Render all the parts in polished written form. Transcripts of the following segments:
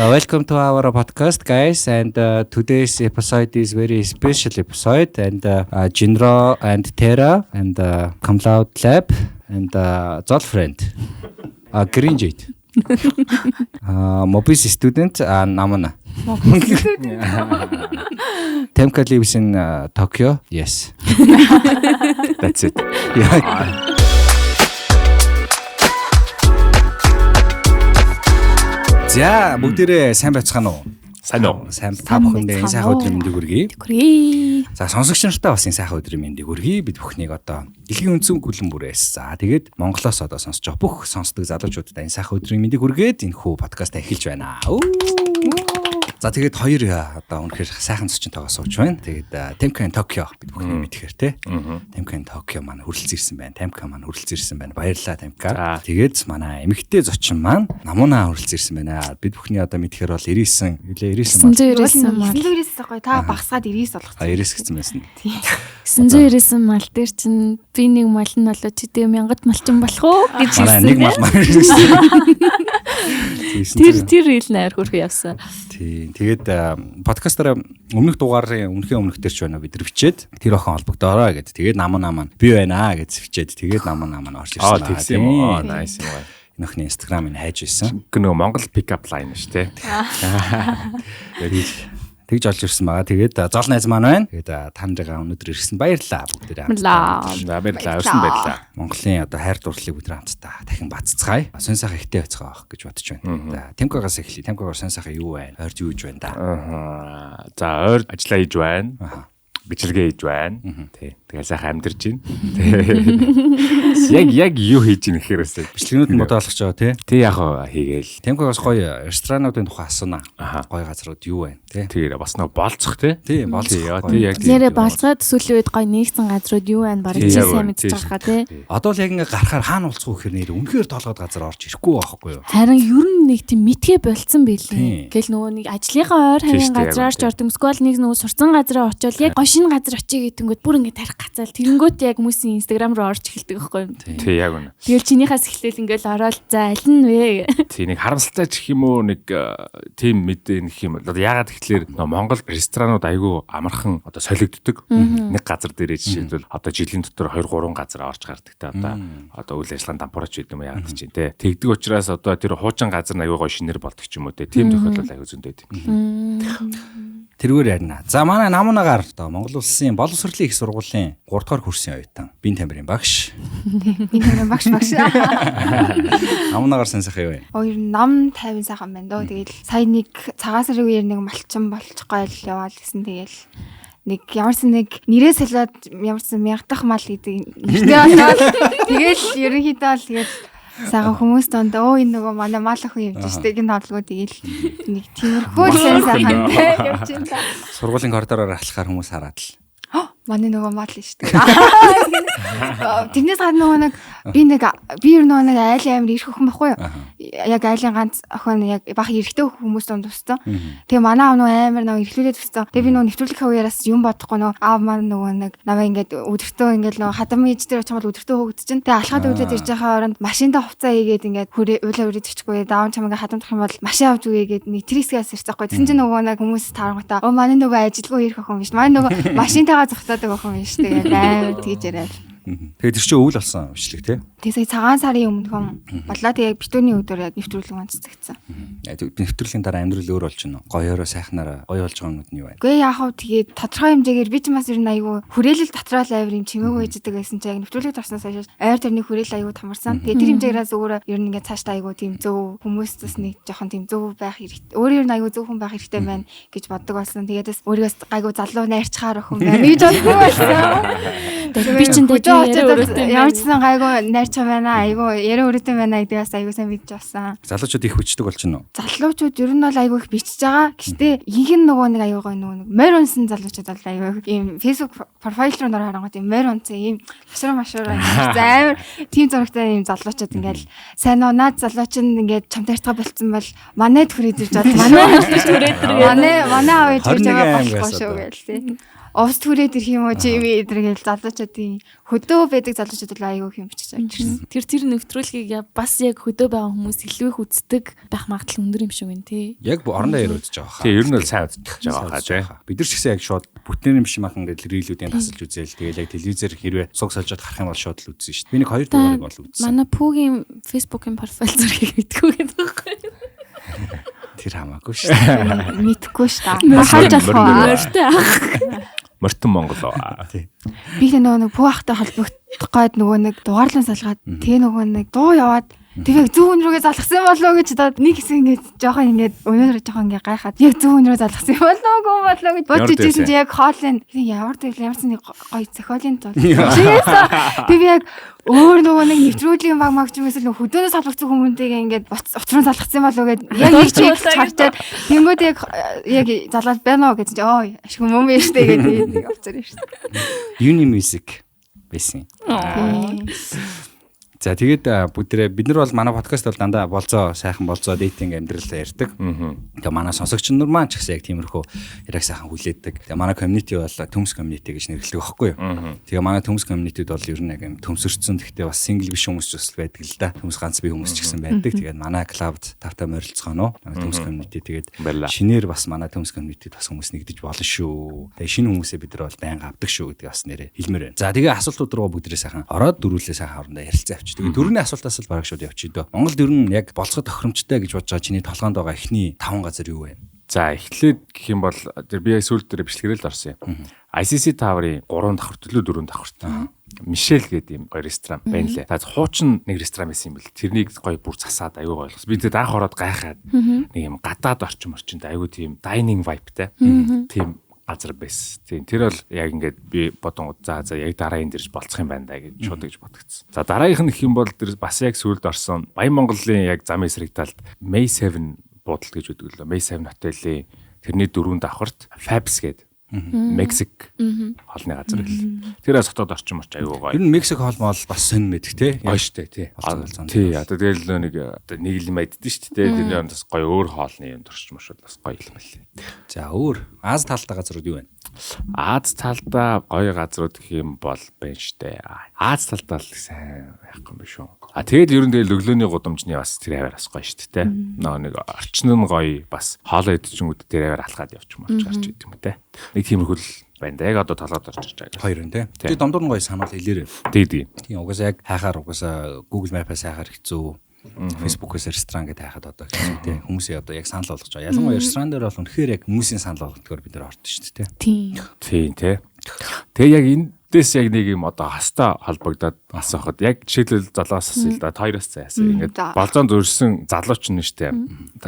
Welcome to our podcast, guys. And today's episode is very special episode. And Jinro and Tera and Cloud Lab and Zol friend, Green Jade. Mobis student Namana. Temka lives in Tokyo. Yes. That's it. Yeah. За бүгдээрээ сайн байцгаана уу? Сайн уу? Сайн, та бүхэндээ энэ сайхан өдрийн мэндийг хүргэе. Хүргэе. За сонсогч нартаа бас энэ сайхан өдрийн мэндийг хүргэе. Бид бүхнийг одоо дэлхийн үндсэн гүлэн бүрээс за тэгээд Монголоос одоо сонсож байгаа бүх сонсдог залуучуудад энэ сайхан өдрийн мэндийг хүргээд энэ хүү подкаст эхэлж байна. За тэгээд хоёр одоо үнэхээр сайхан зочинтойгоо сууж байна. Тэгээд Temka in Tokyo бид бүхний мэдхээр те. Temka in Tokyo маань хүрэлцэн ирсэн байна. Temka маань хүрэлцэн ирсэн байна. Баярлалаа Temka. Тэгээд манай эмэгтэй зочин маань Намуна хүрэлцэн ирсэн байна. Бид бүхний одоо мэдхээр бол 99 үлээ 99 мал. 999 гоё та багсгаад 99 болгоцсон. А 99 гэсэн байсан. 999 мал дээр чинь би нэг мал нь болоо чи тэг мянгат малчин болох уу гэж хэлсэн. Нэг мал маань ирсэн. Тэр хэл найр хөрх явсан. Тийм. Тэгээд подкастаараа өмнөх дугаарын өмнөх дээр ч байна бид нар бичээд тэр охин холбогдоорой гэд. Тэгээд Намуна маань би байна гэж бичээд тэгээд Намуна маань орж ирсэн. Аа тэгсэн юм уу? Nice юм аа. Энэ охины Instagram-ыг хайж ирсэн. Нөгөө Монгол pick up line шүү дээ. Тэгж олж ирсэн байгаа. Тэгээд зол найз маань байна. Тэгээд та нарыгаа өнөөдөр ирсэн баярлалаа бүгдээрээ. Баярлалаа. Баярлалаа. Өрсөн баярлалаа. Монголын одоо хайр дурлалыг бүгд хамтдаа дахин баццгаая. Сонь сайхан ихтэй байцгаа авах гэж бодож байна. За Темкагаас эхлэе. Темкагаар сонь сайхан юу байна? Ойрд юу хийж байна да? Аа. За ойрд ажиллаа хийж байна. Бичлэгээ хийж байна. Тий. Тэгээ сайхан амьдарч байна. Тий. Яг юу хийж ийн гэхээр бас бичлэгнүүд нь бодоо олгож байгаа тий. Тий яг хийгээл. Темкагаас гоё ресторануудын тухай асууна. Гоё газрууд юу байна тий. Тэр бас нэг болцох тий. Тий болцох. Тий яг нэрэ болцоод сүүлийн үед гоё нэгсэн газрууд юу байна бараг чи сайн мэдчих байгаа тий. Одоо л яг ингээ гарахаар хаана уулзах вэ гэхээр нэр үнэхээр толгойд газар орж ирэхгүй байхгүй юу. Харин ер нь нэг тийм мэдгээ болцсон байлээ. Гэл нөгөө нэг ажлынхаа ойр хавийн газраар ч ордог. Эсвэл нэг нөгөө сурцсан газраа очиод яг гоё шинэ газар очие гэдэнгүүт бүр ингээ тарих гацаал тэгэнгүүт яг хүмүүсийн Instagram руу орж эхэлдэг байхгүй юу. Тий яг үнэ. Тэгэл чинийхээс эхлээл ингээл ороод за аль нь вэ? Тий нэг харамсалтай ч гэх юм уу нэг тийм мэдээ нэх юм. Одоо яагаад тэгэхээр Монгол ресторанууд айгүй амархан одоо солигддог. Нэг газар дээрээ жишээлбэл одоо жилийн дотор 2 3 газар орж гардаг те одоо үйл ажиллагааны дампуурч гэдэг юм яагаад чинь те. Тэгдэг учраас одоо тэр хуучин газар нь айгүй гоё шинээр болдог ч юм уу те. Тийм тохиолдол айгүй зөндөө тийм. Тэргээр ярина. За манай Намунагаар одоо Монгол улсын боловсролын их сургуулийн 3 дугаар курсын оюутан. Бие тамирын багш. Бие тамирын багш. Намунагаар сайн сайхан юу вэ? Оо ер нь нам 50 сайхан байна дөө. Тэгэл сая нэг цагаан сарын үеэр нэг малчин болчих гойл яваал гэсэн. Тэгэл нэг ямарсан нэг нэрээ солиод ямарсан мянгадах мал гэдэг нэртэй болоод тэгэл ерөнхийдөө л тэгэл сайхан хүмүүс донд өө энэ нөгөө манай мал охин явж штэ гин тоглоо тэгэл нэг тиймэрхүү л сайн сайхан те явж байна. Сургуулийн коридороор алхахаар хүмүүс хараад л манай нөгөө мал штэ. Тэрнээс гадна нөгөө нэг би ер нөгөө нэг айлын амир ирэх охин байхгүй юу? Яг айлын ганц охин яг бах эрэгтэй хүмүүс донд туссан. Тэгээ манай аав нөгөө амар нөгөө эрхлүүлээд туссан. Тэгээ би нөгөө нэвтрүүлэг хавьяараас юм бодохгүй нөгөө аав маань нөгөө нэг намайг ингээд өдөртөө ингээд нөгөө хадам ээж дээр очих бол өдөртөө хөөгдөж чинь. Тэгээ алхаад өглөөд ирж байгаа оронд машиндаа хувцаа хийгээд ингээд хүрээ уйлаа үрээд өчгүй. Даав чам ингээд хадамдах юм бол машин авч үгүй гээд нэг тэр хэсгээс ирсэн байхгүй. Тэгсэн чинь нөгөө нэг хүмүүс таарангуудаа өө манай нөгөө ажилгүй ирэх охин биш. Манай нөгөө машинтайгаа зогсоод охин биш тэгээд амар тэгж яриад. Тэгээд тэр чинь өвөл болсон бичлэг тий. Тэгээ сая цагаан сарын өмнөхөн боллоо. Тэгээ битүүний өдөр яг нэвтрүүлэг онцлогдсон. Нэвтрүүлгийн дараа амьдрал өөр болж байна уу? Гоёороо сайхнараа гоё болж байгаа юмнууд нь юу вэ? Үгүй яах вэ? Тэгээд тодорхой хэмжээгээр би ч бас ер нь айгүй хүрээлэл дотроо л амар юм чимээгүй байждаг байсан чинь яг нэвтрүүлэг орсноос хойш ойр тэрний хүрээлэл айгүй томорсон. Тэгээд тэр хэмжээгээрээс өөрөө ер нь ингээд цаашдаа айгүй тийм зөв хүмүүс бас нэг жоохон тийм зөв байх хэрэгтэй. Өөрөө ер нь айгүй зөв хүн байх хэрэгтэй байна гэж боддог болсон. Тэгээд бас өөрийгөө гайгүй залуу найрчхаар охин байна гэж боддог болсон. Би чинь яриа ямар ч сан гайгүй найрчхан байна, айгүй яриа өрөөтэй байна гэдэг бас айгүй сайн мэдж болсон. Залуучууд их бичдэг болж байна уу? Залуучууд ер нь бол айгүй их бичиж байгаа. Гэхдээ ихэнх нөгөө нэг айгүй гоё нөгөө нэг морь унсан залуучууд бол айгүй ийм Facebook профайл руу нөр харангуут ийм морь унсан ийм машраа машраа амар тийм зурагтай ийм залуучууд ингээл сайн уу наад залууч нь ингээд чам тарьцгаа болцсон бол манайд хүрээд ирж байгаа. Манай хүрээд ирж манай манай аав ээж ирж байгаа болохгүй шүү гээл тий. Увс түрээд ирэх юм уу чи юм эдэр гээл залуучуудын хөдөө байдаг залуучууд бол айгүй юм бичиж авч ирсэн. Тэр нэвтрүүлгийг бас яг хөдөө байгаа хүмүүс илүү их үздэг байх магадлал өндөр юм шиг байна тий. Яг орондоо яриа үзэж байгаа хаа. Тий, ер нь бол сайн үзэж байгаа хаа тий. Бид нар ч гэсэн яг шууд бүтнээр юм шиг махан ингээд рилүүдийн тасалж үзээл тэгэл яг телевизээр хэрвээ суг сольжод харах юм бол шууд л үзсэн шүү дээ. Би нэг 2 дугаарыг бол үзсэн. Манай Пүүгийн Facebook-ийн профайл зургийг мэдгүй гэдэг байхгүй. Тэр хамаагүй шүү дээ. Мэдхгүй шүү дээ. Харж болох уу? Морьтой ах. Мортон Монгол. Тий. Би нөгөө нэг Пүү ахтай холбогдох гээд нөгөө нэг дугаарлан салгаад тэгээ нөгөө нэг дуу яваад тэгээ яг зөв хүн рүүгээ залгасан болов уу гэж бодоод нэг хэсэг ингээд жоохон ингээд өнөөдөр жоохон ингээд гайхаад яг зөв хүн рүү залгасан болов уу болов гэж бодож ижсэн чи яг хоолын ямар тэгэл ямар ч нэг гоё зохиолын тул. Тэгээ би яг өөр нөгөө нэг нэвтрүүлгийн баг маг ч юм эсвэл хөдөөнөөс салгацсан хүмүүнтэйгээ ингээд уцрун залгацсан болов уу гэд яг нэг чиг харчаад тэнгүүд яг яг залгаад байна уу гэж чи оо ашиг мөн биш үү гэдэг нэг уцаар шүү дээ. Uni music байсан. За тэгээд бүгдээрээ бид нар бол манай подкаст бол дандаа болзоо сайхан болзоо дейтинг амьдрал ярьдаг. Тэгээ манай сонсогч нар маань ч гэсэн яг тиймэрхүү яриаг сайхан хүлээдэг. Тэгээ манай community бол төмс community гэж нэрлэдэг байхгүй юу? Тэгээ манай төмс community-д бол ер нь яг юм төмсөрцөн гэхдээ бас single биш хүмүүс ч бас байдаг л да. Төмс ганц бие хүмүүс ч гэсэн байдаг. Тэгээд манай club-д тавтай морилцгооно. Манай төмс community тэгээд шинээр бас манай төмс community-д бас хүмүүс нэгдэж болно шүү. Тэгээ шинэ хүмүүсээ бид нар бол байнга авдаг шүү гэдгийг бас нэрээ хэлмээр байна. За тэгээ асуултууд руу бүгдээрээ сайхан ороод дөрүүлээ сайхан хоорондоо ярилцаа авчих. Тэгээ дөрөвний асуултаас л бараг шууд явчих дөө. Монголд ер нь яг болцоход тохиромжтой гэж бодож байгаа чиний толгоонд байгаа эхний 5 газар юу вэ? За эхлээд гэх юм бол тэр би яг сүүлд дээр бичлэгээрээ л орсон юм. ICC Tower-ын 3 давхар төлөө 4 давхарт. Мишель гэдэг юм гоё ресторан байна лээ. За хуучин нэг ресторан байсан юм бэл. Тэрнийг гоё бүр засаад аюу гоё болгосон. Би тэгээд анх ороод гайхаад нэг юм гадаад орчин орчинд аюу тийм dining vibe-тай. Тийм газар байсан. Тийм тэр бол яг ингээд би бодонгууд за яг дараа энэ дэрж болцох юм байна да гэж шууд гэж бодогдсон. За дараагийнх нь гэх юм бол тэр бас яг сүүлд орсон Баян Монголын яг замын эсрэг талд May 7 буудалд гэж өгдөг лөө. May 7 хотелийн тэрний 4 давхарт Fabs гэдэг Мексик хоолны газар гэл. Тэр бас хотод орчин морч аюу гоё. Ер нь Мексик хоол моол бас сонь мэдэх те. Гоё штэ тий. Тий одоо тэгэл нэг одоо нэг л юм айддэн штэ тий. Тэрний оронд бас гоё өөр хоолны юм турш моршууд бас гоё юм лээ. За өөр Аз талдаа газрууд юу вэ? Аз талдаа гоё газрууд гэх юм бол байна штэ. Аз талдаа л сайн яахгүй юм биш үү. А тэгээд ер нь тэгэл өглөөний гудамжны бас тэр аваар бас гоё штэ тий. Нөө нэг орчин нь гоё бас хоолоо идчихэнгүүд тэр аваар алхаад явчих морч гарч идэв юм те. Нэг тиймэрхүү л байна да. Яг одоо толгойд орж ирж байгаа. Хоёр нь тий. Тэгээд дондор нь гоё санал хэлээрээ. Тий. Тийм угаасаа яг хайхаар угаасаа Google Map-аас хайхаар хэцүү. Facebook-ээс ресторан гэдээ хайхад одоо хэцүү тий. Хүмүүсийн одоо яг санал болгож байгаа. Ялангуяа ресторан дээр бол үнэхээр яг хүмүүсийн санал болгохдгоор бид нар ордог шүү дээ тий. Тийм тий. Тэгээ яг эндээс яг нэг юм одоо хастай холбогдоод асуухад яг жишээлбэл залуус асуу л да. Хоёроос заяасан. Ингээд болзоонд өрсөн залууч нь штэ.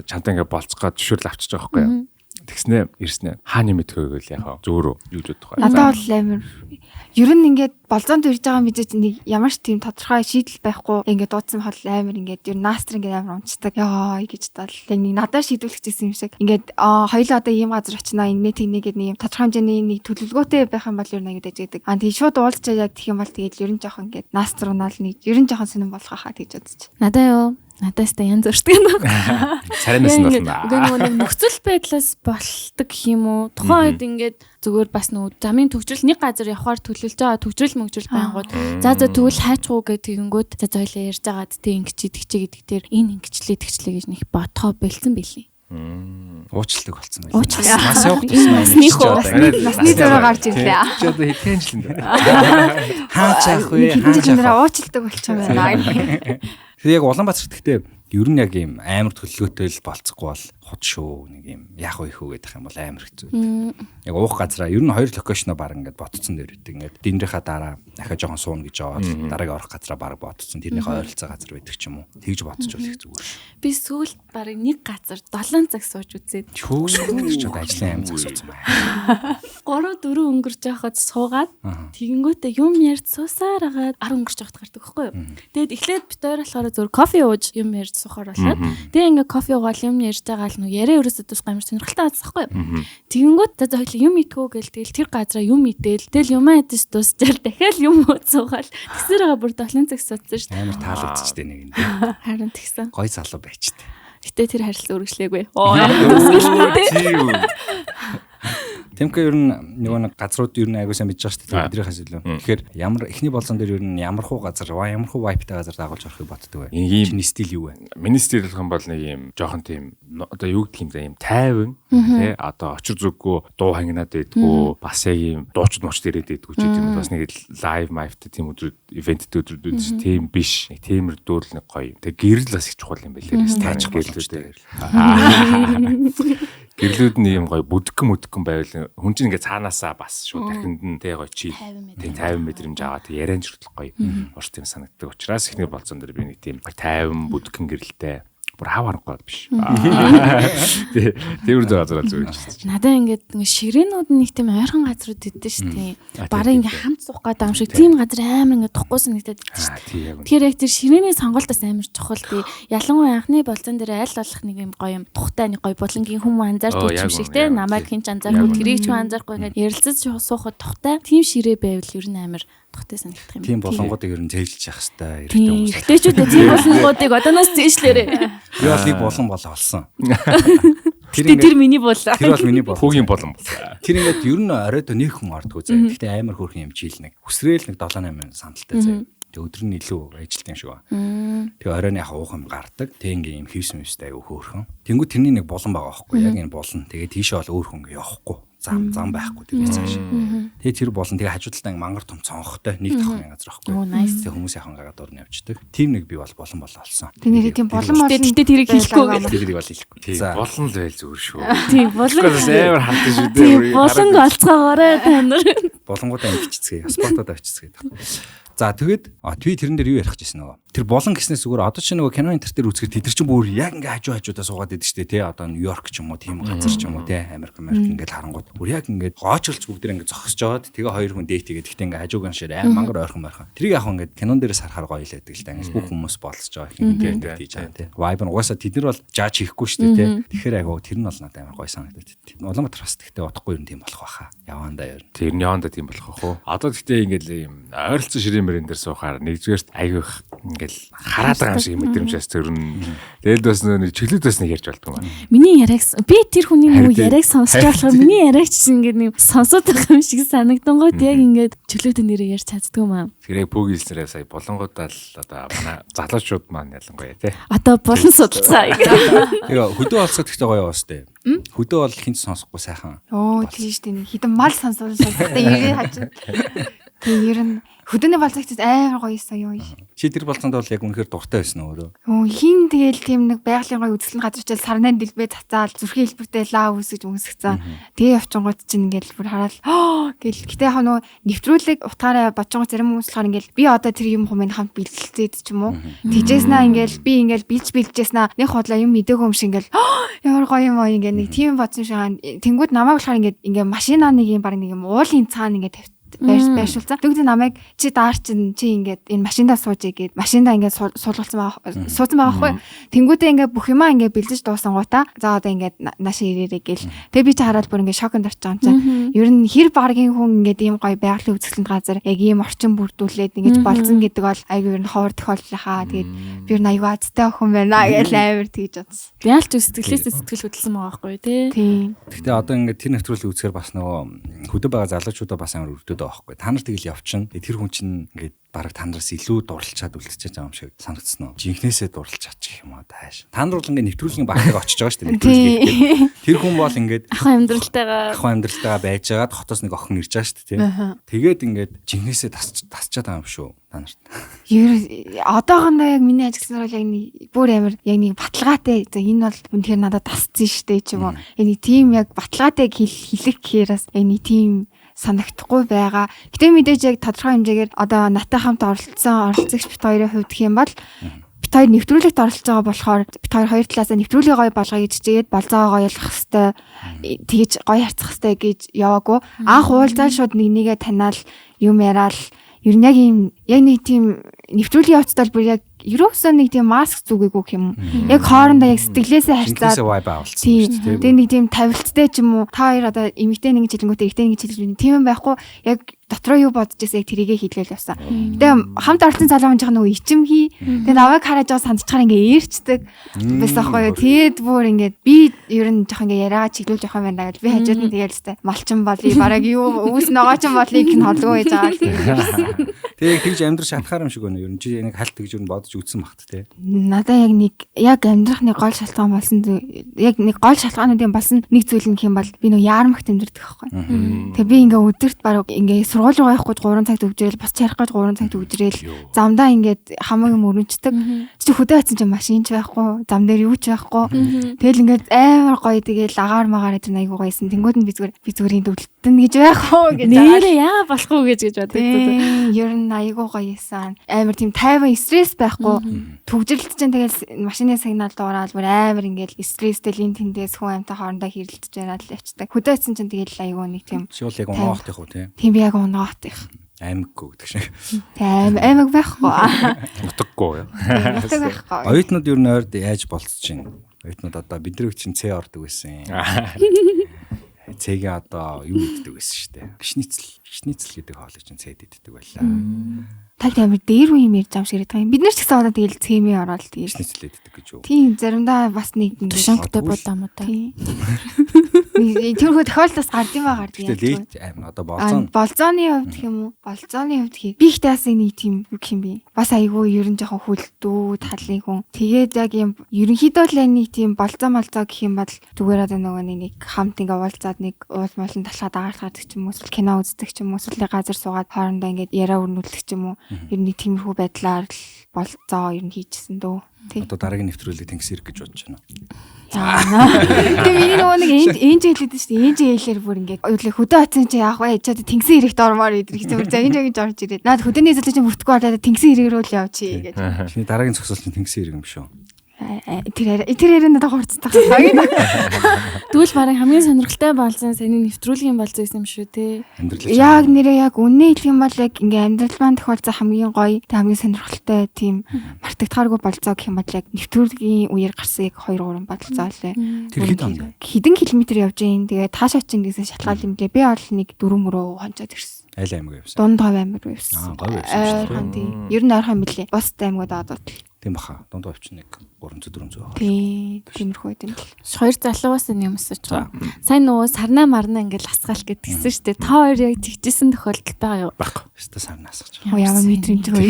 Чантай ингээд болцох гад зөвшөөрөл авчиж байгаа байхгүй юу? Тэгснэ ирснэ хааны мэдхөө гэвэл яг зөөрөө юу гэж бодох вэ? Надад бол амар ер нь ингээд болзоонд ирж байгаа мэдээж нэг ямар ч тийм тодорхой шийдэл байхгүй ингээд дуудсан хол амар ингээд ер нь наастар ингээд амар унцдаг. Яа гэж тал нэг надад шийдвэрлэх гэсэн юм шиг. Ингээд хоёлоо одоо ийм газар очинаа ингэнэ тэгнэ гэдэг нэг юм тодорхой хэмжээний нэг төлөвлөгөөтэй байх юм бол ер нь аягүй дажигдаг. Аа тийм шууд уулзчаа яг тэгэх юм бол тэгээд ер нь жоохон ингээд наастар унаал нэг ер нь жоохон сонирн болох хаа гэж бодож. Надаа юу? Надаас та янз бүртэй нэг. Царайнаас нь болно. Үгүй нөгөө нэг нөхцөл байдлаас болдог гэх юм уу? Тухайн үед ингээд зүгээр бас нөгөө замын төгжрөл нэг газар явхаар төлөвлөж байгаа төгжрөл мөгжрөл байнгут. За тэгвэл хайчгүй гэх тэгэнгүүт за зойлоо ярьж байгаад тэг ингэчи тэгчи гэдэг дээр энэ ингэчлээ тэгчлээ гэж нэг бодхоо бэлсэн билий. Уучладаг болсон байлаа. Нас явах тусмаа насны зөрөө гарч ирлээ. Чи одоо хэдхэн жил юм бэ? Хаач яах вэ? Хаач яах вэ? Уучладаг болчих юм байна. Тэр яг Улаанбаатарт гэхдээ ер нь яг ийм амар төлөвлөгөөтэй л болцохгүй бол хот шүү нэг юм яах вэ хүү гэдэг юм бол амар хэцүү. Яг уух газараа ер нь хоёр локейшноо баг ингээд ботцсон дээр өгдөг. Ингээд динрийнхаа дараа дахиад жоохон сууна гэж яваад дараагийн орох газараа баг ботцсон. Тэрнийхээ ойролцоо газар байдаг ч юм уу. Тэгж ботчвол их зүгээр шүү. Би сүүлд баг нэг газар 7 цаг сууж үзээд. Чүү ч одоо ажлын аим цаг суусан байна. 3 4 өнгөрч байхад суугаад тэгэнгүүтээ юм ярьж суусаар агаад 10 өнгөрч байхад гардаг байхгүй юу. Тэгээд эхлээд бит хоёр болохоор зөв кофе ууж юм ярьж суухаар болоод тэгээ ингээ кофе уугаал юм ярьж байгаа л нөө яриа ерөөсөө тус амар сонирхолтой байсан байхгүй юу. Тэгэнгүүт за хоёлаа юм идэхүү гэл тэгэл тэр газараа юм идээл тэгэл юм идэж дуусчаал дахиад юм ууж суугаал тэгсээр байгаа бүр 7 цаг суудсан шүү дээ. Амар таалагдчихтэй нэг юм. Харин тэгсэн. Гой залуу байчтэй. Гэтэ тэр харилцаа үргэлжлээгүй. Оо амар төсөөлтэй. Тэмка ер нь нөгөө нэг газрууд ер нь аягүй сайн мэдж байгаа шүү дээ бидрийнхээс илүү. Тэгэхээр ямар эхний болзон дээр ер нь ямар хуу газар, ямар хуу vibe-тай газар дагуулж орохыг боддог вэ? Чиний стил юу вэ? Миний стил болох юм бол нэг юм жоохон тийм одоо юу гэх юм бэ юм тайван тий одоо очир зүггүй дуу хангинаад байдгүй бас яг юм дуучид муучд ирээд байдгүй ч тийм бас нэг лайв майвтай тийм өдрүүд ивенттэй өдрүүд тийм биш. Нэг тиймэрдүүл нэг гоё. Тэг гэрэл бас их чухал юм байлээ. Тайчих гэрлүүдээ. Гэрлүүд нь юм гоё бүдгэн байвал хүн чинь ингээ цаанаасаа бас шууд дахинд нь тэ гоё чи тийм 50 мэдрэмж аваад яриан ч хүртэл гоё урт юм санагддаг учраас эхний болцоон дээр би нэг тийм гоё 50 бүдгэн гэрэлтэй бүр хав харахгүй биш. Тэр зөө газар зүгээр ч. Надаа ингээд ингээ ширээнүүд нэг тийм ойрхон газрууд идэв шүү дээ. Бараг ингээ хамт суух гэдэг юм шиг тийм газар амар ингээ тухгүй санагдаад идэв шүү дээ. Тэгэхээр яг тэр ширээний сонголт бас амар чухал тий. Ялангуяа анхны болцоон дээр аль болох нэг юм гоё юм тухтай нэг гоё булангийн хүмүүс анзаардаг юм шиг тий. Намайг хэн ч анзаарахгүй, тэрийг ч хүн анзаарахгүй ингээд ярилцаж суухад тухтай тийм ширээ байвал ер нь амар тухтай санагдах юм. Тийм болонгуудыг ер нь зээлж явах хэвээр эрэгтэй хүмүүс. Эрэгтэйчүүдээ тийм болонгуудыг одооноос зээлжлээрээ. Би бол нэг болон болоо олсон. Тэр миний болоо. Тэр бол миний болон. Хүүгийн болон болсон. Тэр ингээд ер нь оройд нэг хүн ордгоо зэ. Гэхдээ амар хөөрхөн юм чийл нэг. Хүсрээл нэг 7 8 сандалтай зэ. Тэг өдөр нь илүү ажилт юм шиг ба. Тэг оройн яг уух юм гардаг. Тэг ингээ юм хийсэн юмстай айгу хөөрхөн. Тэнгүү тэрний нэг болон байгаа байхгүй яг энэ болон. Тэгээ тийшээ бол өөр хүн ингээ явахгүй. Зам байхгүй тэр цааш. Тэгээ тэр болон тэгээ хажуу талдаа ингээ мангар том цонхтой нэг давхрын газар байхгүй. Тэгээ хүмүүс яхан гагаад дурн явждаг. Тийм нэг би бол болон болоо олсон. Тэр нэрээ тийм болон болон. Гэтэ тэрийг хэлэхгүй гэх. Тэрийг бол хэлэхгүй. Тийм болон л байл зүгээр шүү. Тийм болон. Амар хардсан шүү дээ. Болон олцоогоорой та нар. Болонгуудаа ингэчцгээе. Спортод авчицгээе. За тэгээд би тэрэн дээр юу ярих гэжсэн нөгөө. Тэр болон гэснээс зүгээр одоо чи нөгөө кино энтер дээр үзэхээр тэд нар чинь бүр яг ингээ хажуу хажуудаа суугаад идэв штэ тий. Одоо Нью-Йорк ч юм уу тийм газар ч юм уу тий. Америк ингээд харангууд бүр яг ингээд гоочилж бүгд ингээ зогсож жоод тэгээ хоёр хүн дээт хийгээд гэхдээ ингээ хажуугаан шир аим мангар ойрхон ойрхон. Тэрийг яг ингээд кинон дээрээс харахаар гоё л байдаг л та. Ингээ бүх хүмүүс болцож байгаа юм тий хийж байгаа тий. Vibe нь угаасаа тэд нар бол жаж хийхгүй штэ тий. Тэгэхээр айгу тэр нь бол надад амар гоё санагдаад тий. Улаанбаатар бас гэхдээ удахгүй юм тийм болох байхаа. Явандаа ер нь. Тэр нь явандаа тийм болох уу? Одоо гэхдээ ингээд юм ойролцоо ширээ мөрөн дээр суухаар нэгдүгээрт айгүйх ингээл хараад байгаа юм шиг мэдрэмжээс төрнө. Тэгэл бас нэг чөлөөт бас нэг ярьж болдгоо юм. Миний яриаг би тэр хүний нөгөө яриаг сонсож болохоор миний яриаг ч ингээд нэг сонсоод байгаа юм шиг санагдангууд яг ингээд чөлөөт нэрээ ярьж чаддгүй юм аа. Тэр яг пүүг хэлснээрээ сая болонгуудаа л одоо манай залуучууд маань ялангуяа тий. Одоо болон судалцаа. Тэгээ хөдөө олцоод ихтэй гоё яваа сте. Хөдөө бол хинт сонсохгүй сайхан. Оо тийм шүү дээ. Хитэн мал сонсоод сонсохтой ирээ хажуу. Тийм ер нь хөдөөний болцогчд амар гоё юмсан юу. Чи тэр болцоонд бол яг үнэхээр дуртай байсан уу өөрөө? Хөө хин тэгэл тийм нэг байгалийн гоё үзэсгэлэн газар чил сарнай дэлбээ цацаал зүрхийн хэлбэртэй лав үсгэж өмсгцэн. Тэгээ явчингууд чинь ингээл бүр хараад гэл гэтээ яг нөө нэвтрүүлэг утгаараа бодчонгоо зарим хүмүүс болохоор ингээл би одоо тэр юм хүмэн хамт бэлтэлцээд ч юм уу. Тэжээснаа ингээл би ингээл билж билжээснаа нэг хотлоо юм мдээгүй юм шиг ингээл ямар гоё юм аа ингээл нэг тийм бодсон шиг. Тэнгүүд намайг болохоор ингээд ингээ машинаа нэг юм баг нэг юм уулын цаана ингээд тавьт байршуулсан. Тэгвэл намайг чи даар чинь чи ингээд энэ машиндаа сууж гээд машиндаа ингээд суулгалсан байгаа суусан байгаа байхгүй. Тэнгүүдээ ингээд бүх юмаа ингээд бэлдэж дуусангуудаа за одоо ингээд наашаа ирээрэй гэл. Тэгээ би чи хараад бүр ингээд шоконд орчих юм чинь. Ер нь хэр баргийн хүн ингээд ийм гоё байгалийн үзэсгэлэнт газар яг ийм орчин бүрдүүлээд ингээд болцсон гэдэг бол айгүй ер нь ховор тохиолдол хаа. Тэгээд би ер нь айгүй азтай охин байна гэж амар тэгж бодсон. Яалч сэтгэлээс сэтгэл хөдлсөн байгаа байхгүй тий. Тийм. Гэхдээ одоо ингээд тэр нэвтрүүлгийг үзэхээр бас нөгөө хөдөө байгаа залуучуудаа бас амар өрдөөд байгаа байхгүй. Та нар тэгэл явчихна. Тэр хүн чинь ингээд бараг та нараас илүү дурлалчаад үлдчихэж байгаа юм шиг санагдсан уу? Жинхнээсээ дурлалчаад ч юм уу тааш. Та нар бол ингээд нэвтрүүлгийн багтайг очиж байгаа шүү дээ. Нэвтрүүлгийг. Тэр хүн бол ингээд ах амьдралтайгаа байж байгаад хотоос нэг охин ирж байгаа шүү дээ. Тэгээд ингээд жинхнээсээ тасчаад байгаа юм шүү та нарт. Ер одоохондоо яг миний ажигласнаар бол яг нэг бүр амар яг нэг баталгаатай энэ бол үнэхээр надад тасцсан шүү дээ ч юм уу. Яг нэг тийм яг баталгаатай хэлэх гэхээрээс яг нэг тийм санагдахгүй байгаа. Гэтэ мэдээж яг тодорхой хэмжээгээр одоо наттай хамт оролцсон оролцогч бит хоёрын хувьд гэх юм бол бит хоёр нэвтрүүлэгт оролцож байгаа болохоор бит хоёр хоёр талаасаа нэвтрүүлгийг гоё болгоё гэж хичээгээд болзоогоо гоёлох хэвээр тэгэж гоё харьцах хэвээр гэж яваагүй. Анх уулзаал шууд нэг нэгэ таниал юм яриад ер нь яг ийм Яг нэг тийм нэвтрүүлгийн явцдаа бүр яг ерөөсөө нэг тийм маск зүгээгүй гэх юм уу. Яг хоорондоо яг сэтгэлээсээ харьцаад vibe авалцсан шүү дээ. Тэгээ нэг тийм тавилттай ч юм уу. Та хоёр одоо эмэгтэй нэг жилэнгүүтээ эрэгтэй нэг жилэнгүүтээ тийм юм байхгүй. Яг дотроо юу бодож байсан яг тэрийгэ хийлгээл явсан. Тэгээ хамт оролцсон залуу хүн жоохон нөгөө ичимхий. Тэгээ намайг хараад жоо сандчихаар ингээ ээрчдэг байсан аахгүй юу. Тэгээд бүр ингээд би ер нь жоохон ингээ яриагаа чиглүүлж явах юм байна гэж би хажууд нь тэгээл хэвээр малчин болъё бараг юу өвс ногоочин болъё гэх нь холгүй байж байгаа л тэгээд. Тэгээ тэгж амьдрах шатхаар юм шиг байна. Ер нь чи нэг хальт тэгж ер нь бодож үзсэн багт те. Надаа яг нэг яг амьдрах нэг гол шалтгаан болсон яг нэг гол шалтгаануудын болсон нэг зүйл нь гэх юм бол би нөгөө яармагт амьдардаг байхгүй. Тэгээ би ингээ өдөрт бараг ингээ сургууль руу явах гэж 3 цагт үжрээл, бус чарах гэж 3 цагт үжрээл, замдаа ингээд хамаг юм өрнөчдөг. Чи хөдөө очсон чинь машин ч байхгүй, зам дээр юу ч байхгүй. Тэгэл ингээд амар гоё тэгэл агаар магаар тэр айгуу гоёсэн. Тэнгүүд нь би зүгээр энд өвдөлтөн гэж байх уу гэж нэрээ яа болох уу гэж боддог. Ер нь айгуу гоё юмсан. Амар тийм тайван стресс байхгүй. Төгжрэлт чинь тэгэл машины сигнал дуурал бүр амар ингээд стресстэй л энэ тэндээс хүн амьтан хоорондоо хэрэлдэж байгаад л явцдаг. Хөдөө очсон чинь тэгэл айгуу нэг тийм. Чи бол яг унгоохтих уу тий? Тийм би яг унгоохтих. Аймаггүй гэдэг шиг. Тийм аймаг байхгүй. Нутаггүй юу? Нутаг байхгүй. Оюутнууд ер нь ойрд яаж болцож байна? Оюутнууд одоо бидний үе чинь С ордог байсан. Цэгээ одоо юу иддэг байсан шүү дээ. Шницэл гэдэг хоолыг чинь цэд иддэг байлаа. Таг амар дээр үе юм ярьж байгаа юм шиг яриад байгаа юм. Бид нар ч гэсэн одоо тэгэл цэмээ ороод тэгэл шницэл иддэг гэж юу? Тийм, заримдаа бас нэг тушанктай будаа мудаа. Тийм. Тэрхүү тохиолдолд гардыг ба гардыг. Тэгтэл лейт аим одоо болзон. Болзооны хувьд гэх юм уу? Болзооны хувьд гэх. Би ихтэй бас нэг тийм юу гэх юм бэ? Бас айгүй ер нь жоохон хүлдүү талын хүн. Тэгээд яг юм ерөнхийдөө л нэг тийм болзоо молзоо гэх юм бол зүгээр одоо нөгөө нэг хамт ингээ уулзаад нэг уул муулан талхаад агаарлахад ч юм уу эсвэл кино үздэг ч юм уу эсвэл газар суугаад хоорондоо ингээд яриа өрнүүлдэг ч юм уу. Ер нь тиймэрхүү байдлаар л болзоо ер нь хийжсэн дөө. Одоо дараагийн нэвтрүүлэг тэнгис ирэх гэж бодож байна. Тэгээ миний нөгөө нэг энж хэлээд шүү дээ. Энж хэлээр бүр ингээд хөдөө очсон чи яах вэ? Чи одоо тэнгисийн эрэгт ормоор идэх зүгээр загин загин орж ирээд. Наад хөдөөний залуу чинь бүртгэхгүй болоод тэнгисийн эрэг рүү л явчих гэж. Чиний дараагийн зогсоол чинь тэнгисийн эрэг юм шүү. Тэр яриа надад хурцдаг. Тэгвэл бараг хамгийн сонирхолтой болзон саяны нэвтрүүлгийн болзон гэсэн юм шүү те. Яг нэрээ яг үнэ хэлэх юм бол яг ингээ амьдрал маань тохиолдсон хамгийн гоё, тэг хамгийн сонирхолтой тийм мартагдахааргүй болзоо гэх юм бол яг нэвтрүүлгийн үеэр гарсан яг 2 3 болзоо лээ. Тэр хэд он? Хэдэн километр явж гин. Тэгээ таашаа чинь гэсэн шалтгаал юм лээ. Би бол нэг 4 мөрөө хонцоод ирсэн. Аль аймаг явсан? Дунд говь аймаг руу явсан. Аа, говь явсан шүү дээ. Ер нь ойрхон юм билээ. Бус аймагуд одод. Тийм баха. Дунд говь чинь нэг 300 400 байх. Тийм, тиймэрхүү юм л. Хоёр залуугаас нь юм асууж байгаа. Сайн нөгөө сарнаа марнаа ингээл асгаал гэдгийгсэн шүү дээ. Та хоёр яг тэгжсэн тохиолдол байгаа юу? Байхгүй. Өстө сарнаа асгаж. Оо ямар мэдрэмж вэ?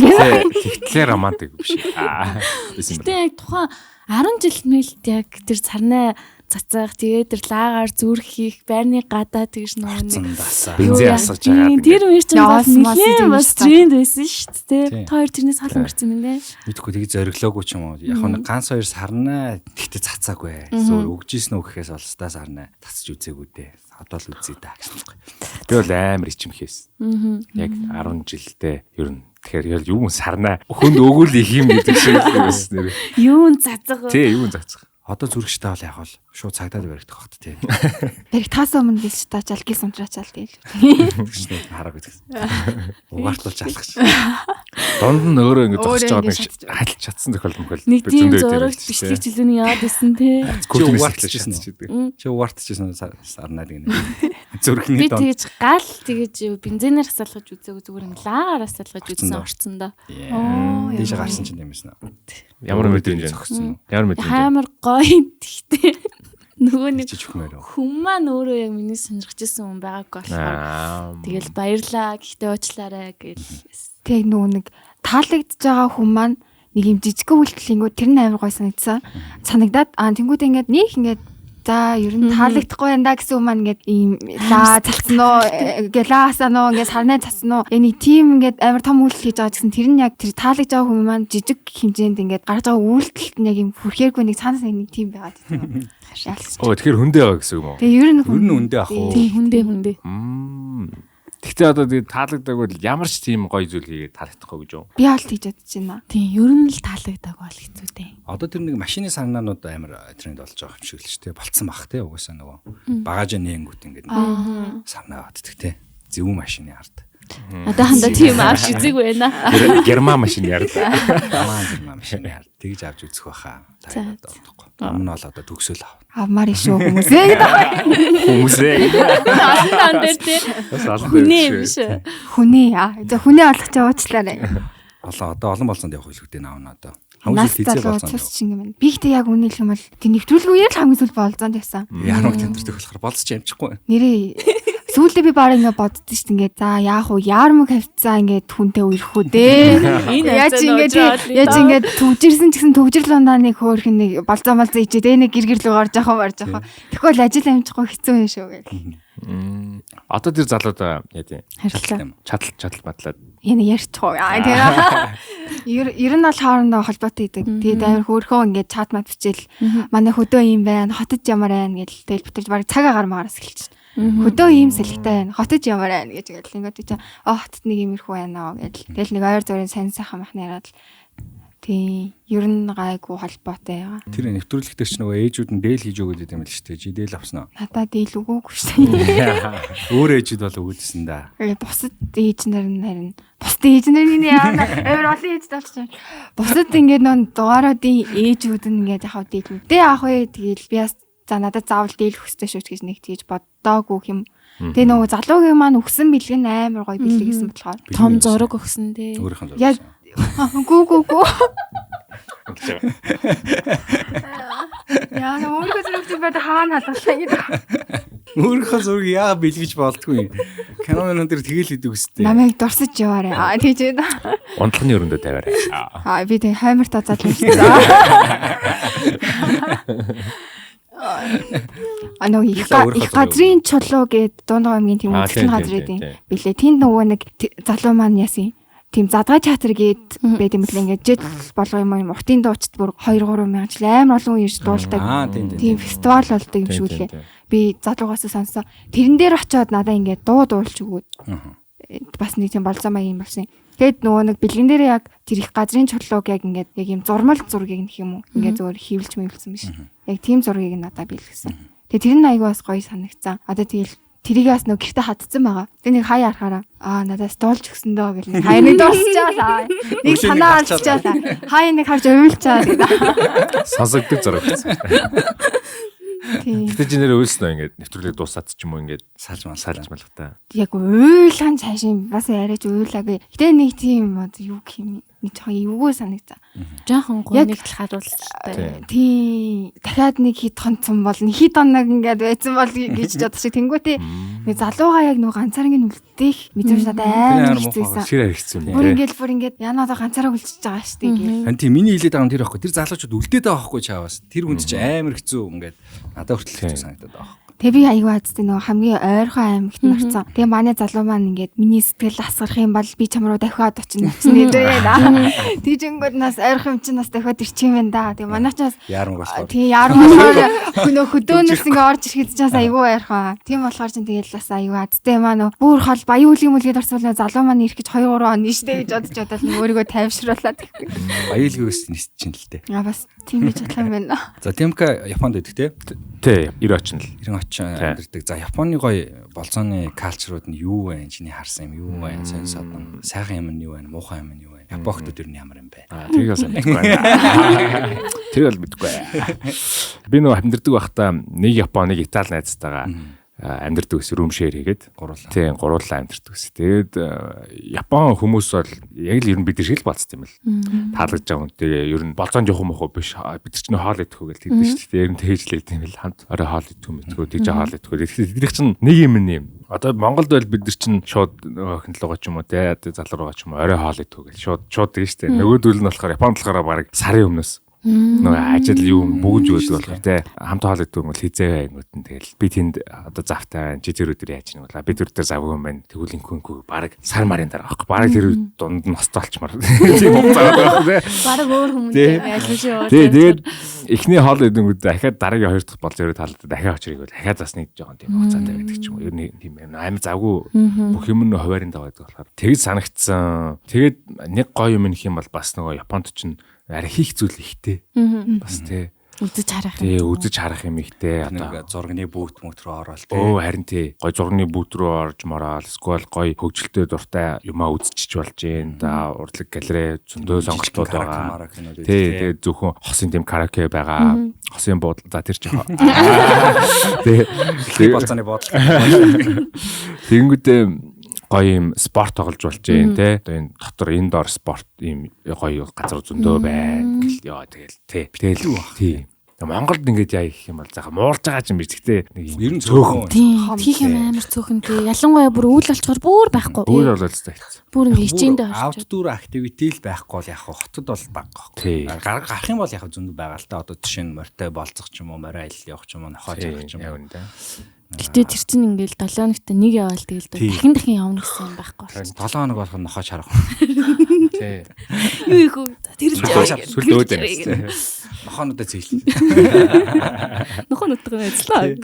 Тэгтлээ романтик биш. Аа. Гэтэ яг тухайн 10 жил мэлт яг тэр сарнаа цацаах тэгээд тэр лагаар зүрх хийх байрны гадаа тэгж нөгөө нэг бензин асгаж байгаа. Тэр үер чинь бас нэлээд бас тренд байсан шүү дээ. Та хоёр тэрнээс хол өнгөрсөн юм дээ. Мэдгүй тэг зориглоогүй ч юм уу. Яг нэг ганц хоёр сарнаа тэгтээ цацаагүй. Зүгээр өгжсэн үү гэхээс олстаа сарнаа цацж үзээгүй дээ. Одоо л үзье да гэсэн. Би бол амар ичимхээс. Яг 10 жилдээ ер нь тэгэхээр юм сарнаа хүнд өгөөл их юм гэдэг шиг байсан нэр. Юун цацах вэ? Тий, юун цацах. Одоо зүрхштэй бол яг бол шууд цагдаад баригдах багт тий. Баригдахаас өмнө гэлж таачаал гис унтраачаал тэгэл. Тэгшнэ хараагүй тэгсэн. Угаарлуулж алах чи. Дунд нь өөрөө ингэ зогсож байгаа нэг хальт чадсан тохиолдол мөхөл. Нэг тийм зурагч бичлэг чилүүний яваад исэн тий. Чи угаарлчихсан уу? Чи угаарлчихсан сарнаад гинэ. Зүрхний дон. Би тэгэж гал тэгэж бензинээр асаалгаж үзээгүй зүгээр юм лагаар асаалгаж үзсэн орцондоо. Оо. Дээш гарсан чинь юм байсан. Ямар мэдрэмж зогссон. Ямар мэдрэмж. Амар гоё тэгтээ. Нөгөө нэг хүн маань өөрөө яг миний сонирхож исэн хүн байгаагүй болохоор тэгэл баярлаа гэхдээ уучлаарай гэл. Тэг нөгөө нэг таалагдж байгаа хүн маань нэг юм жижигхэн үйлдэлингүү тэр нь амар гоё санагдсан. Санагдаад аа тэнгууд ингээд нэг ингээд за ер нь таалагдахгүй байна да гэсэн юм маань ингээд ийм лаа цацсан уу гэ лаасаа нөө ингээд сарнай цацсан уу яг нэг тийм ингээд амар том үйлдэл хийж байгаа гэсэн тэр нь яг тэр таалагдж байгаа хүн маань жижиг хэмжээнд ингээд гарч байгаа үйлдэлт нь яг юм хүрхээргүй нэг цаанаас нэг тийм байгаа тийм. Оо тэгэхээр хүндээ байгаа гэсэн юм уу? Тэгээ ер нь ер нь хүндээ ах уу? Тийм хүндээ хүндээ. Гэхдээ одоо тэгээ таалагдаагүй бол ямар ч тийм гоё зүйл хийгээд таалагдахгүй гэж юу? Би бол тэгж бодож байна. Тийм, ер нь л таалагдаагүй бол хэцүү дээ. Одоо тэр нэг машины сарнаанууд амар тренд болж байгаа юм шиг л ч тий. Болцсон бах тий угаасаа нөгөө багаж нээнгүүт ингээд сарнаа батдаг тий. Зөв машины ард. Одоо ханда тийм авч үзег байна. Герман машин ярд. Герман машин ярд. Тэгж авч үзэх байхаа. Та одоо бодохгүй. Өмнө нь бол одоо төгсөөл ав. Авмаар шүү хүмүүсээ гэдэг. Хүмүүсээ. Олон таан дээр тий. Хүнээ биш. Хүнээ. За хүнээ олох чи уучлаарай. Олон одоо олон болцоонд явах хэлхүүдээ наавна одоо. Хамгийн сүүлд хизээ болцоонд. Цус чинь юм. Би ихтэй яг үнэ хэлэх юм бол тэр нэвтрүүлэг үеэр л хамгийн сүүл болцоонд явсан. Ярмаг тэмдэрдэг болохоор болцож амжихгүй. Нэрээ сүүлдээ би бараг ингээ боддоо шүү дээ. Ингээ за яах вэ? Ярмаг хавцаа ингээ хүнтэй үерх үү дээ. Энэ яаж ингээ яаж ингээ төгжирсэн ч гэсэн төгжрөл ундаа нэг хөөрхөн нэг болцоо болцоо ичээ дээ нэг гэр гэрлүү орж явах марж явах. Тэгвэл ажил амжихгүй хэцүү юм шүү гэл. Одоо тэр залууд яа тийм. Харилцаа. Чадал мадлаад. Энэ ярьчих уу. Аа тийм. Ер нь бол хоорондоо холбоотой гэдэг. Тэгээд амар хөөрхөн ингээд чат мат бичээл манай хөдөө юм байна, хотод ямар байна гэл тэгэл битэрч бараг цаг агаар магараас эхэлчихсэн. Хөдөө ийм салхитай байна, хотод ямар байна гэж гэл ингээд чи аа хотод нэг иймэрхүү байна оо гэл. Тэгэл нэг ойр зургийн сайн сайхан махны яриад л тийм ер нь гайгүй холбоотой байгаа. Тэр нэвтрүүлэг дээр ч нөгөө ээжүүд нь дээл хийж өгөөд идэм л шүү дээ. Чи дээл авсан уу? Надад дээл өгөөгүй шүү дээ. Өөр ээжүүд бол өгөөдсөн да. Бусад ээж нар нь харин бусад ээж нар нь яа амар олон ээж болчихсон. Бусад ингээд нөө дугааруудын ээжүүд нь ингээд яхав дээл. Дэ яах вэ? Тэгэл би бас за надад заавал дээл өгөхтэй шүү гэж нэг тэгж боддоогүй юм. Тэгээ нөгөө залуугийн маань өгсөн бэлэг нь амар гоё бэлэг гэсэн болохоор том зураг өгсөн дээ. Өөрийнх нь зураг. Гүү гүү гүү. Яа, өөрийнхөө зургийг би бод хаана хадгалаа гэдэг. Өөрийнхөө зургийг яа бэлгэж болдгүй юм. Кинон дээр тэгэл идэг өстэй. Намайг дурсаж яваарай. Аа тийж байна. Унтлагын өрөндөө тавиарай. Аа би тэг хаймартаа залуу шүү. А нөгөө их газрын чулуу гээд Дундгой аймгийн тийм үзэсгэлэн газар идэв билээ. Тэнд нөгөө нэг залуу маань яасан тийм задгай театр гээд байд юм лээ ингээд жил болго юм юм уртын дуучид бүр 2 3 мянган жил амар олон үеж дуулдаг. Тийм фестивал болдог юм шүү лээ. Би залуугаас сонссон. Тэрэн дээр очиод надаа ингээд дуу дуулж өгөөд. Бас нэг тийм болзоо маяг юм болсон. Тэгэд нөгөө нэг бэлгэн дээр яг тэр их газрын чулууг яг ингээд яг юм зурмал зургийг нэх юм уу? Ингээд зөвөр хийвэлж мэвэлсэн биш. Яг тийм зургийг надаа бэлгэсэн. Тэгээ тэр нь айгүй бас гоё санагцсан. Одоо тэгэл тэрийг бас нөгөө гэрте хатцсан байгаа. Тэгээ нэг хаяа харахаараа аа надаас дуулж өгсөн дөө гэл нэг хаяа нэг дуусчаалаа. Нэг санаа алдчихлаа. Хаяа нэг харж уйлчаа гэдэг. Сонсогддог зураг гэсэн. Гэтэ чи нэр уйлсан уу ингээд нэвтрүүлэг дуусаад ч юм уу ингээд салж малгата. Яг уйлхан цаашин бас яриач уйлаагүй. Гэтэ нэг тийм одоо юу гэх юм нэг жоохон эвгүй санагцсан. Жохон гонигдл харуулалтай. Тийм. Дахиад нэг хит хонцсон бол хит хоног ингээд байсан бол гэж бодох шиг тэнгуүтээ нэг залуугаа яг нөгөө ганцаараа үлдээх мэдрэмж надад амар хэцүүсэн. Шир хэцүү юм. Бүр ингээд яна одоо ганцаараа үлдчихэж байгаа шүү дээ гэх. Хан тийм миний хэлээд байгаа юм тэр байхгүй. Тэр залуучууд үлдээд байгаа байхгүй чаавас. Тэр хүнд чи амар хэцүү ингээд надад хүртэл хэцүү санагдаад байгаа байхгүй. Тэгээ би аягүй азтай нөгөө хамгийн ойрхон аймагт нь орсон. Тэгээ манай залуу маань ингээд миний сэтгэл асгарах юм бол би чам руу дахиад очино очино гэдэг. Тийжэнгүүд нас ойрхон юм чинь нас дахиад ирчих юм байна да. Тэгээ манайх ч бас яармаг болохоор. Тийм яармаг болохоор нөгөө хөдөөнөөс ингээд орж ирэхэд ч бас аягүй ойрхон. Тийм болохоор чинь тэгэл бас аягүй азтай маа нөө бүр хол баян хүлгийн мүлгээд орсон бол залуу маань ирэх гэж 2 3 он штэ гэж бодож бодоод нэг өөрийгөө тайвшруулаад тэгэхгүй. Баян хүлгээс нисч чинь л дээ. Аа бас тийм гэж бодлоо юм байна. За Тимка Японд байдаг те? Тий, 90 очин л. 90 очин амьдардаг. За Японы гоё болцооны калчрууд нь юу вэ? Чиний харсан юм юу вэ? Сонь содон. Сайхан юм нь юу вэ? Муухай юм нь юу вэ? Японочдод ер нь ямар юм бэ? Аа тэрийг бас мэдэхгүй байна. Тэр бол мэдэхгүй. Би нөгөө амьдардаг байхдаа нэг Япон, нэг Итали найзтайгаа амьдардаг ус room share хийгээд гуруулаа. Тийм, гуруулаа амьдардаг ус. Тэгээд Япон хүмүүс бол яг л ер нь бид нар шиг л болцсон юм л. Таалагдж байгаа хүн. Тэгээ ер нь болцоонд явах юм уу биш. Бид нар ч нөө хоол идэх үү гэж тэгдэж шүү дээ. Ер нь тэгж л идэв юм л хамт орой хоол идэх юм мэдгүй тэгж хоол идэх үү. Тэгэхээр тэдний чинь нэг юм юм. Одоо Монголд бол бид нар чинь шууд охин лугаа ч юм уу те залуу руугаа ч юм уу орой хоол идэх үү гэж шууд тэгж шүү дээ. Нөгөөдөл нь болохоор Японд болохоор бараг сарын өмнөөс нөгөө ажил юм бүгж өгдөг болохоор те хамт хоол идэх юм бол хизээ ангууд нь тэгэл би тэнд одоо завтай байна чи тэр өдөр яаж нэг бол би тэр өдөр завгүй юм байна тэгвэл инкүү инкүү бараг сар марын дараа байхгүй бараг тэр дунд нь хостолчмаар тийм хугацаа байгаа те бараг өөр хүмүүнтэй ялж шүү. Тий тэгээд эхний хоол идэнгүүд дахиад дараагийн хоёр дахь бол зөрөө талд дахиад очрыг бол дахиад бас нэг жоохон тийм хугацаатай байдаг ч юм уу ер нь тийм юм амар завгүй бүх юм нь хуваарийн дагуу байдаг болохоор тэгж санагдсан. Тэгээд нэг гоё юм нөх юм бол бас нөгөө Японд чинь арай хийх зүйл ихтэй. Бас тий. Үзэж харах юм. Тий, үзэж харах юм ихтэй. Одоо зургийн бүүт мөт рүү ороод тий. Өө харин тий. Гой зургийн бүүт рүү орж мороод эсвэл гой хөгжилтэй дуртай юмаа үзчихэж болж гин. За урлаг галерей зөндөө сонголтууд байгаа. Тий, тэгээд зөвхөн хосын тийм караоке байгаа. Хосын буудал за тэр ч яах. Тий. Тэр болцооны буудал. Тэгэнгүүтээ гоё юм спорт тоглож болж гин те. Одоо энэ дотор индор спорт ийм гоё газар зөндөө байна гэл ёо тэгэл те. Тэгэл тий. Монголд ингээд яа гэх юм бол заха муулж байгаа ч юм биш. Гэхдээ нэг юм цөөхөн. Тийм. Хийх юм амар цөөхөн тий. Ялангуяа бүр үйл болчоор бүр байхгүй. Үйл болол заа хэцүү. Бүр ингээд хичээндээ орчих. Outdoor activity л байхгүй бол яг хотод бол баг байхгүй. Гарах юм бол яг зөндөө байгаа л та. Одоо жишээ нь морьтой болцох ч юм уу, морь аялал явах ч юм уу, нохоо жаах ч юм уу. Гэтэ тэр чинь ингээл 7 хоногт нэг яваал тэгэл дахин дахин явна гэсэн юм байхгүй болчих. 7 хоног болох нь нохоо чарах. Тий. Юу их үү? Тэр л яваа. Сүлд өөд байна. Нохоонуудаа зээл. Нохоонуудтайгаа ажиллаа.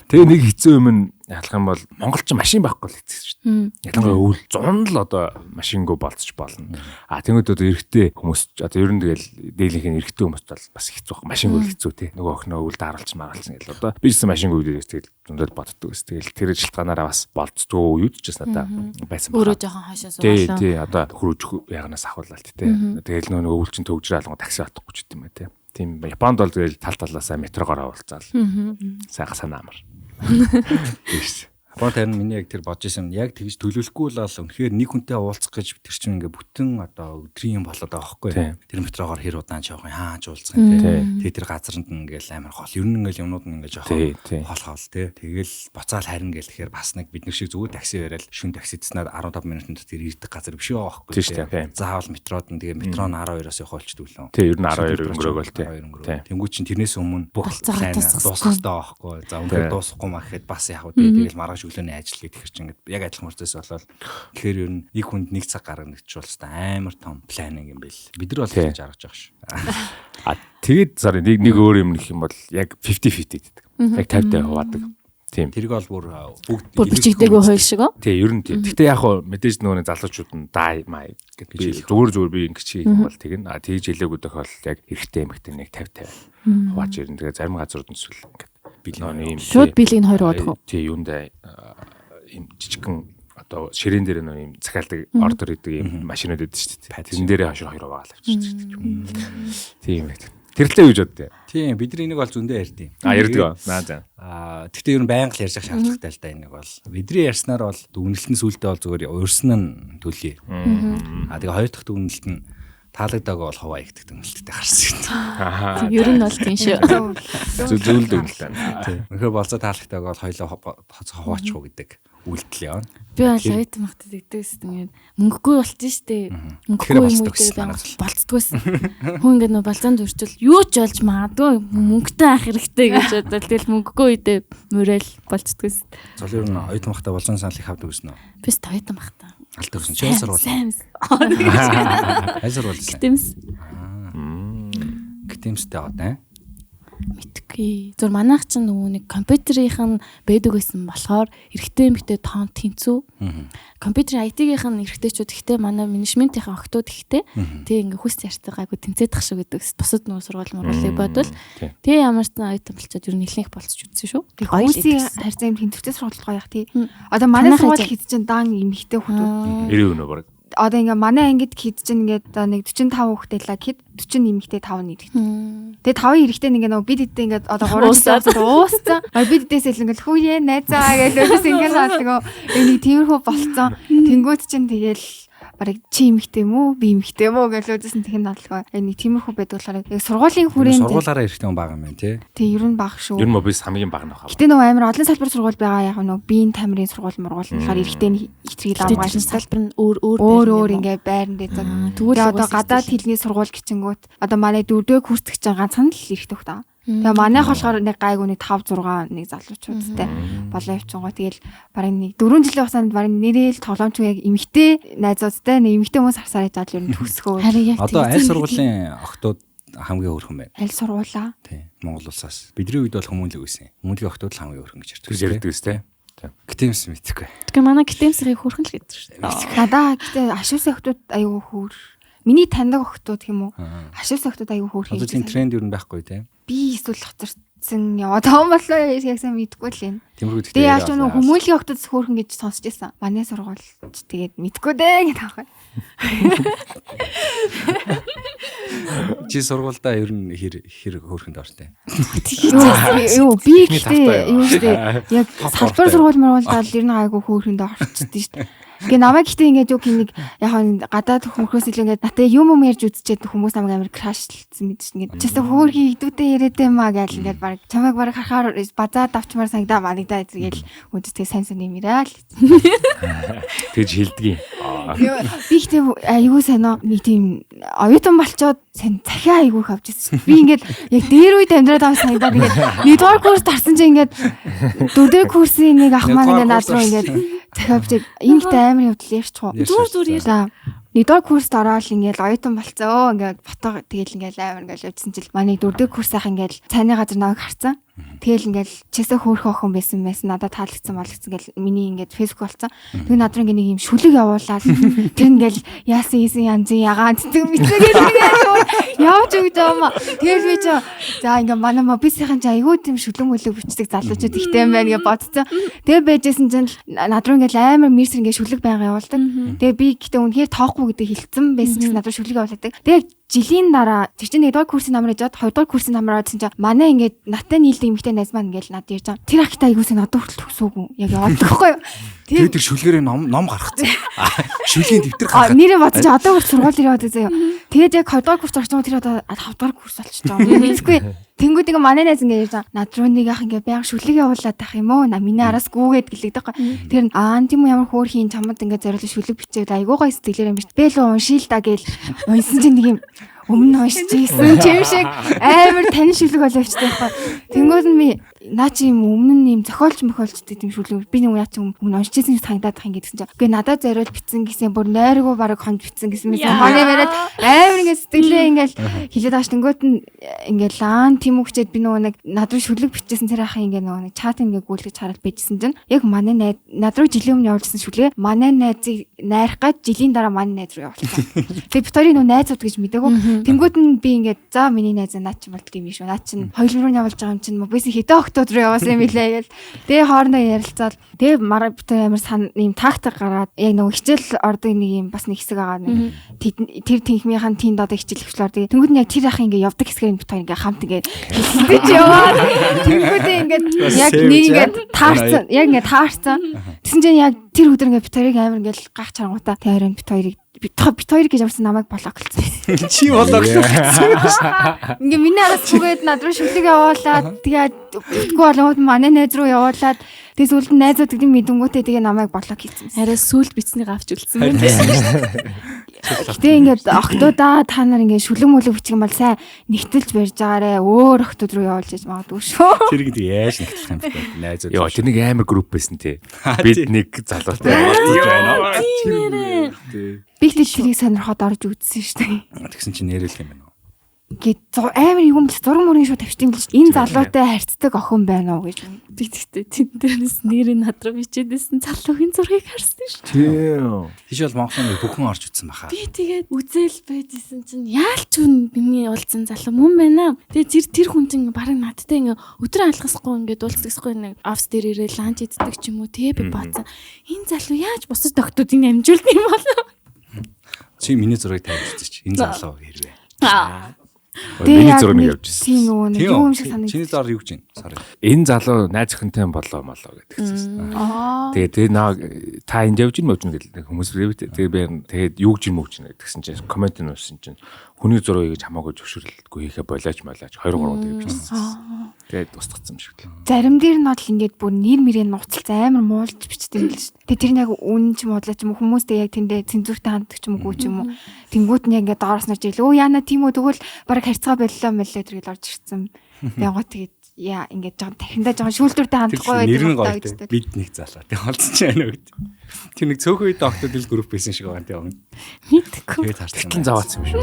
Тэгээ нэг хэцүү юм нь ялах юм бол Монгол ч машин байхгүй л хэцүү шүү дээ. Ялангуяа өвөл 100 л одоо машингүй болцож болно. А тэнгууд одоо эрэгтэй хүмүүс одоо ер нь тэгэл дээлийнх нь эрэгтэй хүмүүст бол бас хэцүү байх. Машингүй л хэцүү те. Нөгөө охиноо өвөл даруулж маруулсан гэл одоо би ч машингүй үедээ тэгэл зөндөл боддог ус. Тэгэл тэр шалтгаанаараа бас болцдгоо үеүд ч бас надаа байсан байна. Өөрөө жоохон хойшоо суугаалаа. Тий, тий. Одоо хөрөж ягнаас ахуулаад те. Тэгэл нөгөө өвөл чинь төгжрөө алган такси отохгүй ч гэдэм байх те. Тийм Японд бол тэгэл тал талаасаа метрогоор уулзаал. Сайхан санаа амар. Тийш. Японд харин миний яг тэр бодож исэн яг тэгж төлөвлөхгүй л бол үнэхээр нэг хүнтэй уулзах гэж тэр чинь ингээ бүтэн одоо өдрийн юм болоод байгаа байхгүй. Тэр метрогоор хэр удаан ч явах юм хаач уулзах юм те. Тэгээ тэр газарнд ингээл амар хол. Ер нь ингээл юмнууд нь ингээ жоохон хол хол те. Тэгэл буцаал харин гээл тэгэхээр бас нэг бид нар шиг зүгээр такси барайл шүн таксидснаад 15 минутанд тэр ирдэг газар биш байгаа байхгүй. Заавал метрод нь тэгээ метро нь 12-оос явах болчдөг лөө. Тий, ер нь 12 өнгөрөөгөл те. Тэнгүү чинь тэрнээс өмнө бүх дуусах хэрэгтэй байхгүй. За үнэхээр дуусахгүй маа гэхэд бас яг үү тэгэл маргааш өглөөний ажил гэх чинь ингээд яг адилхан процесс болоод тэгэхээр ер нь нэг хүнд нэг цаг гаргана гэж бол хэвээр амар том планинг юм байл. Бид нар бол хийж аргаж байгаа ш. А тэгэд sorry нэг өөр юм нэх юм бол яг 50-50 гэдэг. Яг 50-50 хуваадаг. Тийм. Тэрг бол бүр бүгд бичигдээгүй хууль шиг үү? Тий, ер нь тийм. Гэхдээ яг хөө мэдээж нөгөө залуучууд нь дай май гэд би зүгээр би ингэж хийх юм бол тэгнэ. А тэгж хэлээгүй тохиолдолд яг эрэгтэй эмэгтэй нэг 50-50 хувааж ирнэ. Тэгээ зарим газрууд нь эсвэл ингээд бэлэг шууд бэлэг нь 2 удах уу? Тий, юундаа ийм жижигхэн одоо ширээн дээр нөө ийм захиалдаг ордер идэг ийм машинууд өгдөө шүү дээ. Тэрэн дээрээ хашир 2 хуваагаал авчирч гэдэг юм. Тийм ээ. Тэрлээ юу гэж боддیں۔ Тийм, бид нар энийг бол зөндөө ярьдیں۔ А ярьдаг. Наа за. Аа, тэгтээ ер нь байнга л ярьж явах шаардлагатай л да энийг бол. Бидний ярьснаар бол дүгнэлт нь сүүлдээ бол зүгээр урьсан нь төлье. Аа, тэгээ хоёр дахь дүгнэлт нь таалагдаагүй бол хуваа игдэх дүгнэлттэй гарсан юм. Ер нь бол тийм шүү. Зөв дүгнэлт байна. Тийм. Үнэхээр болцоо таалагдаагүй бол хоёлоо хуваачих уу гэдэг үйлдэл явна. Би бол оюутан багтад идэгс ингээд мөнгөгүй болчих штэ. Мөнгөгүй юм үү дээр болцдгүйсэн. Хүн ингээд нөө балзаанд өрчөл юу ч олж магадгүй мөнгөтэй ах хэрэгтэй гэж бодвол тэгэл мөнгөгүй үедээ мөрөөл болцдгүйсэн. Зол ер нь оюутан багтаа болцоон санал их авдаг гэсэн үү? Бис оюутан багтаа. Алдаг гэсэн. Чи аль сургууль? Аль сургууль? Гитэмс. Гитэмстэй одоо. Мэдгүй. Зүр манайх чинь нөгөө нэг компьютерийнх нь байдаг байсан болохоор эрэгтэй эмэгтэй тоон тэнцүү. Компьютерийн IT-гийнх нь эрэгтэйчүүд ихтэй, манай менежментийн охтууд ихтэй. Тэг ингээ хүс ярьцаагаагүй тэнцээд тах шиг гэдэг. Бусад нөгөө сургууль мургуулыг бодвол тэг ямар ч оюутан болчоод ер нь нэлээх болцож үзсэн шүү. Тэг хүмүүсийн харьцаа юм тэнцвэртэй сургууль гоё яах тий. Одоо манай сургууль хэд чинь дан эмэгтэй хүмүүс 90% нөө баг. Одоо ингээ манай ангид хэд чинь ингээд одоо нэг 45 хүүхдээ лаа гэхэд 40 эмэгтэй 5 эрэгтэй. Тэгээ 5 эрэгтэй ингээ нөгөө бид хэдтэй ингээд одоо 3 жил ууссан. Бид хэдээс л ингээд хүүе найзаа гэж өөдөөс ингээ нөгөө нэг тиймэрхүү болцсон. Тэнгүүт чинь тэгэл бараг чи эмэгтэй юм уу би эмэгтэй юм уу гэж өөдөөс нь тэгэн надлгаа. Нэг тиймэрхүү байдаг болохоор яг сургуулийн хүрээнд сургуулаараа эрэгтэй хүн бага юм байна тий. Тий, ер нь бага шүү. Ер нь би хамгийн бага нөх. Гэтэ нөгөө амар олон салбар сургууль байгаа яг нөгөө биеийн тамирын сургууль мургуул болохоор эрэгтэй нь хитрхи ламгаа салбар нь өөр өөр өөр ингээ байран дээр зав. Тэгвэл одоо гадаад хэлний сургууль гिचингүүт одоо манай дөрөвдүгээр курс гэж ганцхан л эрэгтэй хөх таа. Тэгээ манайх болохоор нэг гайгүй нэг 5 6 нэг залуучуудтай болоо явчихгоо. Тэгэл бараг нэг 4 жилийн хугацаанд бараг нэрэл тоглоомч яг эмэгтэй найзуудтай нэг эмэгтэй хүмүүс харсаар яжаад л ер нь төгсгөө. Одоо аль сургуулийн охтууд хамгийн хөөрхөн байна? Аль сургуулаа? Тий, Монгол улсаас. Бидний үед бол хүмүүнлэг байсан. Хүмүүнлэгийн охтууд л хамгийн хөөрхөн гэж ярьдаг. Ярьдаг үстэй. Гитэмс мэдхгүй. Тэгэхээр манай гитэмсийг хөөрхөн л гэдэг шүү дээ. Надаа гэтээ ашуусын охтууд аюу хөөр. Миний таньдаг охтууд юм уу? Ашуусын охтууд аюу хөөр хийж. Одоо тийм тренд ер нь байхгүй тий. Би эсвэл хоцорсон яваа том болоо яг сайн мэдэхгүй л юм. Тиймэрхүү Тэгээ яаж ч нөгөө хүмүүлийн октод хөөрхөн гэж сонсч байсан. Манай сургуульч тэгээд мэдгүй дээ гэдэг аахгүй. Чи сургуульдаа ер нь хэр хөөрхөнд ортой. Юу би гэхдээ юу штэ яг салбар сургууль мургуулдаа л ер нь айгүй хөөрхөнд орчдөө штэ. Тэгээ намайг гэхдээ ингээд юу гэх нэг яг гадаад хөрхөөс илүү ингээд натаа юм ярьж үзчихэд хүмүүс намайг амар крашлцсан мэт чинь ингээд чисээ хөөрхий идүүтэй яриад юм аа гэл ингээд баг чамайг баг харахаар базаад авчмаар санагдаа манагдаа зэрэгэл үндтэй сайн сайн юм яриа л. Тэгж хэлдгийн. Би гэхдээ айгүй сайн нэг тийм оюутан болчоод сайн захиа айгүй их авч ирсэн. Би ингээд яг дээр үед амьдраад байгаа санагдаад ингээд нэгдүгээр курст орсон чинь ингээд дөрөвдүгээр курсын нэг ах маань ингээд над руу ингээд захиа бичээд энэ амар явдал ярьчих уу. Зүр яар. За нэгдүгээр курст ороод ингээд оюутан болцоо ингээд ботоо тэгэл ингээд амар ингээд явжсэн чил манай дөрөвдүгээр курсынх ингээд цайны газар намайг харсан. Тэгэл ингээд чисээ хөөрхөн охин байсан надад таалагдсан малагдсан гэл миний ингээд фэйсбુક болсон. Тэгээ над руу ингээд нэг юм шүлэг явуулаад тэр ингээд яасан хийсэн янзын ягаан цэцэг мэдсэгээл ингээд явж өгч байгаа юм. Тэгэл би чи за ингээд манай мобисийн чи айгүй тийм шүлэг мүлэг бичдэг залуучууд ихтэй юм байна гэж бодсон. Тэгээ байжсэн чинь над руу ингээд амар мэрсэр ингээд шүлэг байнга явуулдаг. Тэгээ би гэтээ үнэхээр тоохгүй гэдэг хэлсэн байсан ч над руу шүлэг явуулдаг. Тэгээ жилийн дараа тэр чинь 1-р курсын намар ижаад 2-р курсын намар орсон чинь манай ингээд надтай нийлдэг эмэгтэй найз маань ингээд над ярьж байгаа. Тэр ахтай айгуу сайн одоо хүртэл төгсөөгүй. Яг яваад байхгүй юу? Тэр шүлгээрээ ном гаргацсан. Шүлгийн дэвтэр гаргацсан. Нэрээ бодож одоо хүртэл сургууль дээр яваад үзээ. Тэгээд яг 2-р курс орсон тэр одоо 5-р курс болчихж байгаа. Мэдгүй. Тэнгүүд ингээ манай найз ингээ ярьж байгаа. Над руу нэг ах ингээ байнга шүлэг явуулаад байх юм уу? Миний араас гүүгээд гэлэгдэг байхгүй. Тэр нь аа тийм үү ямар хөөрхийн чамд ингээ зориулж шүлэг бичээд айгуу гоё сэтгэлээр юм биш. Бэлүү уншил та гэл унсан чинь нэг юм өмнө уншиж ирсэн чим шиг амар тань шүлэг болоо явчихсан байхгүй. Тэнгүүд нь би наа чи юм өмнө нь юм зохиолч мохиолч гэдэг юм шүлэг би нэг яа чи өмнө уншиж ирсэн санагдаад тах юм гэдгсэн чинь үгүй надад зориул бичсэн гэсэн бүр нойргүй бараг хонж бичсэн гэсэн мэт хоны бариад амар ингэ сэтгэлээ ингээл хилээд ааш тэнгүүд нь ингээл аа тийм үү гэчээд би нөгөө нэг над руу шүлэг бичсэн тэр ахын ингээ нөгөө нэг чат ингээ гүйлгэж хараад байжсэн чинь яг манай найз над руу жилийн өмнө явуулсан шүлгээ манай найзыг найрах гад жилийн дараа манай найз руу явуулсан. Тэгээ бид хоёрын нөгөө найзууд гэж мдэггүй. Тэнгүүд нь би ингээд за миний найз наа чи болд юм шүү. Наа чин хоёул руу явуулж байгаа юм чинь мобис хэдэн октод руу явуулсан юм билээ гэл. Тэгээ хоорондоо ярилцаад тэгээ мараа бит амар сан ийм тактик гаргаад яг нөгөө хичээл ордог нэг юм бас нэг хэсэг байгаа нэг тэр тэнхмийнхэн тэнд одоо хичээл хвчлээ ордог. Тэнгүүд нь яг тэр ахын ингээд явдаг хэсгээр бит хоёр ингээд хамт ингээд хэлсэж яваад тэнгүүдээ ингээд яг нэг ингээд таарсан яг ингээд таарсан. Тэгсэн чинь яг тэр өдөр ингээд бит хоёрыг амар ингээд гайх чарангуудаа тэр хоёрын бит хоёрыг бит хоёр гэж явсан намайг блоклцсон. Чи блоклцсон. Ингээ миний араас зүгээд над руу шүлэг явуулаад тэгээд бүтггүй болгоод манай найз руу явуулаад тэгээд сүүлд нь найзууд гэдэг мэдэнгүүтээ тэгээ намайг блок хийсэн. Арай сүүлд бичснийг авч үлдсэн байна. Гэтэ ингээд октоудаа та нар ингээд шүлэг мүлэг бичих юм бол сайн нэгтэлж барьж байгаарэ. Өөр октод руу явуулж яж магадгүй шүү. Тэр гэдэг яаж нэгтлэх юм бэ? Найзууд. Йоо тэр нэг амар групп байсан тий. Бид нэг залуутай уулзаж байна. Тий. Би л тэрийг сонирхоод орж үзсэн шүү дээ. Тэгсэн чинь нэрэл юм байна уу? Ингээд амар юм л зураг мөрийн шууд тавьчих юм л энэ залуутай харьцдаг охин байна уу гэж. Би тэгтээ тэн дээрээс нэрийг над руу бичээдсэн залуугийн зургийг харсан шүү. Тийм. Тийш бол Монголын бүхэн орж үзсэн баха. Би тэгээд үзэл байжсэн чинь яалч хүн миний уулзсан залуу мөн байна. Тэгээд тэр хүн чинь бараг надтай ингээ өдөр алгасахгүй ингээд уулздагсгүй нэг офс дээр ирээ ланч иддэг ч юм уу. Тэгээ би бодсон. Энэ залуу яаж бусад доктуудыг амжуулд юм болов? Чи миний зургийг тавьж үзээч. Энэ залуу хэрвээ. Миний зураг нэг явж ирсэн. Тийм нөгөө нэг юу юм шиг санагдав. Чиний зураг юу гэж байна? Sorry. Энэ залуу найз охинтой болоо молоо гэдэг чинь. Тэгээ тэр наа та энд явж ин мөвж гэл хүмүүс тэгээ би тэгээд юу гэж юм уу гэж тэгсэн чинь коммент нь уншсан чинь хүний зургийг гэж хамаагүй зөвшөөрлөлтгүй хийхэ болооч молооч 2 3 тэгээ бичсэн. Тэгээд устгацсан юм шиг л. Зарим дээр нь бол ингээд бүр нэр мөрийн нууцлц амар муулж бичдэг юм л шүү. Тэгээ тэр нь яг үн ч юм уу ч юм уу хүмүүстэй яг тэндээ цензуртай ханддаг ч юм уу ч юм уу. Тэнгүүд нь яг ингээд доороос нэрж ирлээ. Өө яана тийм үү тэгвэл бараг харьцаа боллоо мэлээ тэргээл орж ирсэн. Янгоо тэгээд яа ингээд жоохон тархиндаа жоохон шүүлтүүртэй хандахгүй байдаг гэдэг. Бид нэг залуу тэг олцсон ч байна уу гэдэг. Тэр нэг цөөхөн үед октод ил групп байсан шиг байгаа тийм. Мэдгүй. Тэгээд харсан. Тэгтэн заваацсан юм шүү.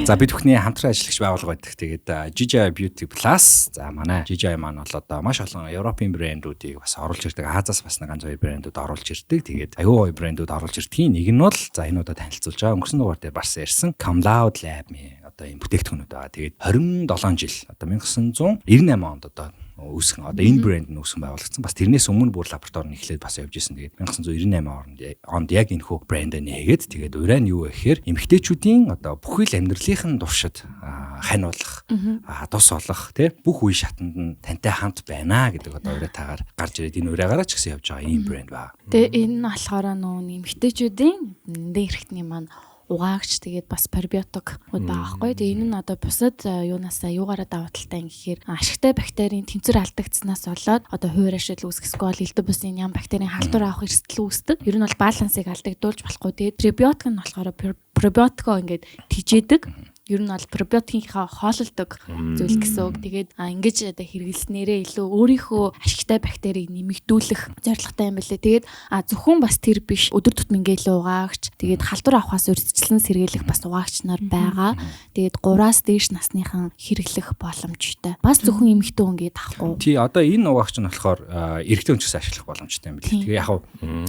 За бид бүхний хамтран ажиллагч байгууллага байдаг. Тэгээд GGI Beauty Plus за манай GGI маань бол одоо маш олон Европын брэндүүдийг бас оруулж ирдэг. Азиас бас нэг ганц хоёр брэндүүд оруулж ирдэг. Тэгээд аюу гоё брэндүүд оруулж ирдгийг нэг нь бол за энэ удаа танилцуулж байгаа. Өнгөрсөн дугаар дээр бас ярьсан Camloud Lab-ийн одоо ийм бүтээгдэхүүнүүд байгаа. Тэгээд 27 жил одоо 1998 онд одоо үүсгэн одоо энэ брэнд нь үүсгэн байгуулагдсан. Бас тэрнээс өмнө бүр лаборатори нь эхлээд бас явж исэн. Тэгээд 1998 онд яг энэ хүү брэндээ нээгээд тэгээд урай нь юу вэ гэхээр эмэгтэйчүүдийн одоо бүхэл амьдралынх нь туршид хань болох, тус олох тий бүх үе шатанд нь тантай хамт байна гэдэг одоо уриатаагаар гарч ирээд энэ уриагаараа ч гэсэн явж байгаа ийм брэнд ба. Тэгээ энэ нь болохоор нөө эмэгтэйчүүдийн нэн эрхтний маань угаагч тэгээд бас пробиотикууд байгаа байхгүй. Тэгээд энэ нь одоо бусад юунаасаа юугаараа давуу талтай юм гэхээр ашигтай бактерийн тэнцвэр алдагдсанаас болоод одоо хувир ашил үүсгэх эсвэл элдв бусын ням бактерийн халдвар авах эрсдэл үүсдэг. Ер нь бол балансыг алдагдуулж болохгүй. Тэгээд пребиотик нь болохоор пробиотикоо ингээд тижээдэг. Ер нь бол пробиотикийнхаа хоололдог зүйл гэсэн үг. Тэгээд ингэж одоо хэрэглэснээрээ илүү өөрийнхөө ашигтай бактерийг нэмэгдүүлэх зорилготой юм билээ. Тэгээд зөвхөн бас тэр биш, өдөр тутмын ингээл угаагч, тэгээд халдвар авахаас урьдчилан сэргийлэх бас угаагч нар байгаа. Тэгээд 3-аас дээш насныхан хэрэглэх боломжтой. Бас зөвхөн эмэгтэй хүн гээд авахгүй. Тий, одоо энэ угаагч нь болохоор эрэгтэй хүн ч гэсэн ашиглах боломжтой юм билээ. Тэгээ яг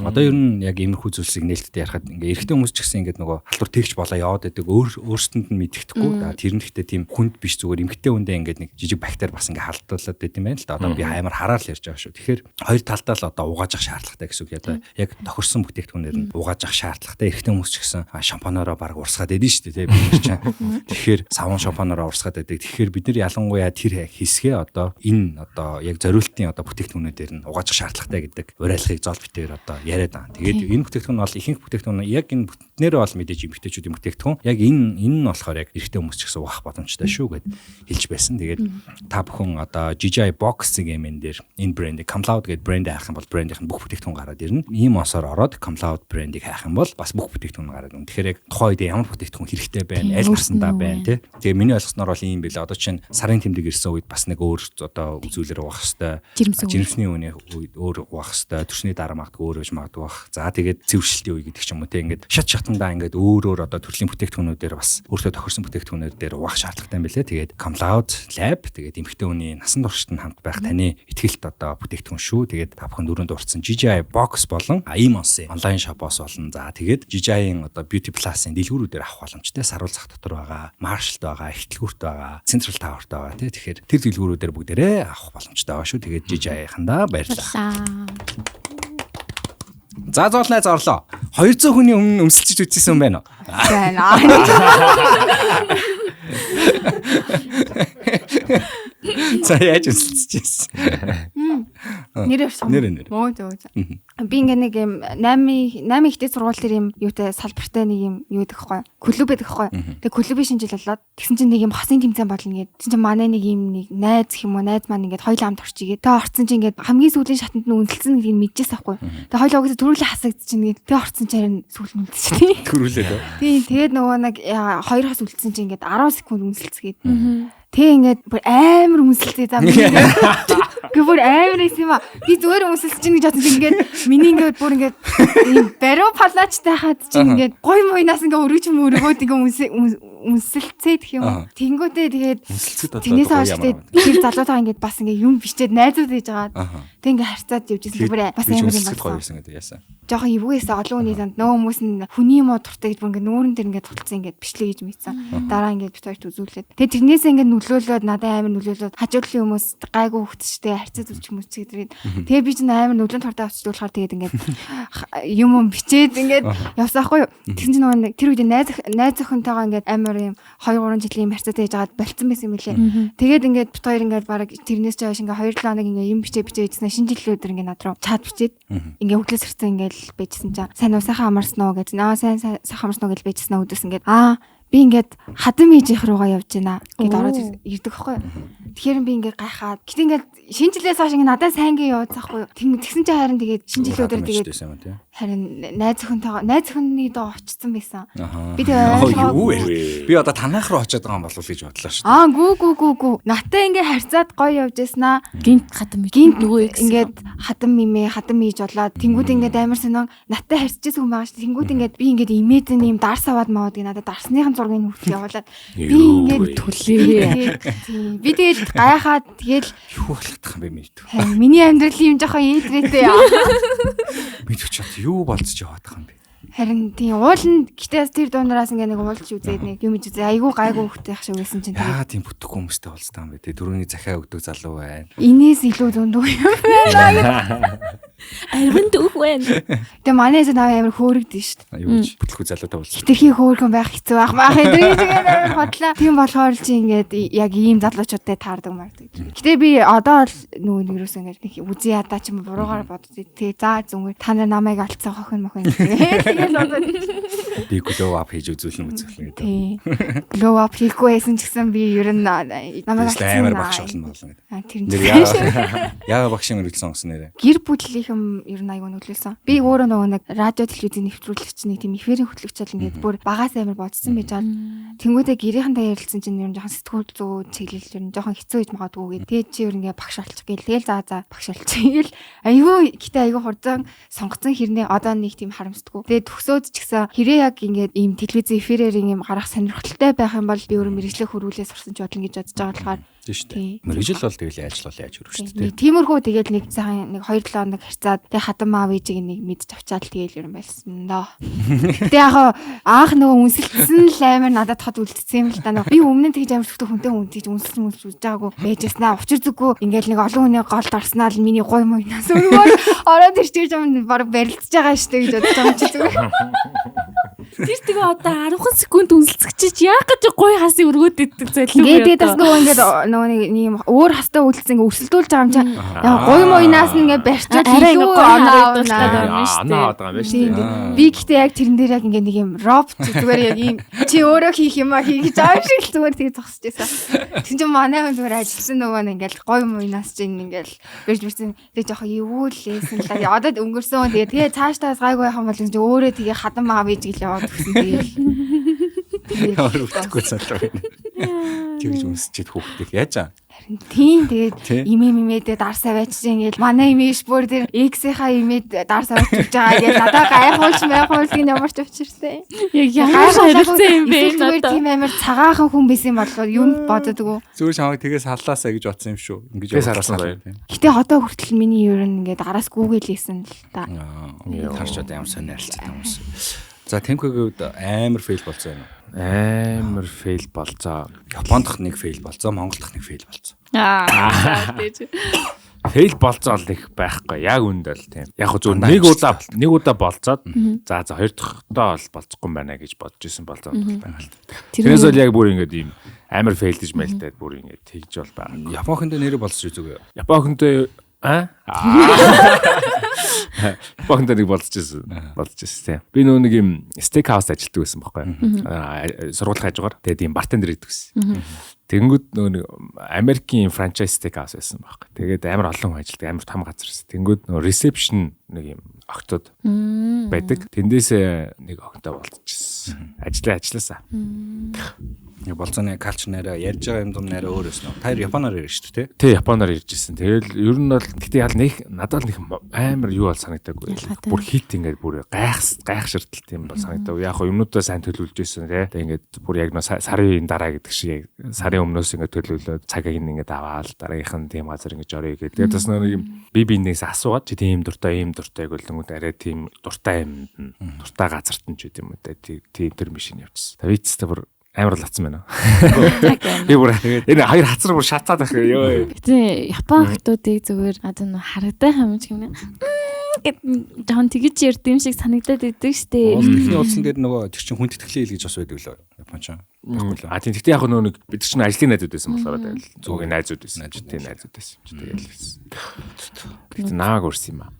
одоо ер нь яг иймэрхүү зүйлсийг нээлттэй ярихад ингээ эрэгтэй хүмүүс ч гэсэн ингээд нөгөө халдвар тэгч болоо яваад байдаг. Өөрсдөнд нь мэдэх. Тэр нь гэхдээ тийм хүнд биш, зүгээр эмэгтэй хүндээ ингээд нэг жижиг бактери бас ингээд халдуулаад байт юм байна л да. Одоо би амар хараар л ярьж байгаа шүү. Тэгэхээр хоёр талдаа л одоо угааж ах шаардлагатай гэсэн үг. Одоо яг тохирсон бүтээгдэхүүнээр нь угааж ах шаардлагатай. Эрэгтэй хүмүүс ч гэсэн шампаноороо баг урсгаад байдэн шүү дээ, тийм бид нар чинь. Тэгэхээр саван шампаноороо урсгаад байдаг. Тэгэхээр бид нар ялангуяа тэр хэсгээ одоо энэ одоо яг зориултын одоо бүтээгдэхүүнүүдээр нь угааж ах шаардлагатай гэдэг уриалгыг зоол битээр одоо яриад байгаа. Тэгээд энэ бүтээгдэхүүн бол ихэнх бүтээгдэхүүн яг энэ бүтнээрээ бол мэдээж эмэгтэйчүүдийн бүтээгдэхүүн. Яг энэ нь болохоор яг эрэгтэй хүмүүс ч гэсэн угаах боломжтой шүү гэд хэлж байсан. Тэгээд та бүхэн одоо GGI Box гэмэн дээр энэ брендийг Camloud гэд брэнд хайх юм бол брендийнх нь бүх бүтээгдэхүүн гараад ирнэ. Ийм осоор ороод Camloud брендийг хайх юм бол бас бүх бүтээгдэхүүн гараад ирнэ. Тэгэхээр яг тухайн үед ямар бүтээгдэхүүн хэрэгтэй байна, аль насандаа байна тий. Тэгээ миний ойлгосноор бол ийм билээ. Одоо чинь сарын тэмдэг ирсэн үед бас нэг өөр одоо зүйлээр угаах хэвээр, жирэмсний үеийн үед өөр угаах хэвээр, төрсний дараа магадгүй өөр байж магадгүй бах. За тэгээд зэвшилтийн үе гэдэг ч юм уу тий. Ингээд шат шатандаа ингээд өөр өөр одоо төрлийн бүтээгдэхүүнүүдээр бас өөртөө тохирсон бүтээгдэхүүнээр дээр угаах шаардлагатай юм билээ. Тэгээд Camloud Lab тэгээд эмэгтэй хүний насан туршид нь хамт байх таны итгэлт одоо бүтээгдэхүүн шүү. Тэгээд та бүхэн дөрөнд дурдсан GGI Box болон Imons онлайн шопоос болон за тэгээд GGI-ийн одоо Beauty Plus-ын дэлгүүрүүдээр авах боломжтой. Саруул зах дотор байгаа, Marshall-д байгаа, Ихтлгүүрт байгаа, Central Tower-т байгаа тий. Тэгэхээр тэр дэлгүүрүүдээр бүгдээрээ авах боломжтой байгаа шүү. Тэгээд GGI-хандаа баярлалаа. За зоол найз орлоо. 200 хүний өмнө өмсөлж үзсэн юм байна уу? Байна. За яаж өмсөлж ирсэн? Нэр явсан. Нэр. Мөө зөө. Би ингээ нэг юм 8 ихтэй сургууль дээр юм юутай салбартай нэг юм юу гэдэг хэвгүй. Клуб гэдэг хэвгүй. Тэгээ клубын шинжил болоод тэгсэн чинь нэг юм хосын тэмцээн болно гээд. Тэгсэн чинь манай нэг юм нэг найз гэх юм уу найз маань ингээд хоёул амт орчигээ. Тэгээ орцсон чинь ингээд хамгийн сүүлийн шатанд нь үнэлсэн гэдгийг мэдчихсэн байхгүй. Тэгээ хоёул угаасаа түрүүлээ хасагдчихна гээд. Тэгээ орцсон чинь харин сүүл нь үлдчихсэн. Түрүүлээ дээ. Тийм тэгээд нөгөө нэг хоёр хос үлдсэн чинь ингээд 10 секунд үнэлцгээд. Тэг ингээд бүр амар үнсэлцээ зам. Гэ бүр амар исэн юм а. Би зүгээр үнсэлж чинь гэж бодсон чинь ингээд миний ингээд бүр ингээд ийм бариу палаачтай хаад чинь ингээд гой муйнаас ингээд өргөж мөргөөд ингээд үнсэлцээ гэх юм. Тэнгүүтээ тэгээд тэрнээс хойш тэгээд тэр залуутаа ингээд бас ингээд юм бичээд найзууд хийж байгаа. Тэг ингээд харьцаад явж исэн. Бүр бас амар юм болсон гэдэг яасан. Жохон эвгүйсэн олон хүний занд нөгөө хүмүүс нь хүний муу дуртай гэж бүр ингээд нүүрэн дээр ингээд тулцсан ингээд бичлэг хийж мэдсэн. Дараа ингээд бит хоёрт үзүүлээд. Тэгээд тэрнээсээ ингээд нөлөөлөөд надад амар нөлөөлөөд хажуудлын хүмүүс гайгүй хөвгтчтэй харьцаа зүлж хүмүүс чигдэрээд. Тэгээ би чинь амар нөлөөнд дуртай авчиж болохоор тэгээд ингээд юм юм бичээд ингээд явсан хгүй юу. Тэгсэн чинь нөгөө тэр үед найз охинтойгоо ингээд амар юм 2 3 жилийн юм харьцаатай хийж байгаад болцсон байсан юм билээ. Тэгээд ингээд бит хоёр ингээд бараг тэрнээс ч хойш ингээд 2 7 хоног ингээд юм бичээ бичээ хийжсэн. Шинэ жилийн өдөр ингээд над руу чат бичээд ингээд өглөөс хэрцэн ингээд байжсэн чинь сайн уу сайхан амарсан уу гэж наа сайн сайхан амарсан уу гэж байжсэн өдөөс ингээд аа би ингээд хадам ээжийнх руугаа явж байна гэд ороод ирдэг байхгүй. Тэгэхээр би ингээд гайхаад гэтээ ингээд шинэ жилээс хойш ингээд надад сайнгийн явуулсан байхгүй. Тэгсэн чинь харин тэгээд шинэ жилийн өдөр тэгээд харин найз охинтойгоо найз охины доо очсон байсан. Би тэгээ юу вэ? Би одоо танаах руу очиод байгаа юм болов уу гэж бодлоо шүү дээ. Аа гүү гүү гүү гүү. Натаа ингээд харьцаад гоё явж байснаа. Гинт хадам гинт нөгөө ингээд хадам имээ хадам хийж болоод тэнгууд ингээд амар сонин натаа харьцажсэн хүн байгаа шүү. Тэнгууд ингээд би ингээд имээд нэм дарс аваад маваад гэ надад дарсныхан зургийг хүртэл явуулаад би ингээд түлээ. Тийм. Би тэгээд гайхаад тэгэл юу болох юм бэ мэдв. Миний амьдрал юм жоохон ээдрээтэй яа. Мэдвч чад юу болцож яваадах юм бэ? Харин тийм ууланд гэтээ тэр дундраас ингээ нэг уулж үзээд нэг юм иж үзээ. Айгүй гайгүй хөхтэй ах шиг байсан чинь тэгээд яа тийм бүтэхгүй хүмүүстэй уулзсан юм бэ. Тэгээ түрүүний захиа өгдөг залуу байна. Инээс илүү зөндөө юм байна. Арвинд өөх байна. Тэгээ манай эзэн амар хөөрөгдөн шүү дээ. Юу гэж бүтлгүй залуутай уулзсан. Хитрхи хөөрхөн байх хэцүү байх маа гэдэг чинь амар хотлаа. Тийм болохоор чи ингээд яг ийм залуучуудтай таардаг мардаг. Гэтэ би одоо л нөгөө нэг юусэн ингээд нэг үзий ядаа ч юм буруугаар бодож тэгээ за зүнгээр та нар намайг алдсан хохин мохин тэгэл одоо би glow up хийж үзүүлнэ гэдэг. Тийм. Glow up хийхгүй байсан ч гэсэн би ер нь намайг алдсан амар багш болно гэдэг. Тэр нь. Яага багшийн мэргэжил сонгосон нэрээ. Гэр бүлийнхэн ер нь аягүй нөлөөлсөн. Би өөрөө нөгөө нэг радио телевизийн нэвтрүүлэгч нэг тийм эфирийн хөтлөгч бол ингээд бүр багаас амар бодсон байж байгаа. Тэнгүүдээ гэрийнхэнтэй ярилцсан чинь ер нь жоохон сэтгүүл зүү чиглэл ер нь жоохон хэцүү гэж магадгүй гээд. Тэгээд чи ер нь ингээд багш болчих гээл. Тэгэл за багш болчих гээл. Аягүй гэтээ аягүй хурдан сонгоцсон хэрнээ одоо нэг тийм харамсдаггүй. Тэгээд төгсөөд ч гэсэн хэрэг яг ингээд ийм телевизийн эфирээр ийм гарах сонирхолтой байх юм бол би өөрөө мэргэжлээ хөрвүүлээ сурсан ч бодлоо гэж бодож байгаа болохоор тийм шүү дээ. Мэргэжил бол тэгэл яаж л бол яаж өрөв шүү дээ. Тиймэрхүү тэгэл нэг сайхан нэг 2-7 хоног харьцаад тэг хатан маав ээжийг нэг мэдж авчаад тэгэл ер нь байсан доо. Гэтэ яг анх нөгөө үнсэлтсэн л амар надад хот үлдсэн юм л да. Би өмнө нь тэгж амар сүхтэ хүнтэй хүн тэгж үнсэлсэн үнсэлж үзэж байгаагүй байжснаа. Учир зүггүй ингээл нэг олон хүний голд орсноо л миний гой мойнаас өргөөл ороод ирчих юм баг барилцж байгаа шүү дээ гэж бодож байгаа юм чи зүгээр. Тэр тэгээ одоо 10 секунд үнсэлцэх чи яах гэж гой хасын өргөөд иддэг зэлүү. Тэгээд бас нөгөө ингээд нөгөө нэг юм өөр хастай үлдсэн ингээ өрсөлдүүлж байгаа юм чинь яг гой мойнаас нь ингээ барьчаад илүү оноо аваад байгаа юм байна шүү дээ. Би гэхдээ яг тэрэн дээр яг ингээ нэг юм робот зүгээр яг ийм чи өөрөө хийх юм а хий гэж байгаа юм шиг л зүгээр тэгээ зогсож байсан. Тэгсэн чинь манай хүн зүгээр ажилласан нөгөө нэг ингээл гой мойнаас чинь ингээл барьж барьсан тэгээ жоохон эвүүлээсэн л да. Одоо өнгөрсөн тэгээ цаашдаа гайгүй яхан бол чинь өөрөө тэгээ хатан маав ээж гэл яваад өгсөн тэгэл. Ямар үтгэхгүй залуу байна. Тэгж үнсчихэд хүүхдийг яаж аа? Харин тийм тэгээд имээ мимээдээ дар саваач ингээл манай имээш бүр тэр X-ийнхаа имээд дар саваач өгч байгаа гэж надаа гайхуулж майхуулж гин ямар ч учиртай. Яг ямар харилцан юм бэ надаа. Тийм амар цагаахан хүн байсан болов юм боддгоо. Зүгээр чамайг тэгээс саллаасаа гэж бодсон юм шүү. Ингэж явуулсан. Гэтэ одоо хүртэл миний ер нь ингээд араас гүгэлээсэн л та. Тарч одоо ямар сонио харилцаатай хүмүүс. За Тэмхүүгийн хувьд амар fail болцсон юм уу? Амар fail болцоо. Японд нэг fail болцоо, Монголд нэг fail болцоо. Аа тийч. Fail болцоо л их байхгүй. Яг үнд л тийм. Яг хөө зөв нэг удаа болцоод за хоёр дахьтаа бол болцохгүй юм байна гэж бодож исэн болцоо бол байгаа л. Тэрнээс бол яг бүр ингээд ийм амар fail дэж мэлдээд бүр ингээд тэгж бол байгаа. Япон хүндээ нэрээ болцож үзээгүй юу? Япон хүндээ аа Японд нэг болцож байсан тийм. Би нөө нэг юм стейк хаус ажилладаг байсан байхгүй. Сургуулийн хажуугаар. Тэгээд юм бартендер гэдэг байсан. Тэнгүүд нөө нэг Америкийн франчайз стейк хаус байсан байхгүй. Тэгээд амар олон хүн ажилладаг, амар том газар байсан. Тэнгүүд нөө ресепшн нэг юм октод байдаг. Тэндээсээ нэг охинтой болцчихсон. Ажилласаа. Болцооны калч нэрээ ярьж байгаа юм дум нэрээ өөр өснө. Та хоёр Японоор ирж шүү дээ, тий? Тий, Японоор ирж ирсэн. Тэгэл ер нь бол гэтээ ял нэг надад нэг амар юу бол санагдаагүй. Бүр хит ингээд бүр гайхширтал тийм бол санагдаагүй. Яг хоо юмнуудаа сайн төлөвлөж ирсэн тий. Тэг ингээд бүр яг нөө сарын дараа гэдэг шиг сарын өмнөөс ингээд төлөвлөөд цагийг ингээд аваал дараагийнх нь тийм газар ингээд орё гэдэг. Тэгээд бас нэг юм би биенээс асуугаад чи тийм дуртай ийм дуртай гэлэнгүүд арай тийм дуртай юмд нь дуртай газарт нь ч гэдэм үү те. Тийм тэр машин явчихсан. Вицтэй бүр амар латсан байна. Би бүр энэ хоёр хацар бүр шатаад байх ёо. Гэтэ Япон охтуудыг зүгээр одоо нөө харагдах юм шиг юм. Гэт жоон тэгэж ярд юм шиг санагдаад идэг штэ. Эхний уулзсан дээр нөгөө тэр чинь хүн тэтгэлийн хэл гэж бас байдаг лөө. Японч. А тийм гэхдээ яг нөгөө нэг бид нар чинь ажлын найзууд байсан болохоор тэгэл зүгийн найзууд байсан. Тийм найзууд байсан юм чи тэгэл байсан. Тэгтээ нааг өрсөн юм аа.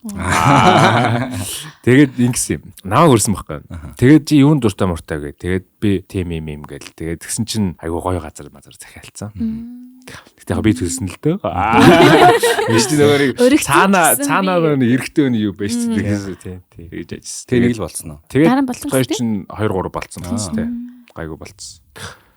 Тэгээд ингэсэн юм. Нааг өрсөн байхгүй. Тэгээд чи юун дуртай муртай гэ. Тэгээд би тийм юм юм гэл. Тэгээд тэгсэн чинь айгуу гоё газар мазар захиалцсан. Гэтэ яг би төлсөн л дөө. Биш нөгөө нэг цаанаа нөгөө эрэгтэй хүний юу байж тийм тийм тэгэж ажилласан. Тэгээ нэг л болцсон уу? Тэгээд хоёр чинь 2 3 болцсон болсон тийм. Гайгүй болцсон.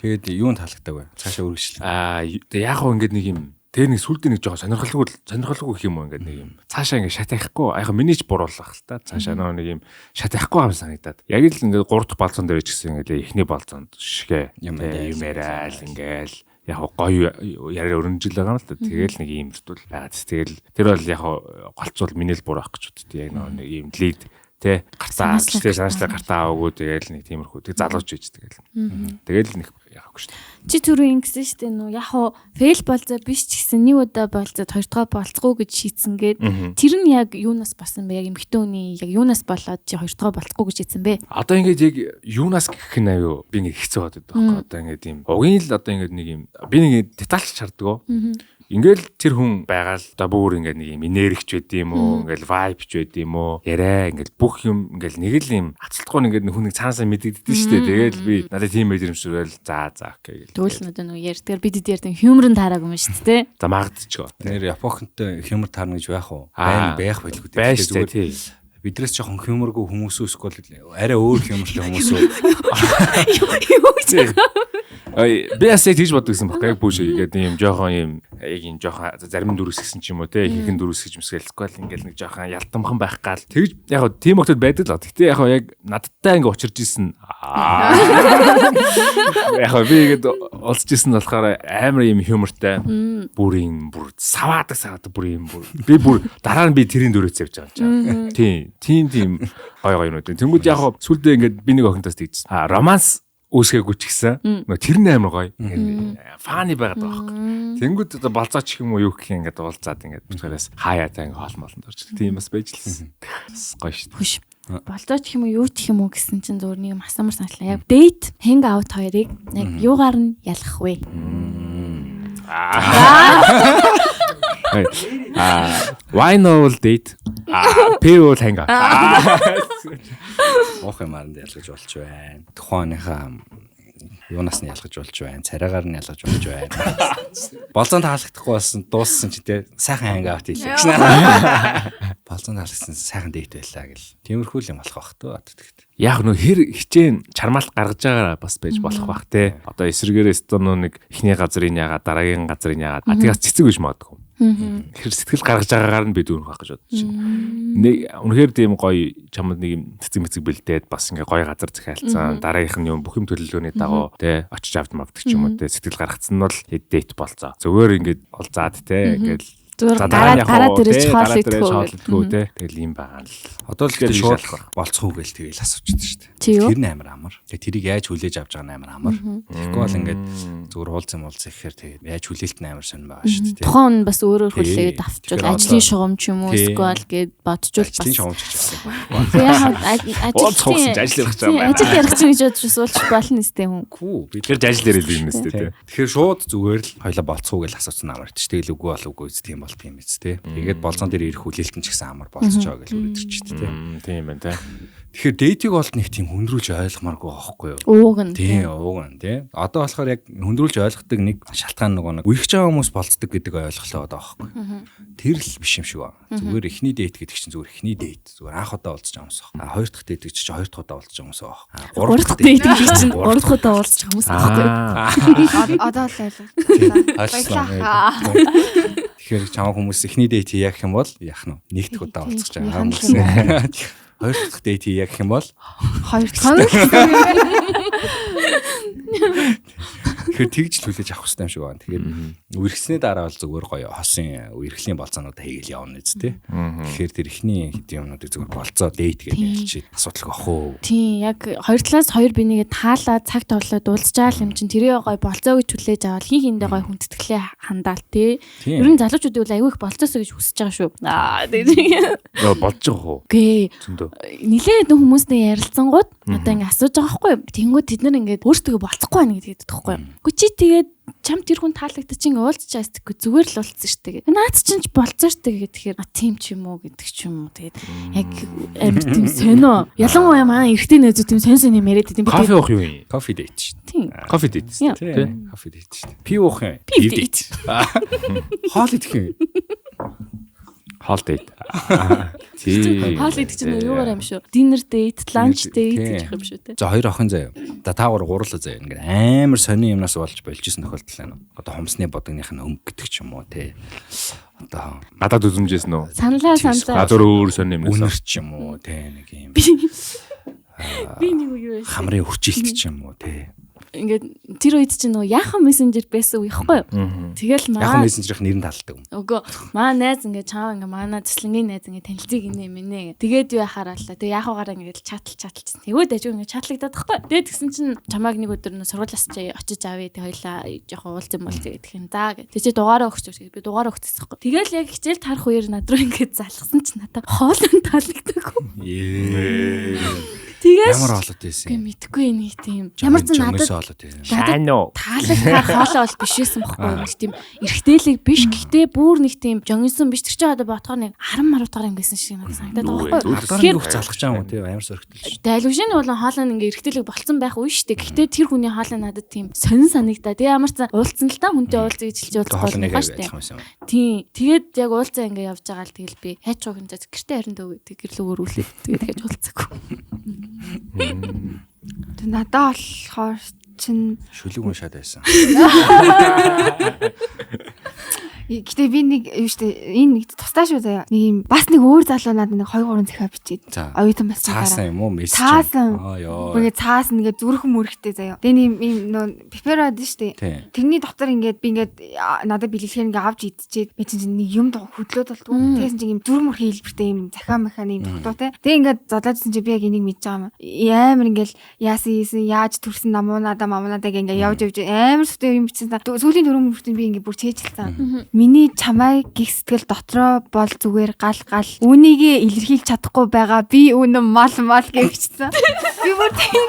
Тэгээд юунд таалагдаагүй? Цаашаа үргэлжлээ. Аа яг хөө ингээд нэг юм тэр нэг сүлдээ нэг жоохон сонирхолгүй гэх юм уу ингээд нэг юм цаашаа ингээд шат авахгүй яг миний ч буруулах л та цаашаа нөгөө нэг юм шат авахгүй юм санагдаад яг л ингээд 3 дахь болцоон дээр ч гэсэн ингээд эхний болцоонд шигэ юм яриа л ингээл яг гоё яриа өрнжил байгаа юм л та тэгэл нэг ийм өртөл байгаад тэгэл тэр бол яг голцвол миний л буруах гэж боддоо яг нөгөө нэг ийм лид Тэ гартаа тий санаачлаа гартаа аваагүй тэгэл нэг тиймэрхүү тэг залууч байж тэгэл. Тэгэл нэг яахгүй шүү дээ. Чи түрүү ингэсэн шүү дээ нүү яг хуу фейл болцоо биш ч гэсэн нэг удаа болцоод хоёр дахь болцгүй гэж шийдсэн гээд тэр нь яг юунаас болсон бэ? Яг эмэгтэй хүний яг юунаас болоод чи хоёр дахь болцгүй гэж шийдсэн бэ? Одоо ингээд яг юунаас гэх нь аюу би ингээд хэцүү байдаг байхгүй. Одоо ингээд юм угийн л одоо ингээд нэг юм би нэг детальч чарддаг. Ингээл тэр хүн байгаа л одоо бүр ингээд нэг юм энергич байд юм уу, ингээл vibe ч байд юм уу, яриа ингээл бүх юм ингээл нэг л юм ацалтгүй ингээд хүн нэг цаанаасаа мэдэгддэг шүү дээ. Тэгэл би надад тийм мэдрэмж төрөөл за окей гэл. Тэгвэл надад нөгөө ярьдгаар бид эд ярьдаг humor нь таараагүй юм шүү дээ. За магадчихгүй. Тэр Японхонтой humor таарна гэж байх уу? Байна байх байлгүй. Зүгээр бидрээс жоохон humorгүй хүмүүс эсвэл арай өөр humorтэй хүмүүс үү? Юу гэж Би бас яг тэгж боддог гэсэн баггүй яг бүш ингээд ийм жоохон ийм яг ийм жоохон зарим дүрс гэсэн ч юм уу те ихэнх дүрс гэж мэсгэлэхгүй л ингээд нэг жоохон ялтамхан байх гал тэгж яг хөө тийм охтод байдаг л. Гэтэ яг хөө яг надтай ингээд учирч исэн яг хөө би ингээд олцож исэн болохоор амар ийм humorтай бүр ийм бүр саваадаг бүр ийм бүр би бүр дараа нь би тэрийн дүрээс явж байгаа юм чам. Тийм тийм гой гой юмнууд. Тэнгүүд яг хөө сүлдээ ингээд би нэг охинтоос тэгжсэн. А романс үүсгээгүй ч гэсэн нөө тэр нь амар гоё. Фаны байгаад байгаа байхгүй. Тэнгүүд одоо болзооч юм уу юу гэх юм ингээд уулзаад ингээд битгээрээс хаяа та ингээд хоол молонд орж. Тийм бас байж лсэн. Бас гоё шүү дээ. Хөш. Болзооч юм уу юу ч юм уу гэсэн чинь зөвөр нэг юм асуумар саналаа. Яг date, hang out хоёрыг яг юугаар нь ялгах вэ? Why no date? P бол hang out. Уух юмар нь ялгаж болж байна. Тухайн хүнийхээ юунаас нь ялгаж болж байна. Царайгаар нь ялгаж болж байна. Болзон таалагдахгүй болсон дууссан чи те сайхан hang out хийлээ гэсэн. Болзон таалагдсан сайхан date байлаа гэл. Тиймэрхүү л юм болох бах төө. Тэгэхэд. Яг нөө хэр хичээн чармаалт гаргаж байгаараа бас байж болох бах те. Одоо эсрэгээрээ өстөө нөө нэг эхний газрын яагаад дараагийн газрын яагаад. А тэгээс цэцэг биш магадгүй. Тэр сэтгэл гаргаж байгаагаар нь би дүүрэх байх гэж бодож байна. Нэг үнэхээр тийм гоё чамд нэг юм цэцэг мэцэг бэлдээд бас ингээ гоё газар захиалцсан. Дараагийнх нь юм бүх юм төлөвлөгөөний дагуу те очиж авд мавдаг ч юм уу те сэтгэл гаргацсан нь бол дэйт болцоо. Зүгээр ингээд олзаад те ингээд зүгээр гараа дээрээ хоол идэхгүй те. Тэгэл юм байгаа л. Одоо л гэхдээ шууд болцох уу гэл тэгэл асуучдаг шүү дээ. Тэр нь амар амар. Тэгээ тэрийг яаж хүлээж авч байгаа нь амар амар. Тэгэхгүй бол ингээд зүгээр уулзсан уулзах гэхээр тэгээд яаж хүлээлт нь амар сонь байгаа шүү дээ. Тухайн хүн бас өөрөөр хүлээгээд авчвал ажлын шугам ч юм уу эсвэл гээд бодчвол бас ажлын шугам ч гэсэн. Ажил ярих гэж байгаа юм байна. Ажил ярих гэж бодож суулж болно нэстэй хүн. Үгүй би тэр ажил яриад юм нэстэй те. Тэгэхээр шууд зүгээр л хоёлаа болцох уу гэж асуусан амар тий. Тэгэл үгүй бол үгүй тийм бол тийм биз те. Тэгээд болцоон дээр ирэх хүлээлт нь ч гэсэн амар болцож байгаа гэж үрээд ирчих те. Тийм байна те. Тэгэхээр date-ийг бол нэг тийм хүндрүүлж ойлгомооргүй байхгүй юу? Ууг нь. Тийм, ууг нь тий. Одоо болохоор яг хүндрүүлж ойлгодог нэг шалтгаан нөгөө нэг үерхэж байгаа хүмүүс болцдог гэдэг ойлголоо одоо байхгүй. Тэр л биш юм шиг байна. Зүгээр эхний date гэдэг чинь зүгээр эхний date. Зүгээр анх удаа уулзж байгаа хүмүүс байхгүй. А хоёр дахь date гэж чинь хоёр дахь удаа уулзж байгаа хүмүүс байхгүй. Гурав дахь date гэж чинь гурав дахь удаа уулзж байгаа хүмүүс байхгүй. Одоо л ойлголоо. Баярлалаа. Тэгэхээр чамаа хүмүүс эхний date хийх юм бол яах нь вэ? Нэг дахь удаа уулзах байгаа хүмүүс. Хоёр дахь date хийх юм бол хоёр дахь. Тэгэхээр тэгж л хүлээж авах хэрэгтэй юм шиг байна. Тэгэхээр үерхсний дараа бол зүгээр гоё хосын үерхлийн болцоонуудаа хийгээл явна үст тээ. Тэгэхээр тэр эхний хэдийн юмнуудыг зүгээр болцоо date гэж ялчи асуудалгүй ах уу. Тийм яг хоёр талаас хоёр бинийгээ таалаа цаг тоглоод уулзж байгаа юм чинь тэрийг гоё болцоо гэж хүлээж аваад хин хиндээ гоё хүндэтгэлээ хандаал тээ. Ер нь залуучуудыг бол аягүй их болцоосоо гэж хүсэж байгаа шүү. Аа тэгээ. Йоо болж байгаа уу? Гээ. Зөндөө. Нилээд хүмүүстэй ярилцсангууд одоо ингэ асууж байгаа байхгүй юу? Тэнгүүд тэд нар ингээд өөртөө болцохгүй байна гэдэг байхгүй юу? Үгүй чи тэгээд чам тэр хүн таалагдчих чинь уулзчаас тэгэхгүй зүгээр л уулзсан шүү дээ. Наад чинь ч болцоо шүү дээ гэхээр а тийм ч юм уу гэдэг ч юм уу. Тэгээд яг амар тийм сонио. Ялангуяа манай эрэгтэй найзууд тийм сонь сонь юм яриад идэв. Кофе уух юу юм? Кофе date шүү дээ. Тийм. Кофе date шүү дээ. Кофе date шүү дээ. Пив уух юм. Пив date. Хоол идэх юм. Хоол date. Тийм. Хоол идэх чинь юугаар юм шүү. Dinner date, lunch date гэх юм шүү те. За хоёр охин заяа. За та гурав гурлаа заяа. Ингээд амар сони юмнаас болж болж исэн тохиолдол байна. Одоо хумсны бодгоных нь өнгө гэдэг ч юм уу те. Одоо гадаад үзмжээс нөө. Саналаа саналаа. Гадуур өөр сони юмнаас. Үнэр ч юм уу те нэг юм. Би нэг юу вэ? Хамрын хүчилт ч юм уу те. Ингээд тэр үед чинь нөгөө Yahoo Messenger байсан үе ихгүй юу? Тэгэл маа Yahoo Messenger-ийн нэр нь таалдаг юм. Үгүй. Маа найз ингээд чаав ингээд манай туслангийн найз ингээд танилцъя гинэ мэнэ. Тэгээд юу яхаараа л. Тэгээ Yahoo-гаараа ингээд чатал. Тэгвэл дажгүй ингээд чатлагдаад тахгүй. Тэгээд тэгсэн чинь чамааг нэг өдөр нөө сургуулиас чи очиж авъя. Тэг хоёлаа жоохон уулзсан болцъя гэх юм. За гэх. Тэг чи дугаараа өгч гэж би дугаараа өгчихсэн байхгүй. Тэгэл яг хичээл тарах үеэр над руу ингээд залхсан чинь надад хоолой таалагдаагүй. Тэгээс ямар хоолойтой байсан юм? Мэдэхгүй нэг тийм. Ямар ч надад таалагдах хоолой бол биш байсан байхгүй. Нэг тийм эргэжтэйлэг биш. Гэхдээ бүр нэг тийм жонгисон биш. Тэр чинь одоо бодохоор нэг 10 маруудгаар юм байсан шиг надад санагдаад байгаа байхгүй. Тэгэхээр залхаж байгаа юм уу тий амар сөрөгтэй шүү. Дайлвшин болон хоолой нь ингээ эргэжтэйлэг болцсон байх үе шүү дээ. Гэхдээ тэр хүний хоолой надад тийм сонин санагдаа. Тэгээ ямар ч уулзсан л та хүнтэй уулзъя гэж хэлж уулзах болно шүү дээ. Тийм. Тэгээд яг уулзаа ингээ явж байгаа л тэгэл би хайч уу хэмжээ гэртээ харин дөө гэдэг гэрлүүгээр өрүүлээ. Тэгээд тэгэж уулзаагүй. Тэг надад болохоор чин шүлэг уншаад байсан. Гэтэ би нэг юу штэ энэ нэг тусдаа шүү заяа. Нэг юм бас нэг өөр залуу надад нэг 2 3 захиа бичээд. Оюутан басны дараа. Цаасан юм уу? Мессеж. Цаасан. Аа ёо. Бүр ингээ цаасан ингээ зүрхэн мөрөгтэй заяа. Тэгээ нэг юм нөө пеперод штэ. Тэрний дотор ингээд би ингээд надад бэлгэлэхээр ингээ авч идчихэд би чинь нэг юм хөдлөөд болтгоо. Тэгсэн чинь юм зүрх мөрхийн хэлбэртэй юм захиа механик юм тогтоотой. Тэгээ ингээд зодлоодсэн чинь би яг энийг мэдж байгаа юм. Амар ингээл яасан ийсэн яаж төрсөн намуунада мамуунада гэ ингээ явж явж амар сүтэй юм бичсэн. Сүүлийн дөрвөн мөртөнд би ингээ бүр чэйжилсэн. Миний чамайг гих сэтгэл дотроо бол зүгээр гал гал үүнийгээ илэрхийлж чадахгүй байгаа би үнэн мал мал гэж бичсэн. Би бүр тийм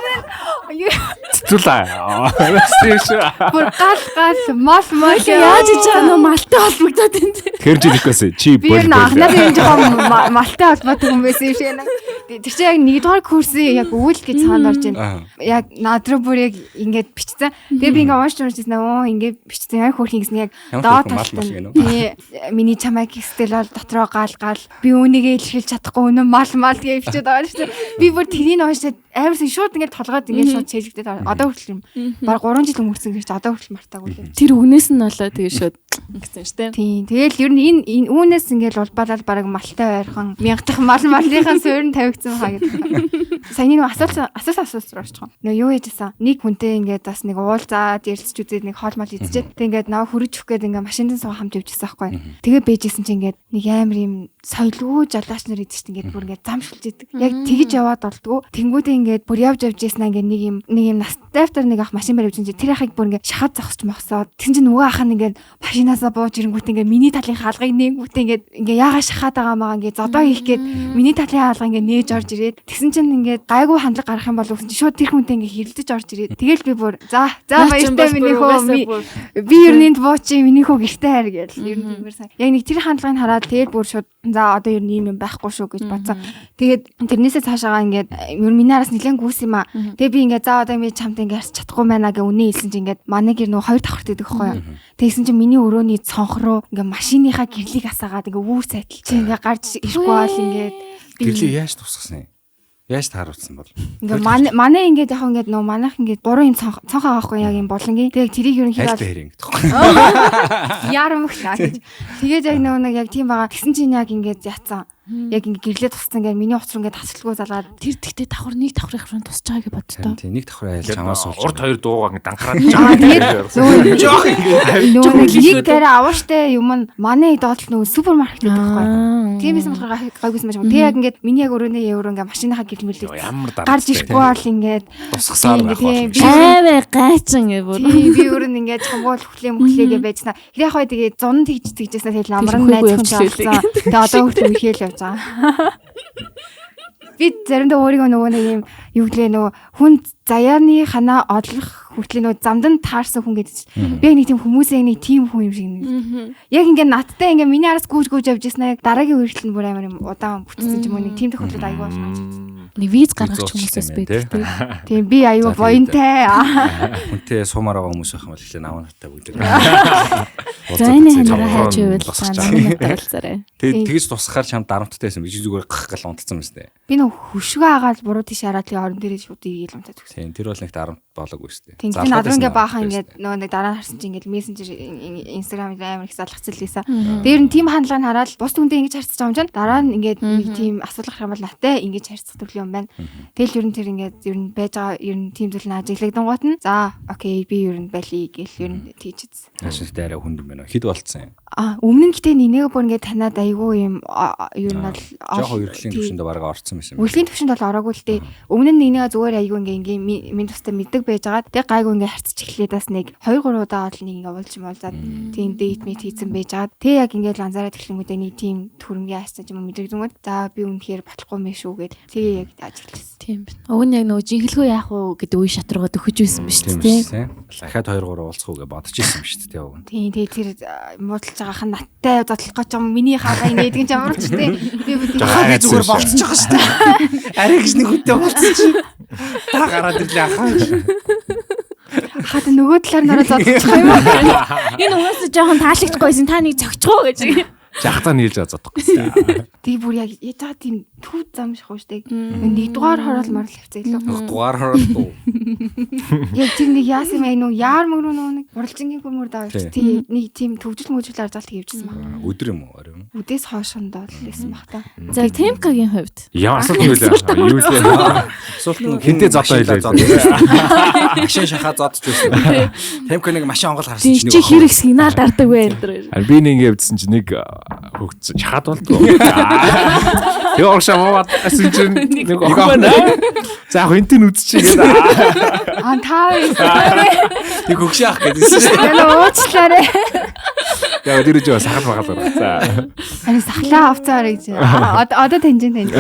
цэцүүлээ. Бүр гал гал мал мал яаж хийж байгаа нөө малтай холбогдоод энэ. Тэр жиликээс чи бол би анханаас юм жоохон малтай холбоотой хүн байсан юм шиг. Тэр чинь яг нэгдүгээр курсын яг өвөл гэж цаанд орж байна. Яг над руу бүр яг ингээд бичсэн. Тэгээ би ингээд уншиж уншижсэн. Оо ингээд бичсэн. Яг хөөрхөн гэсэн яг доод талд нь. Миний чамайг сэтгэл бол дотроо гал гал би үүнийгээ илэрхийлж чадахгүй үнэн мал мал гэж бичээд байгаа шүү дээ. Би бүр тэрийг уншаад амар шууд ингээд толгойд ингээд шууд чэйжлэгдээд одоо хүртэл юм. Баг 3 жил өнгөрсөн гэж одоо хүртэл мартаагүй л. Тэр үгнээс нь болоо тэгээ шууд гэсэн шүү дээ. Тийм. Тэгэл ер нь энэ үүнээс ингээд улбалал баг малтай ойрхон мянгадах мал малынхаа суурь нь тавигдсан хаа гэдэг. Саяны нэг асуулт руу орчих. Нөө юу хийжсэн? Нэг хүнтэй ингээд бас нэг уулзаад ярилцж үзээд нэг хоол мал идчихэд тэг ингээд наа хөрөж өгөх гээд ингээд машинд суу хамт явжсэн байхгүй. Тэгээ бэжсэн чинь ингээд нэг амар юм соёлгүй жолооч нар идэж чинь ингээд бүр ингээд зам шүлж идэг. Яг тэгж яваад болдгоо. Тэнгүүдээ ингээд бүр явж явж ийсэн ингээд нэг юм настайвтар нэг ах машин барь явж чинь тэр ахыг бүр ингээд шахаад зогсож мохсоод тэгсэн чинь нөгөө ах нь ингээд машинаасаа бууж ирэнгүүт ингээд миний талын хаалгыг нээнгүүт ингээд ингээд яагаад шахаад байгаа маа ингээд зодоо хийх гээд миний талын хаалга ингээд нээж орж ирээд тэгсэн чинь ингээд гайгүй хандлага гарах юм болов гэсэн чинь шууд тэр хүнтэй ингээд хэрэлдэж орж ирээд тэгэл би бүр за баяртай миний хөө би ер нь энд буучи миний хөө гэртээ хайр гээл ер нь тиймэр сайн яг нэг тэр хандлагыг хараад тэгэл бүр шууд за одоо ер нь ийм юм байхгүй шүү гэж бодсон. Тэгээд тэрнээсээ цаашаагаа ингээд ер нь миний араас нэлээд гүйс юм аа. Тэгээ би ингээд за одоо би чамтай ингээд харьц чадахгүй байна гэ үнэ хэлсэн чинь ингээд манай гэр нөө хоёр давхарт идэх байхгүй юу. Тэгсэн чинь миний өрөөний цонх руу ингээд машиныхаа гэрлийг асаагаад ингээд үүр сайтал чи ингээд гарч ирэхгүй бол ингээд гэрлийг яаж тусгасан юм? Яаж тааруулсан бол? Ингээ манай ингээд яг ингээд нөө манайх ингээд гурван юм цонх байгаа яг юм булангийн. Тэгээ тэрийг ерөнхийдөө аль ингээд тахгүй. Ярамх гэж. Тэгээд яг нөө нэг яг тийм байгаа. Тэгсэн чинь яг ингээд яцсан. Яг ингээд гэрлээ туссан ингээд миний уц руу ингээд тасалгүй залгаад тэр тэгтээ давхар нэг давхрын руу тусч байгаа гэж боддоо. Тийм нэг давхар айл чамаас суулж. Урд хоёр дуугаа ингээд данхраад жаа. Тэгээд жоох ингээд нөгөө нэг дээр авууштай юм нь манай доотлол нөгөө супермаркет гэдэг байхгүй. Тийм байсан болохоор гайгүйсэн байж байгаа. Тэгээ яг ингээд миний яг өрөөний евро ингээд машиныхаа гэрэл мэрлийг гарч ирэхгүй бол ингээд тусгасаар байх бол. Аавэ гайчин гэ бүр. Би өөр нь ингээд чамгуул хүлээ мөхлээгээ байжснаа. Тэр яг хой тэгээ зун тэгж тэгжсэн тэгэл намран найз хүн болсон. Тэгээ одоо хүртэл үхээл явж байгаа. Би заримдаа өөрийгөө нөгөө нэг юм юу гэлээ нөгөө хүн заяаны ханаа одлох хүртэл нөгөө замд нь таарсан хүн гэдэг чинь. Би яг нэг тийм хүмүүсээ нэг тийм хүн юм шиг нэг. Яг ингээ надтай ингээ миний араас гүйж гүйж явж ирсэн яг дараагийн үерхэл нь бүр амар юм удаан бүтсэн ч юм уу нэг тийм тохиолдол аягүй болж байгаа. Нэг виз гаргах хүмүүсээс байдаг тийм. Тийм би аюу буянтай. Хүнтэй суумаар байгаа хүмүүс байх юм бол эхлээ наваа наттай бүгд. За энэ ханараа хайж байвал намайг уулзаарай. Тэгээд тэгж тусахаар чам дарамттай байсан. Би зүгээр гах гал унтцсан юм шүү дээ. Би Би нөгөө хөшгөө агаал буруу тийш хараад тэгээ орон дээрээ шууд эргээл унтаад өгсөн. Тийм, тэр бол нэг дарамт болоогүй шүү дээ. Тийм, тэр надад ингээ баахан ингээд нөгөө нэг дараа нь харсан чинь ингээд мессенжер Instagram дээр амар их залгацал лээсэн. Тэр нь тийм хандлага нь хараад бус түндээ ингэж харцаж байгаа юм чинь дараа нь ингээд нэг тийм асуудал гарах юм бол наттай ингэж харьцах төрлийн юм байна. Тэгэл ер нь тэр ингээд ер нь байж байгаа ер нь тийм зүйл нь ажиглагдангуут нь за окей би ер нь байли гэл ер нь тийчээдсэн. Нааштай арай хүнд юм байна. Хэд болцсон юм? А өмнө нь гэтээ нинэгэ бүр ингээд танаад айгүй юм ер нь бол жоохон үргэлжлийн төвшөнд бараг орцсон байсан юм. Үргэлжлийн төвшөнд бол ороогүй л дээ. Өмнө нь нинэгэ зүгээр айгүй ингээ минь тустай мэддэг байжгаад тэг гайгүй ингээ харьцаж эхлээд бас нэг 2 3 удаа бол нэг ингээ уулж муулзаад тийм дейт мэт хийцэн байжгаад тэг яг ингээ л анзаараад эхлэнгүүдээ нэг тийм төрөмгийн айсан юм мэдрэгдэнгүүд за би үнэхээр батлахгүй мэн шүү гэд тэг яг ажигласан. Тийм байна. Уг нь яг нөгөө жинхлэхүү яах уу гэдэг үе шат руугаа дөхөж байсан биз дээ. Дахиад 2 3 уулзах уу гэж бодож ирсэн биз дээ уг нь. Тийм тэг тэр муудалж байгаах нь наттай зодлох гэж юм миний хагаа инээдэг нь ямар ч тийм би зүгээр болцож байгаа шүү дээ. Арай гэж нэг хүнтэй болцсон чи. Та гараад ирлээ ахаа. Хаад нөгөө талаар нараа зодчих юм уу? Энэ угаасаа жоохон таалагдахгүйсэн та нэг зогчих уу гэж. Жахтаа нийлж зодох гэсэн. Тэг бүр яг яж байгаа тийм төв зам шахуу штэ. Нэг дугаар хороол морол хавцаа илүү. Нэг дугаар хороол дуу. Яг тэр нэг яасан юм бэ нүү яар мөр нүү нэг уралжингийн гүмөр даа тий нэг тийм төвжил мөжил арж алт хийвчихсэн баг. Өдөр юм уу орой юм? Үдээс хойшонд бол лээсэн баг та. За Темкагийн хувьд. Яа асуулт юу лээ? Юу лээ? Асуулт нь хинтээ зодоо илээ. Машин шахаа зодч байсан. Темка нэг машин онгол харсан чинь чи хэрэг сигнал дардаг вэ энэ. Би нэг ингэ явдсан чи нэг хөгцсөн чахаад болдгоо. Тэгээ урагшаа муугаад гэсэн чинь нэг охин байна. За яг энтэн үзчихье гэдэг. Аа та нэг хөгшөө ах гэдээсэн шүү. Яна уучлаарай. Яг тэр үжи сахал магаал байна. За. Харин сахлаа авцаар гэж. Одоо таньжин таньж.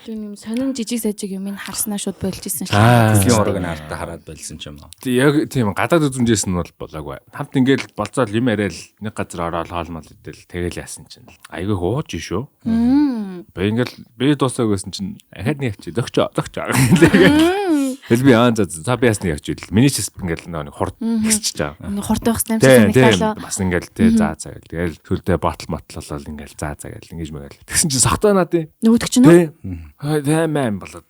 Тэр юм сонин жижиг сажиг юм харснаа шууд болж исэн шүү. Дэлхийн ураг нь ардаа хараад болсон ч юм уу. Яг тийм гадаад үзмжээс нь бол болоогүй. Хамт ингээл болцоол юм яриад нэг газар ороод хоол мол идэл тэгэл яасан чинь айгүй хууж шүү. Би ингээл би дуусааг байсан чинь ахаад нэг явчих. Зөгчөө зөгчөө. Тэгэл би аа за би ясны явчих. Миний ч ингээл нэг хурд ихсэж байгаа. Нэг хурд байх хэрэгтэй санагталаа. Бас ингээл тий за за гэл. Тэгэл сүлдээ ботл мотлолол ингээл за за гэл ингэж мэгэл. Тэгсэн чинь сохтоо надын. Нөгөөдөг чинь үү? Тий. 8 болоод.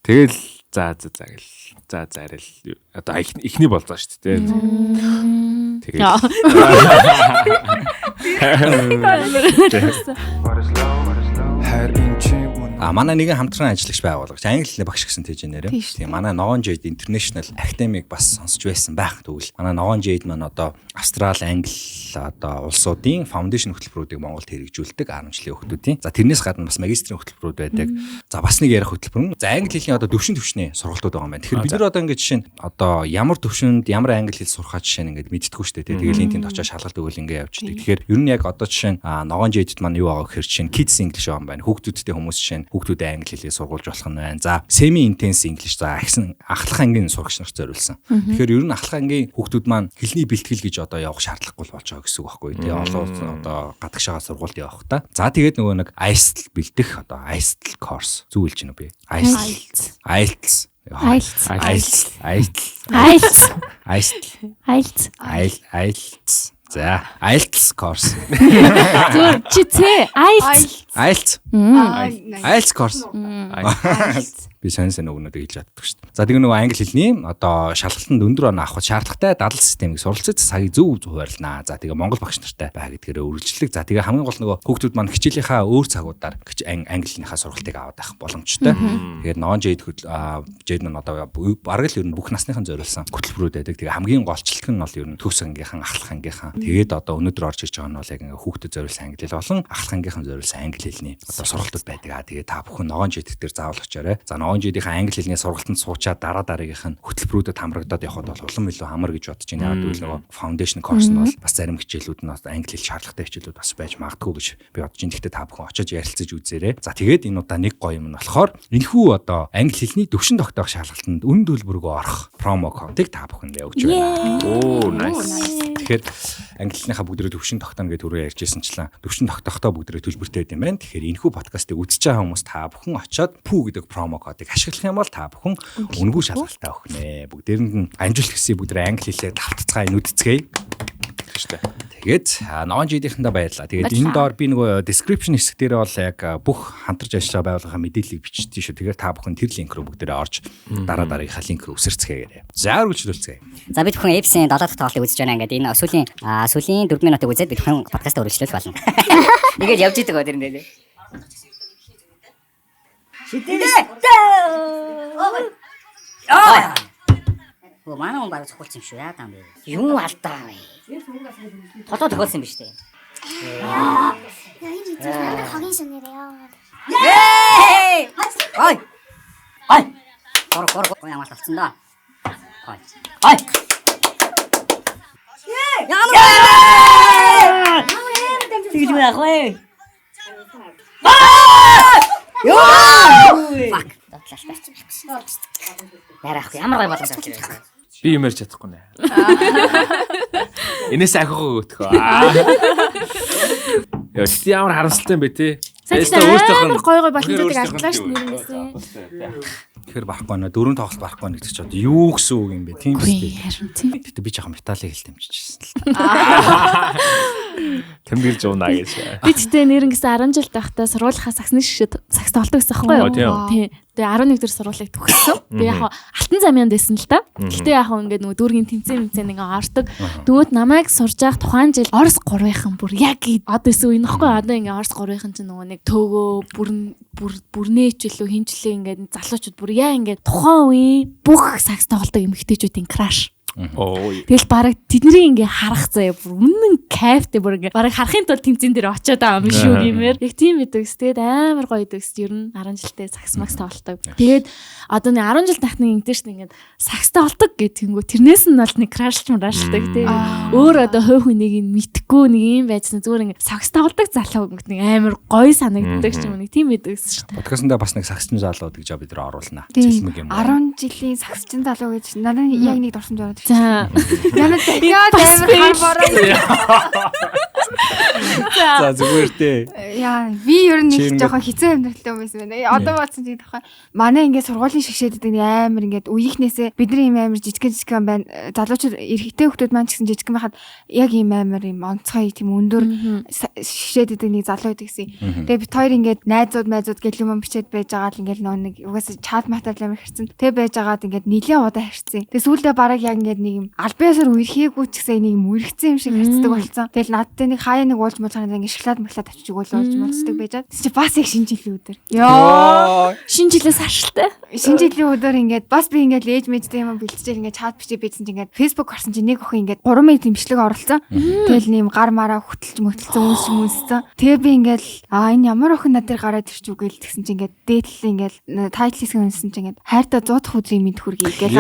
Тэгэл за за за гэл. За за арай л одоо эхний болзоо шүү дээ. Тэгээд А манай нэгэн хамтран ажиллагч байгуулагч англи хэлний багш гэсэн тийж нэрээ. Тийм манай Ногоон Jade International Academy-г бас сонсч байсан байх. Тэгвэл манай Ногоон Jade маань одоо Австрали, Англи одоо улсуудын foundation хөтөлбөрүүдийг Монголд хэрэгжүүлдэг 10 жилийн хүүхдүүдийн. За тэрнээс гадна бас магистрийн хөтөлбөрүүд байдаг. За бас нэг ярих хөтөлбөр нь. За англи хэлний одоо төвшин төвшний сургалтууд байгаа юм байна. Тэгэхээр бид нар одоо ингэ жишээ нь одоо ямар төвшөнд ямар англи хэл сурахаа жишээ нь ингээд мэддэггүй шүү дээ. Тэгэл энэ тэнд очиж шалгалт өгөөл ингэ явждаг. Тэгэхээр ер нь яг одоо жишээ нь Ногоон Jade-д маань юу байгаа гэхээр жишээ нь Kids English байгаа юм байна. Хүүхдүүдтэй хүмүүс жишээ нь хүүхдүүдэд англи хэлийг сургуулж болох нь байна. За semi intense English за ахсан ахлах ангийн сурагч нарт зориулсан. Тэгэхээр ер нь ахлах ангийн хүүхдүүд маань хэлний бэлтгэл гэж одоо явах шаардлагагүй болж байгаа гэсэн үг байхгүй тий. Олон одоо гадагшаага сургуульд явах та. За тэгээд нөгөө нэг IELTS бэлдэх одоо IELTS course зүг хэлж байна уу би? IELTS IELTS IELTS IELTS IELTS IELTS IELTS IELTS За, IELTS course. Зүгээр чи цэ IELTS. IELTS. IELTS course. Би сонь сонь үгнүүдийг хэлж чаддаг шүү дээ. За тэгээ нөгөө англи хэлний одоо шалгалтанд өндөр оноо авах шаардлагатай дадал системийг суралцаж цагийг зөв хуваарлнаа. За тэгээ монгол багш нартай бай гэдгээрээ үргэлжлэх. За тэгээ хамгийн гол нөгөө хүүхдүүд маань хичээлийнхаа өөр цагуудаар англи хэлнийхаа сургалтыг аваад байх боломжтой. Тэгэхээр Ногоон Jade Jade маань одоо бараг л ер нь бүх насныхан зориулсан хөтөлбөрүүд байдаг. Тэгээ хамгийн голчлох нь бол ер нь төгс ангийнхан, ахлах ангийнхан. Тэгээд одоо өнөөдөр орж ирж байгаа нь бол яг ингээ хүүхдэд зориулсан англи хэл болон ахлах ангийнхан зориулсан англи хэлний одоо сургалтууд байдаг. Аа тэгээ та бүхэн Ногоон Jade дээр заавал очоорой. За Ногоон Jade-ийн англи хэлний сургалтанд суучаад дараа дараагийнх нь хөтөлбөрүүдэд хамрагдаад явхад бол улам илүү амар гэж бодож байна. Яг гэвэл нөгөө foundation course нь бол бас зарим хичээлүүд нь бас англи хэл шаардлагатай хичээлүүд бас байж магадгүй гэж би бодож байна. Гэхдээ та бүхэн очиж ярилцаж үзээрэй. За тэгээд энэ удаа нэг гоё юм нь болохоор энэхүү одоо англи хэлний төвшин тогтоох шалгалтанд үнэн төлбөргүй орох промо кодыг та бүхэндээ өгч байна. Оо nice. Тэгэхээр англи хэлнийхаа бүгдээрээ төвшин тогтооно гэж түрүү ярьжсэнчлэн төвшин тогтохдоо бүгдээрээ төлбөртэй байд юм байна. Тэгэхээр энэхүү подкастыг үзэж байгаа хүмүүс та бүхэн очиод пүү гэдэг промо кодыг кодыг ашиглах юм бол та бүхэн үнэгүй шалгалтаа өгнө. Бүгдээрэнд нь амжилт хүсье, бүгд англи хэлээр давтацгаа нүдцгээе. Тэгээд Ногоон жилийнхэндээ баярлалаа. Тэгээд энэ доор би нөгөө description хэсэг дээр бол яг бүх хамтарч ажиллаж байгаа байгууллагын мэдээллийг бичсэн шүү. Тэгэхээр та бүхэн тэр линк рүү бүгдээрээ орж дараа дараагийнхаа линк рүү үсэрцгээе. За үргэлжлүүлцгээе. За бид бүхэн Apps-ийн 7 дахь тоглолтыг үзэж байна. Ингээд энэ сүүлийн 4 минутыг үзээд бид бүхэн подкастаа үргэлжлүүлэх болно. Нэгээл явж идэг тэр нэлээ. Шидээ. Аа. Оо манай хүн баг цохолсон юм шүү. Яа таам бэ? Юу алдаа вэ? Толгой тохиолсон юм биш үү? Яа энэ зүгээр хогийн шөнөрөө. Ей! Ой. Ой. Гор гор гор ямар болсон да. Ой. Ой. Ямар тэгж байх вэ? Йоо! Fuck. Дотлалтай. Ярах ямар гой боломж авч ирсэн. Би юм ярьж чадахгүй нэ. Энэс ахигаа өгөх. Яа, чи ямар харамсалтай юм бэ те? Тэстэ өөртөөх нь гой гой боломжуудыг алдлаа ш нэрнээсээ. Тэгэхээр барахгүй нэ дөрөв тоглолт барахгүй нэ гэдэг чи одоо юу гэсэн үг юм бэ? Тийм үстэй. Гэтэ би жоохон металлыг хэл тэмчихсэн л та. Тэмдэглэж унаа гэж. Би тэгтээ нэрнгэс 10 жил байхдаа сургуулийнхаа саксны шишээ сакс тоглодог гэсэн байхгүй юу? Тийм. Тэгээ 11 дэх сургуулийг төгссөн. Тэгээ яг алтан замянд байсан л та. Гэтэ яг ингээд нөгөө дүүргийн тэмцээн мэмцээн ингээ ордог. Тэгвэл намайг сурж явах тухайн жил Орос 3-ийнхан бүр яг од өсөө энэ ихгүй одоо ингээ Орос 3-ийнхан чинь нөгөө нэг төөгөө бүрнээч илүү хинчлээ ингээд залуучууд бүр яа ингээд тухайн үеийн бүх сакс тоглодог эмэгтэйчүүдийн краш. Тэгэл бараг тэдний ингээ харах заяа бүр үнэн кайфтай бүр ингээ бараг харахын тулд тэмцээн дээр очиод байгаа юм шүү гэмээр. Яг тийм байдаг. Тэгээд амар гоё байдаг. Ер нь 10 жилдээ сакс макс тоглолдог. Тэгээд одоо нэг 10 жил тахны ингэдэж шин ингээд сакс тоглолдог гэх тэнгүү тэрнээс нь бол нэг крашлж мрашлдаг тий. Өөр одоо хувь хүнийг нь мэдхгүй нэг юм байцсан зүгээр ингээ сакс тоглолдог залуу гэнт нэг амар гоё санагддаг ч юм нэг тийм байдаг шүү дээ. Подкастнда бас нэг саксчин залуу гэж бид нар оруулна. Зэлмэг юм. 10 жилийн саксчин залуу гэж надад яг нэг дурсамж ороод. Яна дахиад амар хар бороо. За зүгээр дээ. Яа, би ер нь нэг жоохон хэцүү амьдралтай юм байсан байна. Одоо бодсон чинь тохой. Манай ингээд сургуулийн шигшээд гэдэг нэг амар ингээд үеийнхнээсээ бидний юм амар жижигэн жижигэн байна. Залуучууд эрэгтэй хүмүүс маань ч гэсэн жижигэн байхад яг юм амар юм онцгой тийм өндөр шигшээд гэдэг нэг залуу байдаг гэсэн. Тэгээ бит хоёр ингээд найзууд майзууд гэл юм бичээд байж байгаа л ингээд нөө нэг угаасаа чат матал амар хэрцэн. Тэгээ байж байгаад ингээд нилээн удаа хэрцэн. Тэгээ сүүлдээ бараг яг ингээд нэг юм албан ёсоор үерхээгүй ч гэсэн нэг юм үерхсэн юм шиг харцдаг болсон. Тэгэл надтай нэг хаяа нэг уулж муулахаар ингээд шоколад мөглөө тавьчих өгөөл уулж муулцдаг байжаад. Тэс чи бас яг шинэ жилийн өдөр. Йоо. Шинэ жилээс харшилтай. Шинэ жилийн өдөр ингээд бас би ингээд ээж мэжтэй юм бэлтжээл ингээд чат бичээ бичсэн чинь ингээд Facebook орсон чинь нэг охин ингээд 3 минутын бичлэг оруулсан. Тэгэл нэм гар мараа хөтөлж мөтөлцөн үнс мүнссэн. Тэгээ би ингээд аа энэ ямар охин над дээр гараад ирч үгээл тэгсэн чинь ингээд дээдл ингээд тайтл хэсэг үнсэн чинь ингээд хайртай 100 дахь өдрийн мэд хүргэе гээл.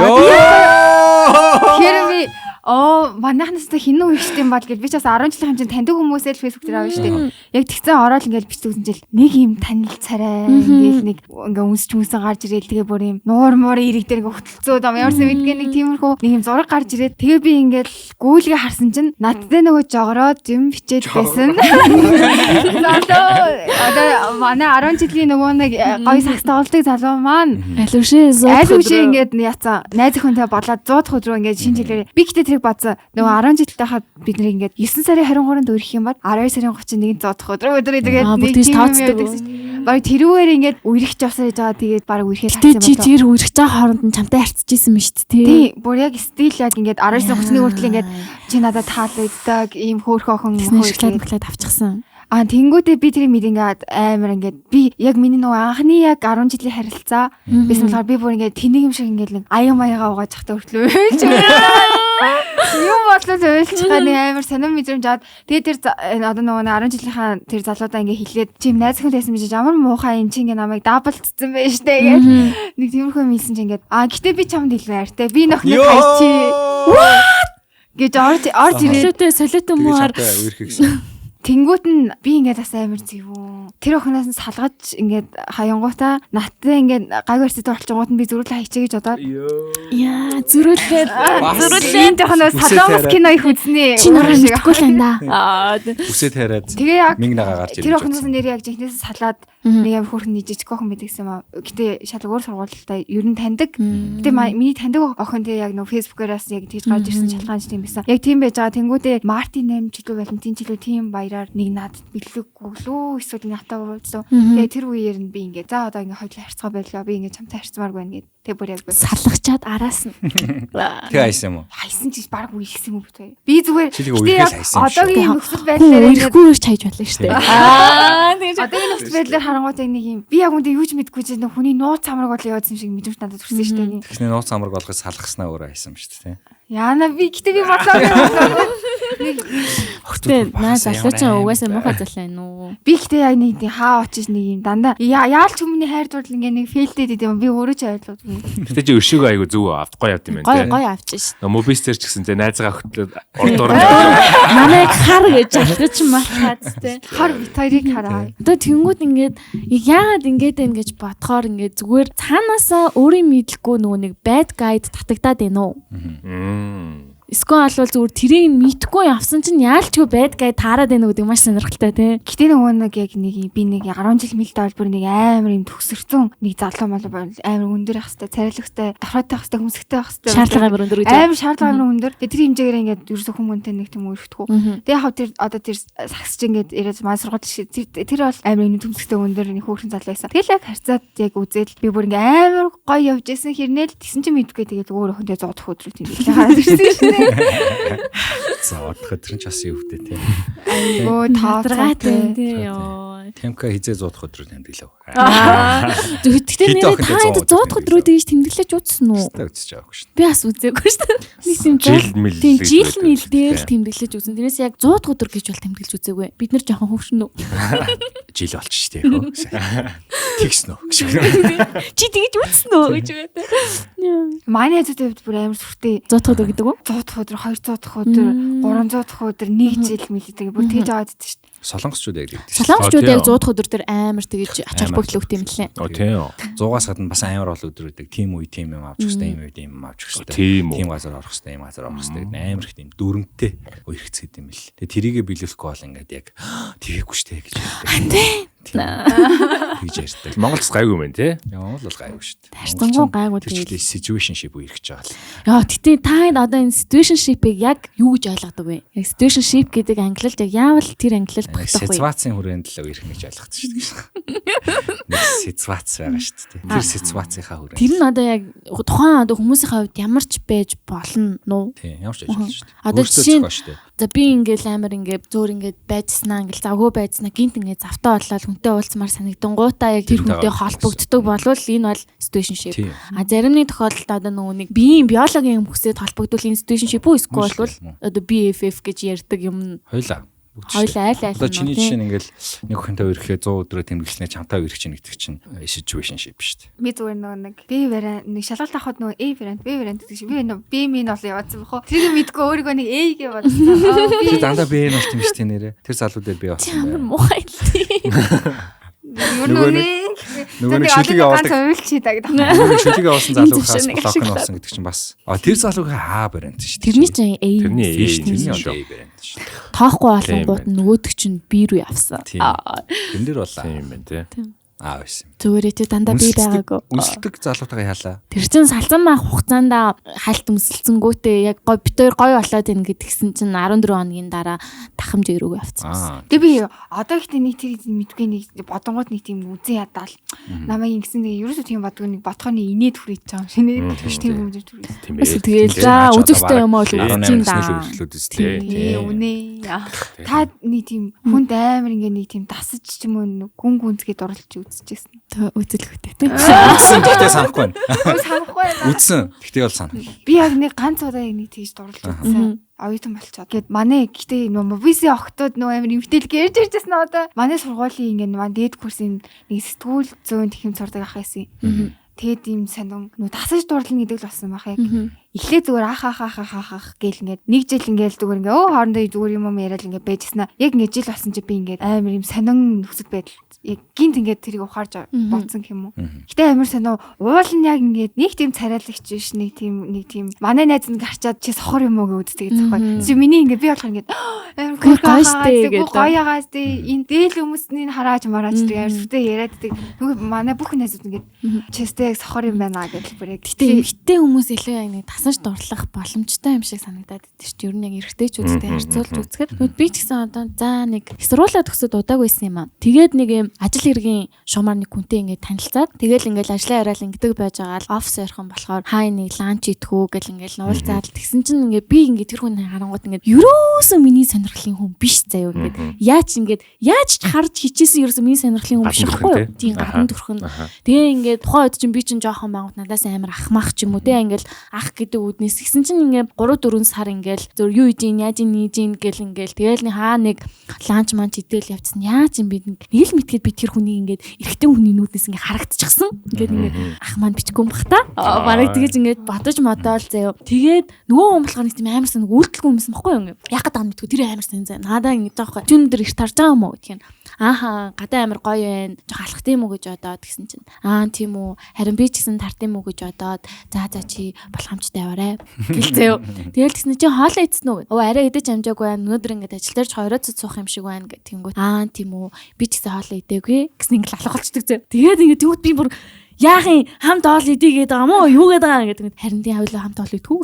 Тэр би оо манайхнаас та хинэн үерхсэн юм бол гэж би ч бас 10 жилийн хэмжээнд таньдаг хүмүүсээ л Facebook дээр авна шүү дээ. Яг тэгсэн ороод ингээл бичдэг үзэн чил нэг юм танил царай ингээл нэг ингээ үнсч мүнсэн гарч ирээл тэгээ бүр юм нуур муур ирэг дээр ингээ хөтөлцөөд ам ямар ч мэдгээ нэг тиймэрхүү нэг юм зураг гарч ирээд тэгээ би ингээл гүйлгээ харсан чинь надтай нөгөө жогроод юм бичээд байсан. Залуу одоо манай 10 жилийн нөгөө нэг гоё сакс тоглолтыг залуу маань аль үшээ ингээд яцсан найз охинтой болоод 100 дахь өдрөө ингээд шинэ жилээр би гэтээ тэрийг бодсон. Нөгөө 10 жилтэй хахад бид нэр ингээд 9 сарын 23-нд өрөх юм бол 12 сарын 31-нд 100 дахь өдрөө өдөр тэгээд нэг тийм юм байдаг шин. Бараг тэрүүгээр ингээд үерхэж явсаар гэж байгаа. Тэгээд бараг үерхэл хатсан байна. Чи тэр үерхэж байгаа хооронд нь чамтай харьцаж исэн юм шүү дээ. Тий, бүр яг стил яг ингээд 12 сарын 31 хүртэл ингээд чи надад таалагддаг ийм хөөрхөн охин шоколад мөглөөд авчихсан. А тэнгүүтээ би тэрийг мэд ингээд амар ингээд би яг миний нөгөө анхны яг 10 жилийн харилцаа байсан болохоор би бүр ингээд тэнэг юм шиг ингээд нэг аян маягаа угааж хахта хүртэл уйлж юм бодлоо уйлчих гаа нэг амар сонин мэдрэмж аваад тэгээд тэр одоо нөгөө 10 жилийнхаа тэр залуудаа ингээд хэлээд чи юм найз охин байсан биш ямар муухай юм чи ингээд намайг даблдсан байж штэ гэж нэг тиймэрхүү юм хэлсэн чи ингээд а гэтээ би чамд илүү хайртай би нөхнө хайчи гэж орж ирээд солиотой мууар үерхэх гэсэн. Тэнгүүт нь би ингээд бас амар зэвүүн. Тэр охиноос нь салгаж ингээд хаянгуудаа наттай ингээд гайг барьцтай болчингууд нь би зөрүүлээ хайчаа гэж бодоод. Яа, зөрүүлээ. Зөрүүлээ. Энэ жоохон солонгос кино их үзнэ. Чи нараа мэдгүй л энэ да. Үсээ тариад. Тэгээ яг миг нагаа гарч ирж. Тэр охиноос нэр яг жинхнээс салаад нэг амар хөөрхөн жижиг охин байдаг гэсэн юм аа. Гэтэ шал өөр сургуультай ер нь таньдаг. Гэтэ миний таньдаг охин тэ яг нөө Facebook-аас яг тэгж гарч ирсэн шалтгаан ч тийм байсан. Яг тийм байж байгаа. Тэнгүүдээ Мартин 8 жилүү Валентин жилүү тийм баяраар нэг надад бэлэг өглөө эсвэл натаа уулзсан. Тэгээ тэр үеэр нь би ингээ за одоо ингээ хоёул харьцгаа байлаа. Би ингээ чамтай харьцмааргүй байна гэд. Тэгээ бүр яг салгачаад араас нь. Тэгээ хайсан юм уу? Хайсан чи баг үерхсэн юм үү? Би зүгээр одоогийн нөхцөл байдлаар үерхгүй үрч хайж болно шүү дээ. Аа тэгэж одоогийн нөхцөл байдлаар харангуут яг нэг юм би яг үндэ юу ч мэдгүй чинь хүний нууц амраг бол явуулсан юм шиг мэдрэмж надад төрсөн шүү дээ. Тэгснэ нууц амраг болгож салгаснаа өөрөө хайсан юм шүү дээ. Яна би гэтээ би бодлоо. Гэтэ наа залуу чинь угаасаа муухай залуу энэ үү? Би гэтээ яг нэг хаа очиж нэг юм дандаа яалч хүмүүний хайр дурлал ингээ нэг фейлдээд идэм би өөрөө ч ойлгохгүй. Гэтэ чи өшөөгөө айгу зөв авт гоё авд юм байна те. Гоё гоё авч ш. Мобистер ч гэсэн те найзгаа хөтлөөд урдуур намайг хар гэж алхаж малхаад те. Хар бит хоёрыг хараа. Одоо тэнгууд ингээд яагаад ингээд байна гэж бодохоор ингээд зүгээр цаанаасаа өөрийн мэдлгүй нөгөө нэг bad guide татагдаад байна уу? Эсвэл бол зүгээр тэрийг мэдхгүй явсан чинь яалчгүй bad guy таарад байна гэдэг маш сонирхолтой тий. Гэтэ нөгөө нэг яг нэг би нэг 10 жил мэлдэ бол бүр нэг амар юм төгсөрцөн нэг залуу малуу бол амар өндөр ах хэвээр, царайлах хэвээр, давхраатай ах хэвээр, хүмсгтэй ах хэвээр. Шаардлага амар өндөр гэж. Амар шаардлага амар өндөр. Тэгээ тэр хэмжээгээр ингээд ерөөсөө хүмүүнтэй нэг тийм өрхтгүү. Тэгээ яг тэр одоо тэр сагсч ингээд ирээд маа сургууль тэр бол амар юм төмсгтэй өндөр нэг хөөрхөн залуу байсан. Тэгэл яг харьцаад яг үзэл би бүр ингээд амар гоё явж исэн хэрнээл тэгсэн чинь мэдгүй тэгэл өөр охинтой 100 дахь өдрөө тийм билээ хараад ирсэн шин. 100 дахь өдөр нь ч бас юу вдэ тий. Айгуу тооцоотой тий ёо. Тэмка хизээ 100 дахь өдрөө тэмдэглэв. Гэхдээ нэрээ та хэд 100 дахь өдрөө тэгж тэмдэглэж үзсэн үү? Үзэж байгаагүй шин. Би бас үзээгүй шин. Нэг юм жил мэл. Тийм жил мэл дээр л тэмдэглэж үзсэн. Тэрнээс яг 100 дахь өдөр гэж бол тэмдэглэж үзээгүй. Бид нар жоохон хөвшин үү? Жил болчих тий хөө. Тэгсэн үү гэж. Чи тэгж үзсэн үү гэж байдаг. Манай найзуудын хувьд бүр амар сүртэй. 100 дахь өдөр гэдэг үү? 100 дахь өдөр, 200 дахь өдөр, 300 дахь өдөр, нэг жил мэл гэдэг. Бүр тэгж аваад идэв шин. Солонгосчууд яг тэгдэг. Солонгосчууд яг 100 дахь өдөр дээр амар тэгэж ач холбогдол өгт юм лээ. Тийм. 100-аас гадна бас амар олон өдөр өгдөг. Тийм үе тийм юм авч өгсөн, ийм үед ийм юм авч өгсөн. Тийм газар орох хэрэгтэй, ийм газар орох хэрэгтэй гэдэг амар их тийм дүрмтэй үерхцээд юм бэл. Тэгээ тэрийгэ биелүүлэхгүй бол ингээд яг тэгээгүй штэ гэж ярьдаг. Тэгж ярьдаг. Монголд гайгүй юм байна тий. Монгол бол гайгүй шүү дээ. Харьцангуй гайгүй тэгэл situationship үерхэж байгаа л. Яа, гэтээ та одоо энэ situationship-ийг яг юу гэж ойлгодог вэ? Яг situationship гэдэг англид яг яавал тэр англиар багтах вэ? Ситуацийн хүрээнд л үерхнэ гэж ойлгодог шүү дээ. Нэг ситуац байгаа шүү дээ. Тэр ситуацийнхаа хүрээнд. Тэр нь одоо яг тухайн одоо хүмүүсийн хувьд ямар ч байж болно уу? Тийм, ямар ч байж болно шүү дээ. Одоо жишээ нь за би ингээл амар ингээ зөөр ингээд байжснаа ингээл завгүй байжснаа гинт ингээ завтаа болоод хүнтэй уулзмаар санагдангуудаа яг тэр хүнтэй холбогддог болвол энэ бол situationship. А зарим нэг тохиолдолд одоо нөгөө нэг биеийн биологийн юм хүсээд холбогдвол энэ situationship үү эсвэл бол одоо BFF гэж ярьдаг юм. Хоёлаа. Хоёлаа айл айл. Одоо чиний жишээ нь ингээл нэг охинтой үерхээ 100 өдрөө тэмдэглэснээр чамтай үерх чинь гэдэг чинь situationship шүү дээ. Би зүгээр нөгөө нэг би вариант нэг шалгалт авахд нөгөө A вариант, B вариант гэдэг шиг би нөгөө B минь бол яваадсан бохоо. Тэрийг мэдгүй өөрийгөө нэг A гэж бодсон. Тэр дандаа B нь болт юм шүү дээ нэрээ. Тэр залуу дээр би болсон. Ямар муухай л тий. Нөгөө нэг шүлэг явуулдаг. Нөгөө шүлэг явуулсан залуугаас блок нь болсон гэдэг чинь бас. А тэр залуугийн А вариант шүү дээ. Тэрний чинь A. Тэрний A тэрний A вариант шүү дээ. Тоохгүй болонгууд нөгөөдөг чинь B рүү явсан. Тэн дээр бол тийм байна тий. Аа байсан. Зүгээрээ чи дандаа би байгаагүй. Үнсэлдэг залуутайгаа яалаа. Тэр чин салцсан мах хугацаанд хальт үнсэлцэнгүүтээ яг гой бит хоёр гой болоод ин гэдгсэн чинь 14 хоногийн дараа тахамж өрөөгөө явцсан. Тэг би одоо ихтэй нэг тэр мэдгүй нэг бодонгууд нэг тийм үзэн ядаал. Намайг ингэсэн нэг ерөөсөө тийм бодгүй нэг бодохоор нэг инээд хүрэж байгаа юм шиг нэг тийм юм зүр Тийм ээ. Тэгэл за үзэхтэй юм уу л үзчихин да. Тий үнэ. Та нэг тийм хүнд амар ингээ нэг тийм дасаж ч юм уу гүн гүнзгий дурлж үзчихсэн. Үзэлгүйтэй тийм. Үзсэн гэхдээ санахгүй байна. Санахгүй байна. Үзсэн гэхдээ бол санахгүй. Би яг нэг ганц удаа яг нэг тэгж дурлж үзсэн. Оюутан болчоод. Гэт манай гэхдээ нөө мобиси охтууд нөө амар эмгтэл гэрж иржсэн одоо. Манай сургуулийн ингээ манай дээд курсын нэг сэтгүүл зүйн тэхэм сурдаг ах байсан. Тэгээд ийм сандун нөө тасаж дурлна гэдэг л болсон байх яг. Эхлээ зүгээр ах ах ах ах ах гэл ингээд нэг жил ингээд зүгээр ингээд өө хоорондоо зүгээр юм яриад ингээд байжсна. Яг ингээд жил болсон чи би ингээд амар юм сонин нөхцөл байдал яг гинт ингээд тэрийг ухаарж бодсон юм уу. Гэтэ амар сонио уул нь яг ингээд нэг тийм царайлагч биш нэг тийм манай найз нэг харчаад чи сохор юм уу гэж үздэг зохио. Чи миний ингээд би болохоор ингээд амар гоё штэ гэдэг. Гоё ягаа штэ энэ дээл хүмүүсний харааж марааж тэг амар сүтээ яриад тэг. Нөгөө манай бүх найзууд ингээд чистэй яг сохор юм байна гэж бүр яг. Гэтэ эмэгтэй хүмүүс илүү яг нэг тасаж дурлах боломжтой юм шиг санагдаад идэв чи. Ер нь яг эрэгтэйчүүдтэй харьцуулж үзэхэд би ч гэсэн одоо за нэг их сургуулаа төгсөд удаагүй байсан юм аа. Тэгээд нэг юм ажил хэргийн шумаар нэг хүнтэй ингээд танилцаад тэгэл ингээд ажлаа яриад ингэдэг байж байгаа л офис ойрхон болохоор хаа нэг ланч идэх үү гэл ингээд нуулзаад тэгсэн чинь ингээд би ингээд тэр хүн харангуут ингээд ерөөсөө миний сонирхлын хүн биш заяа ингээд яаж ингээд яаж ч харж хичээсэн ерөөсөө миний сонирхлын хүн биш байхгүй юу? Тийм гадна төрхөн. Тэгээ ингээд тухайн үед чинь би чинь жоохон мангууд надаас амар ахмах ч юм уу те ингээд ах гэдэг үднээс гисэн чинь ингээд 3-4 сар ингээд зөв юу хийж ийн яаж ийн нийж ийн гэл ингээд тэгэл нэг хаа нэг ланч манч идэл явчихсан. Яаж юм би нэг л мэдгээд би тэр хүний ингээд эрэгтэй хүний нүүднээс ингээд харагдчихсан. Ингээд ингээд ах маань бичгүй юм бах та. Бараг тэгэж ингээд бодож модоол заяо. Тэгээд нөгөө хүн болохоор нэг тийм амар сан үйлдэлгүй юмсан бохгүй юу ингээд. Яг гэдэг мэдгүй тэр амар сан заяа. Надаа ингээд таахгүй. Чи өндөр их тарж байгаа юм уу гэх юм. Ааха гадаа амар гоё байна. Жох алхах тийм үү гэж бодоод тэгсэн чинь. Аа тийм үү. Харин би ч гэсэн тарт юм уу гэж бодоод за за чи болохамжтай яваарэ гэл заяо. Тэгэл тэгсэн чи хоолоо идсэн үү? Өө арай идэж амжаагүй байна. Өнөөдөр ингээд ажил дээр ч 2 цэц суух юм шиг байна гэх тэнгүүт. Аа тийм үү. Би ч гэсэн хоолоо идээгүй гэсэн ингээд алга болчдөг заяо. Тэгээд ингээд тэгвэл би бүр яах юм хамт хоол идэ гэдэг юм уу юу гэдэг байгаа гэдэг. Харин тийм хоёлоо хамт хоол идэхүү.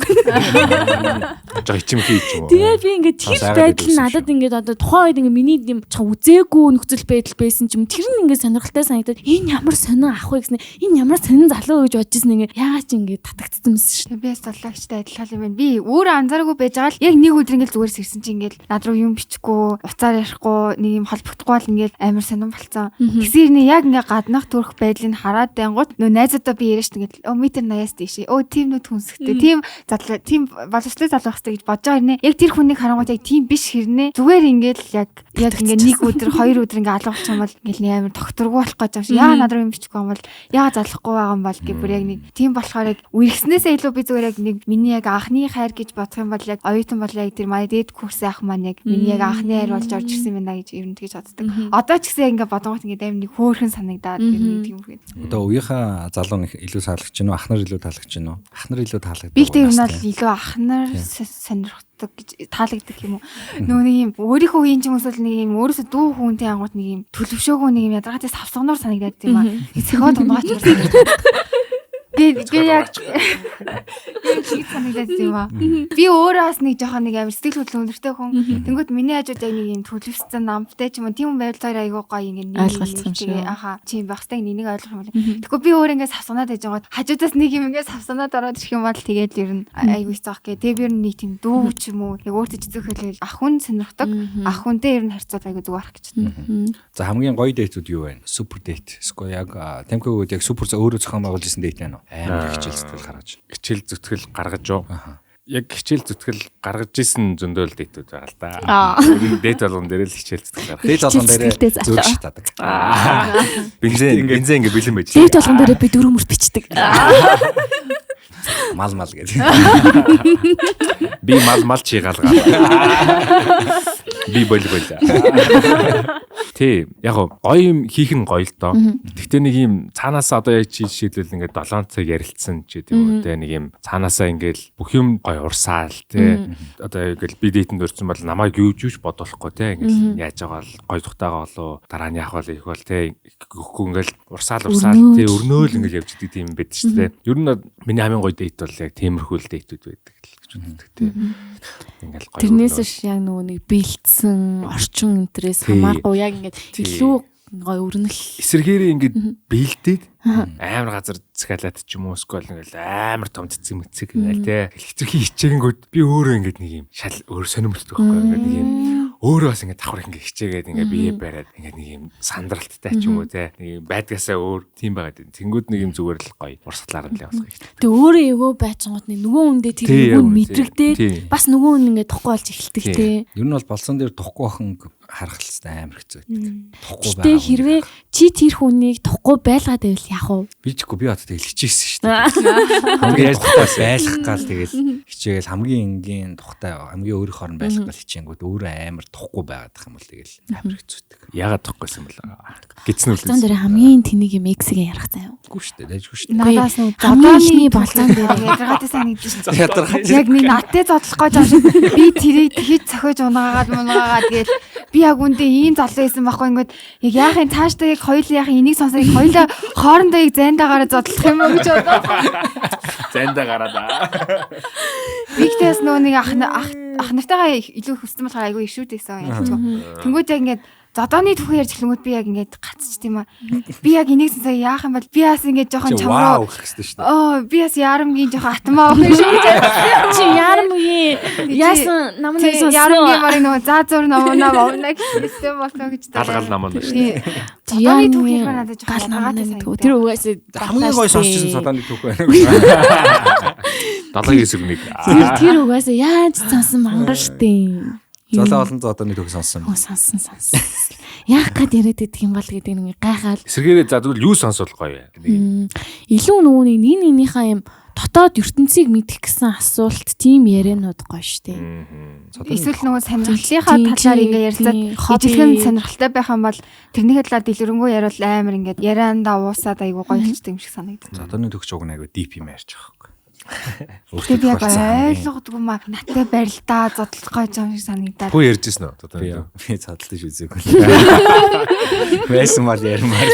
Жоо хичмхий ч юм уу. Тэгээд би ингээд тэр байдал нь надад ингээд одоо тухайн үед ингээд миний юм үзээгүй нөхцөл байдал байсан ч юм тэр нь ингээд сонирхолтой санагдаад энэ ямар сонин ах вэ гэсэн энэ ямар сонин залуу гэж бодож ирсэн ингээд яагаад ч ингээд татагдсан юмсэн шүү дээ. Би бас залуугчтай адилхан юм байна. Би өөрөө анзаараагүй байж байгаа л яг нэг өдөр ингээд зүгээр сэрсэн чинь ингээд над руу юм бичихгүй, уцаар ярихгүй, нэг юм холбогдохгүй л ингээд амар сонин болцсон. Тэгсэн юм яг ингээд гаднах төрөх байдлыг хараад байнгут нөө найзуудаа би яриа шүү дээ. Өө метр 80-аас дээш. Өө тийм нүд хүнсгтэй. Тийм залуу, тийм боловсролтой залуу байх хэрэгтэй гэж бодож байгаа хэрнээ. Яг тэр хүнийг харангуут яг тийм биш хэрнээ. Зүгээр ингээд л яг ингээд нэг өдөр, хоёр өдөр ингээд алга болчих юм бол ингээд нэг амар докторгүй болох гэж байгаа юм шиг. Яа над руу юм бичихгүй юм бол яа залахгүй байгаа юм бол гэх бүр яг нэг тийм болохоор яг үерхснээсээ илүү би зүгээр яг нэг миний яг анхны хайр гэж бодох юм бол яг оюутан бол яг тэр манай дээд курсын ах маань яг миний яг анхны хайр болж орж ирсэн юм байна гэж ер нь тэгж боддог. Одоо ч гэсэн яг ингээд бодонгот ингээд амар нэг хөөрхөн санагдаад нэг тийм үгүй. Одоо үеийнхаа залуу нэг илүү таалагдж байна уу? Ах нар илүү таалагдж байна уу? Ах нар илүү таалагддаг. Би ихтэй ер нь бол илүү ах нар сонирхдаг гэж таалагддаг юм уу? Нөгөө нэг юм өөрийнхөө үеийн ч юм эсвэл нэг юм өөрөөсөө дүү хүнтэй ангууд нэг юм төлөвшөөгөө нэг юм ядаргаатай савсгануур санагдаад юм аа. Цохиод унгаач санагдаад. Би яг тийм санагдаад юм аа. Би өөрөө бас нэг жоохон нэг амар сэтгэл хөдлөл өндөртэй хүн. Тэнгүүт миний хажууд яг нэг юм төлөвшсөн намтай ч юм уу тийм байвал хоёр айгүй гоё ингэ нэг ойлголцсон шиг. Аха чи юм байх хэвээр нэг ойлгох юм бол. Тэгэхгүй би өөр ингэ савсанаад байж байгаа. Хажуудаас нэг юм ингэ савсанаад ороод ирэх юм бол тэгээд ер нь айгүй хэцүү ах гэ. Тэгээ би ер нь нэг тийм дүү ч юм уу яг өөртөө зүг хэлээл ах хүн сонирхдаг. Ах хүнтэй ер нь харьцаад айгүй зүгээр ах гэж байна. За хамгийн гоё date үүд юу вэ? Супер date. Эсвэл яг тамхигууд яг супер өөрөө зохион байгуулж ирсэн date байна уу? Амар хичээл зүтгэл гаргаж. Хичээл зүтгэл гаргаж юу? Яг хичээл зүтгэл гаргаж исэн зөндөөл date үүд байгаа л да. Ер нь date болгон дээр л хичээл зүтгэл гаргаж. Date болгон дээр зөөлж шатаадаг. Бензин ингээ бэлэн байж. Date болгон дээр би дөрөв мөрт бичдэг. Мал мал гэдэг. Би мал мал чи галгаа. Би бол бол. Тий, яг гоё юм хийх нь гоё л доо. Гэхдээ нэг юм цаанаасаа одоо яг чи жишээлбэл ингээд 7 цаг ярилцсан ч гэдэг юм уу те нэг юм цаанаасаа ингээд бүх юм гоё урсаал те. Одоо ингээд би date энд өрцөн бол намайг юу ч бодохгүй те ингээд яаж байгаа бол гоё тухтайгаа болоо дараа нь яах бол их бол те өгөхгүй ингээд урсаал те өрнөөл ингээд явж идэг тийм байд ч те. Ер нь миний хамгийн гоё date бол яг тиймэрхүү л date үүд байдаг л гэж боддог те. Ингээл гоё. Тэрнээс ш яг нөгөө нэг бэлдсэн орчин энтрээс хамааргүй яг ингээд илүү гоё өрнөл. Эсэргээрээ ингээд бэлдээд амар газар захиалаад ч юм уу эсвэл ингээл амар том цэцэг мэцэг ингээл те. Хитрхи хичээгэнгүүд би өөрөө ингээд нэг юм шал өөр сонирмолтой байхгүй ингээд нэг юм өөрөө бас ингээд давхар ингээд хичээгээд ингээд бие бариад ингээд нэг юм сандралттай ч юм уу те. Нэг юм байдгаасаа өөр тийм байгаад. Тэнгүүд нэг юм зүгээр л гоё урсгалаар нь л явах хэрэгтэй. Тэг өөрөө эвгүй байчингууд нэг нөгөө хүндээ тэр нөгөө мэдрэгдээд бас нөгөө хүн ингээд тухгүй болж эхэлдэг те. Ер нь бол болсон дээр тухгүй охин Харах л амар хэцүү байдаг. Тухгүй байгаа. Гэтэ хэрвээ чи тэр хүнийг тухгүй байлгаад байвал яах вэ? Би ч үгүй би одоо тэгэл хичээсэн шүү дээ. Хамгийн тухтай байлгах гал тэгэл хичээгээл хамгийн энгийн тухтай хамгийн өөрийнхөө нь байлгах гал хичээнгүүд өөрөө амар тухгүй байгаад их юм бол тэгэл амар хэцүүдэг. Яагаад тухгүйсэн бол гидсэн үл. Болцоон дээр хамгийн тэнийг юм эксгээ ярих заяа. Үгүй шүү дээ, дайжгүй шүү дээ. Надаас нөө зодооны болцоон дээр ядаргаатай санагдаж шүү дээ. Яг нэг наттай зодлох гэж байгаа шиг би тэрийг тэгэж цохиож унаагаад мунаагаад тэгэл би яг үндэ ийм залуу байсан байхгүй ингээд яг яахын цаашдаа яг хоёул яахын энийг сонсоо яг хоёулаа хоорондоо яг зайндаа гараад зодлох юм уу гэж бодоо. Зайндаа гараад аа. Би тэгээс нөгөө нэг ах нартайгаа илүү хүссэн болохоор айгүй ишүүдээсэн ялчгүй. Тэнгүүд яг ингээд зодооны түүхээ ярьж эхлэнгүүт би яг ингээд гацч тийм аа. Би яг энийг сонсоо яах юм бол би бас ингээд жоохон чамруу гэх хэрэгтэй шүү дээ. Оо би бас ярамгийн жоохон атмаа өгөх шүү гэж. Чи ярамгийн яасан нам нэг сонссон. Ярамгийн барыг нөгөө заа зур намна мовна гэсэн болтоо гэж гал намна шүү дээ. Зодооны түүх ярих надад жоохон гал намна гэдэг. Тэр угаасаа хамгийн гоё сонсчихсан зодооны түүх байна. Далайн хэсэг нэг. Тэр угаасаа яаж сонсон мангар штэ. Золоо олон зодооны түүх сонссон. Сонссон. Яах гээд яриад идэх юм бол гэдэг нэг гайхаал. Эсвэргээрээ за тэгвэл юу сонсвол гоё вэ? Илүү нөгөө нэг нэгнийхээ юм дотоод ертөнцийг мэдэх гэсэн асуулт тийм яриануд гоё штэ. Эсвэл нөгөө сонирхлынхаа талаар ингээ ярилцаад ижилхэн сонирхолтой байх юм бол тэрнийхээ талаар дэлгэрэнгүй яриул амар ингээд яриандаа уусаад айгуу гоё болчтой юм шиг санагдав. Зодооны түүх ч уг нь айгуу дип юм ярьж байгаа байхгүй. Тэгээ би яг ойлгодгүй маа наттай барилдаа зодлох гэж юм шиг санагдаад. Хүү ярьжсэн үү? Одоо би цадалтаж үзээгүй. Байсан бол ярмаар.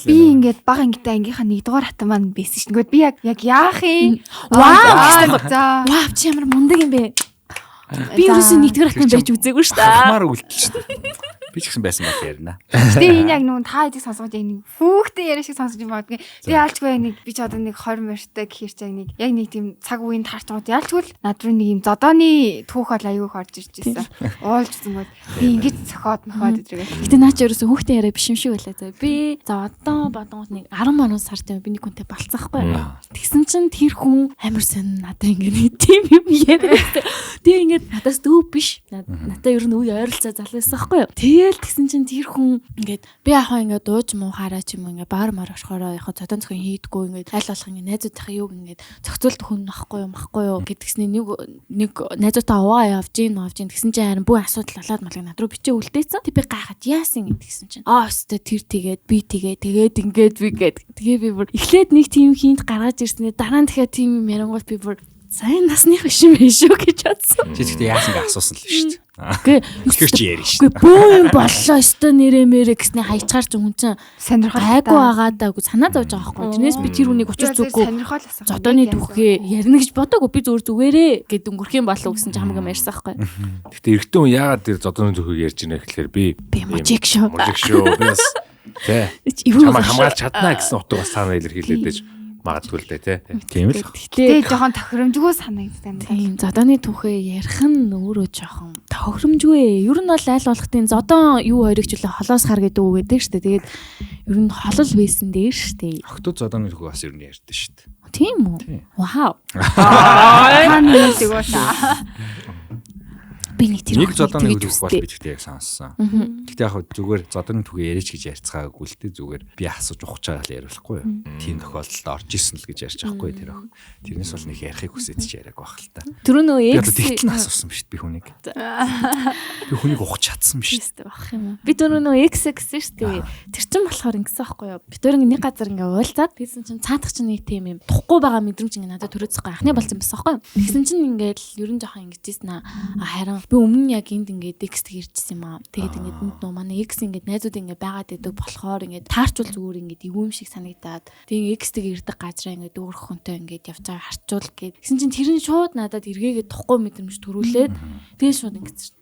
Би ингээд бага ангитай ангийнхаа 1-р хатан маань байсан шин. Тэгвэл би яг яах юм? Вау! Вау, чи ямар мундаг юм бэ? Би ерөөсөө 1-р хатан байж үзээгүй шүү дээ. Хахмаар үлдэл шүү дээ. Би ч гэсэн байсан бол ярина. Гэтэ энэ яг нүн та хэдийг сонсгож яг нэг хүүхдээ яриа шиг сонсож юм байна. Би яалчгүй яг нэг би ч одоо нэг 20 морьтой гэхэр чи яг нэг тийм цаг үеийн таарч гот яалчгүй л над руу нэг юм зодооны түүх бол аюух орж ирж ирсэн. Уулж үзэнгүүд би ингэж цохоод мохоод идрэг. Гэтэ наа чи ерөөсөө хүүхдээ яриа биш юм шиг байлаа заа. Би за одоо бодонгот нэг 10 морон сард юм би нэг хүнтэй болцсохгүй. Тэгсэн чинь тэр хүн амар сонь надад ингэ нэг тийм юм яриа. Тэгээ ингээд надаас дүү биш. Надаа ер нь үе ойролцоо залуу байсан байхгүй юу. Тэгэл тэгсэн чинь тэр хүн ингээд би яхаа ингээд дууж муухаараа ч юм уу ингээд баар мар орохороо яхаа зодон зохин хийдгүү ингээд аль болох ингээд найзуудынхаа юуг ингээд зохицуулт хүн нахгүй юу махгүй юу гэдгсний нэг найзуудаа аваа явж гин тэгсэн чинь харин бүх асуудал болоод малыг над руу бичээ үлдээсэн. Тэг би гайхаад яасан гэдгсэн чинь аа өстой тэр тэгээд би тэгээд ингээд би гээд тэгээ би бүр эхлээд нэг тийм хинт гаргаж ирснээр дараа нь дахиад тийм юм ярангуут би бүр сайн насных биш юм шүү гэж бодсон. Чи тэгтээ яасан гэж асуусан л шүү дээ. Үгүй тэгэхээр чи ярина шүү дээ. Үгүй бөө юм боллоо өстө нэрэ мэрэ гэсний хайчгаар ч хүн чинь сонирхол гайгүй байгаа даа үгүй санаа зовж байгаа байхгүй. Тэрнээс би тэр хүнийг учир зүггүй зодооны түүхээ ярина гэж бодоагүй. Би зүгээр зүгээрээ гэд өнгөрөх юм болов гэсэн чинь хамаг юм ярьсан байхгүй. Тэгтээ эрэгтэй хүн яагаад тэр зодооны түүхийг ярьж ийнэ гэхлээр би мужик шүү. Мужик шүү. Би бас тий. Чамайг хамгаалж чаднаа гэсэн утга бас цаанаа илэрхийлээд байж магадгүй л дээ тий. Тийм л. Гэтэ жоохон тохиромжгүй санагдсан юм. Тийм, зодооны түүхээ ярих нь өөрөө жоохон тохиромжгүй. Ер нь бол аль болох тийм зодоон юу хоёрыг ч үлээ холоос хар гэдэг үг гэдэг шүү дээ. Тэгээд ер нь холол байсан дээр шүү дээ. Охтууд зодооны түүхээ бас ер нь ярьдэн шүү дээ. Тийм үү? Вау. Та нэг үү та. Би нэг тэр нэг зодооны түүх бол би тэгтээ яг сонссон. Гэтэ яг зүгээр зодооны түүхээ яриач гэж ярьцгаагүй л дээ зүгээр би асууж ухаж байгаа л яриулахгүй юу. Тийм тохиолдолд орж исэн л гэж ярьж байгаа хгүй тэр ох. Тэрнээс бол нэг ярихыг хүсэж ч яриаг байх л та. Тэр нөө экс тэгтэл нь асуусан биш би хүнийг. Би хүнийг ухаж чадсан биш. Бах юм уу. Би тэр нөө экс гэсэн шүү дээ. Тэр чин болохоор ингэсэн байхгүй юу. Би тэр нэг газар ингээ уулзаад тэгсэн чин цаадах чин нэг тийм юм тухгүй байгаа мэдрэмж ингээ надад төрөөцөхгүй анхны болсон байсан байхгүй юу. Тэгсэн чин ингээл ер нь жоохон ингэжсэн аа харин би өмнө нь яг энд ингээд X тэг ирчихсэн юм аа. Тэгээд ингээд энд нөө манай X ингээд найзууд ингээд байгаад идэг болохоор ингээд таарчвал зүгээр ингээд эвгүй юм шиг санагдаад тэгээд X тэг ирдэг газраа ингээд өөр хүнтэй ингээд явж байгаа харчвал гээд тэгсэн чинь тэр нь шууд надад эргээгээд тухгүй мэдрэмж төрүүлээд тэгээд шууд ингээд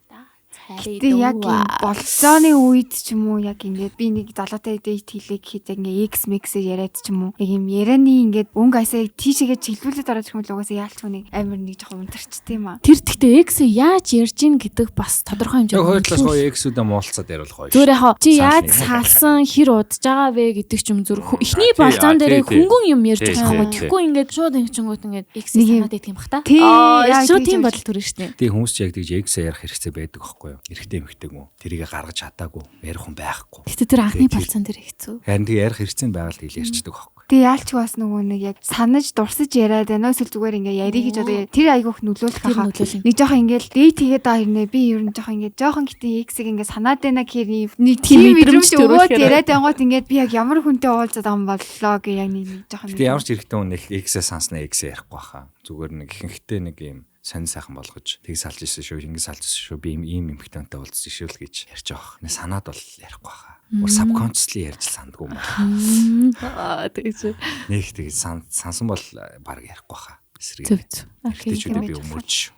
Гэтэ яг юм болцооны үед ч юм уу яг ингээд би нэг залуутай date хийлээ гэхэд яг ингээд X mix-ээр яриад ч юм уу яг юм ярианы ингээд өнгө аясаа тийшээгээ чиглүүлээд ороод ирэх юм бол угаасаа яалч нэг амар нэг жоохон унтарчт юм аа. Тэр тэгтээ X яаж ярьж ийн гэдэг бас тодорхой хэмжээнд. Яг хоёр талаас гоё X-үүдээ муулцаад яриул гоё. Зүгээр яг чи яаж салсан хэр удаж байгаа вэ гэдэг ч юм зүр эхний болцоон дээрээ хөнгөн юм ярьж байгаа байхгүй. Тэгэхгүй ингээд шууд ингэчингүүт ингээд X санаад идэх юм бах та. Шууд тийм бодол төрнө шүү дээ. Тий хүмүүс ч яг тэгж X ярих хэрэгцээ байдаг байхгүй юу? Эрэгтэй эмэгтэй гүн. Тэрийг гаргаж чадаагүй, ярих хүн байхгүй. Гэтэ тэр анхны болцоон дээр хэцүү. Харин тэг ярих хэрэгцээ нь байгаа л тэгэл ярьчдаг байхгүй. Тэг яалч бас нөгөө нэг яг санаж дурсаж яриад байна уу эсвэл зүгээр ингээ ярих гэж одоо тэр айгүйх нөлөөлөх хаа. Нэг жоохон ингээл date хийгээд байгаа хэрнээ би ер нь жоохон ингээ жоохон гэтэн X-ийг ингээ санаад байна гэхээр нэг тийм мэдрэмж өгөөд яриад ангууд ингээд би яг ямар хүнтэй уулзаад байгаа юм боллоо гэ яг нэг жоохон. Гэтэ ямар ч эрэгтэй хүн нэг X-ээ санснаа X-ээ ярихгүй хаа. Зүгээр нэг ихэнхдээ нэг юм сонь сайхан болгож тэг салж ирсэн шүү, ингэ салж ирсэн шүү, би ийм эмэгтэйнтэй уулзсан шүү л гэж ярьж байгаа. Нэг санаад бол ярихгүй хаа. Өөр subconsciously ярьж сандгүй юм байна. Тэгэж. Нэг тэгэж сансан бол баг ярихгүй хаа. Эсрэг. Зөв. Эрэгтэйчүүдээ би өмөрч шүү.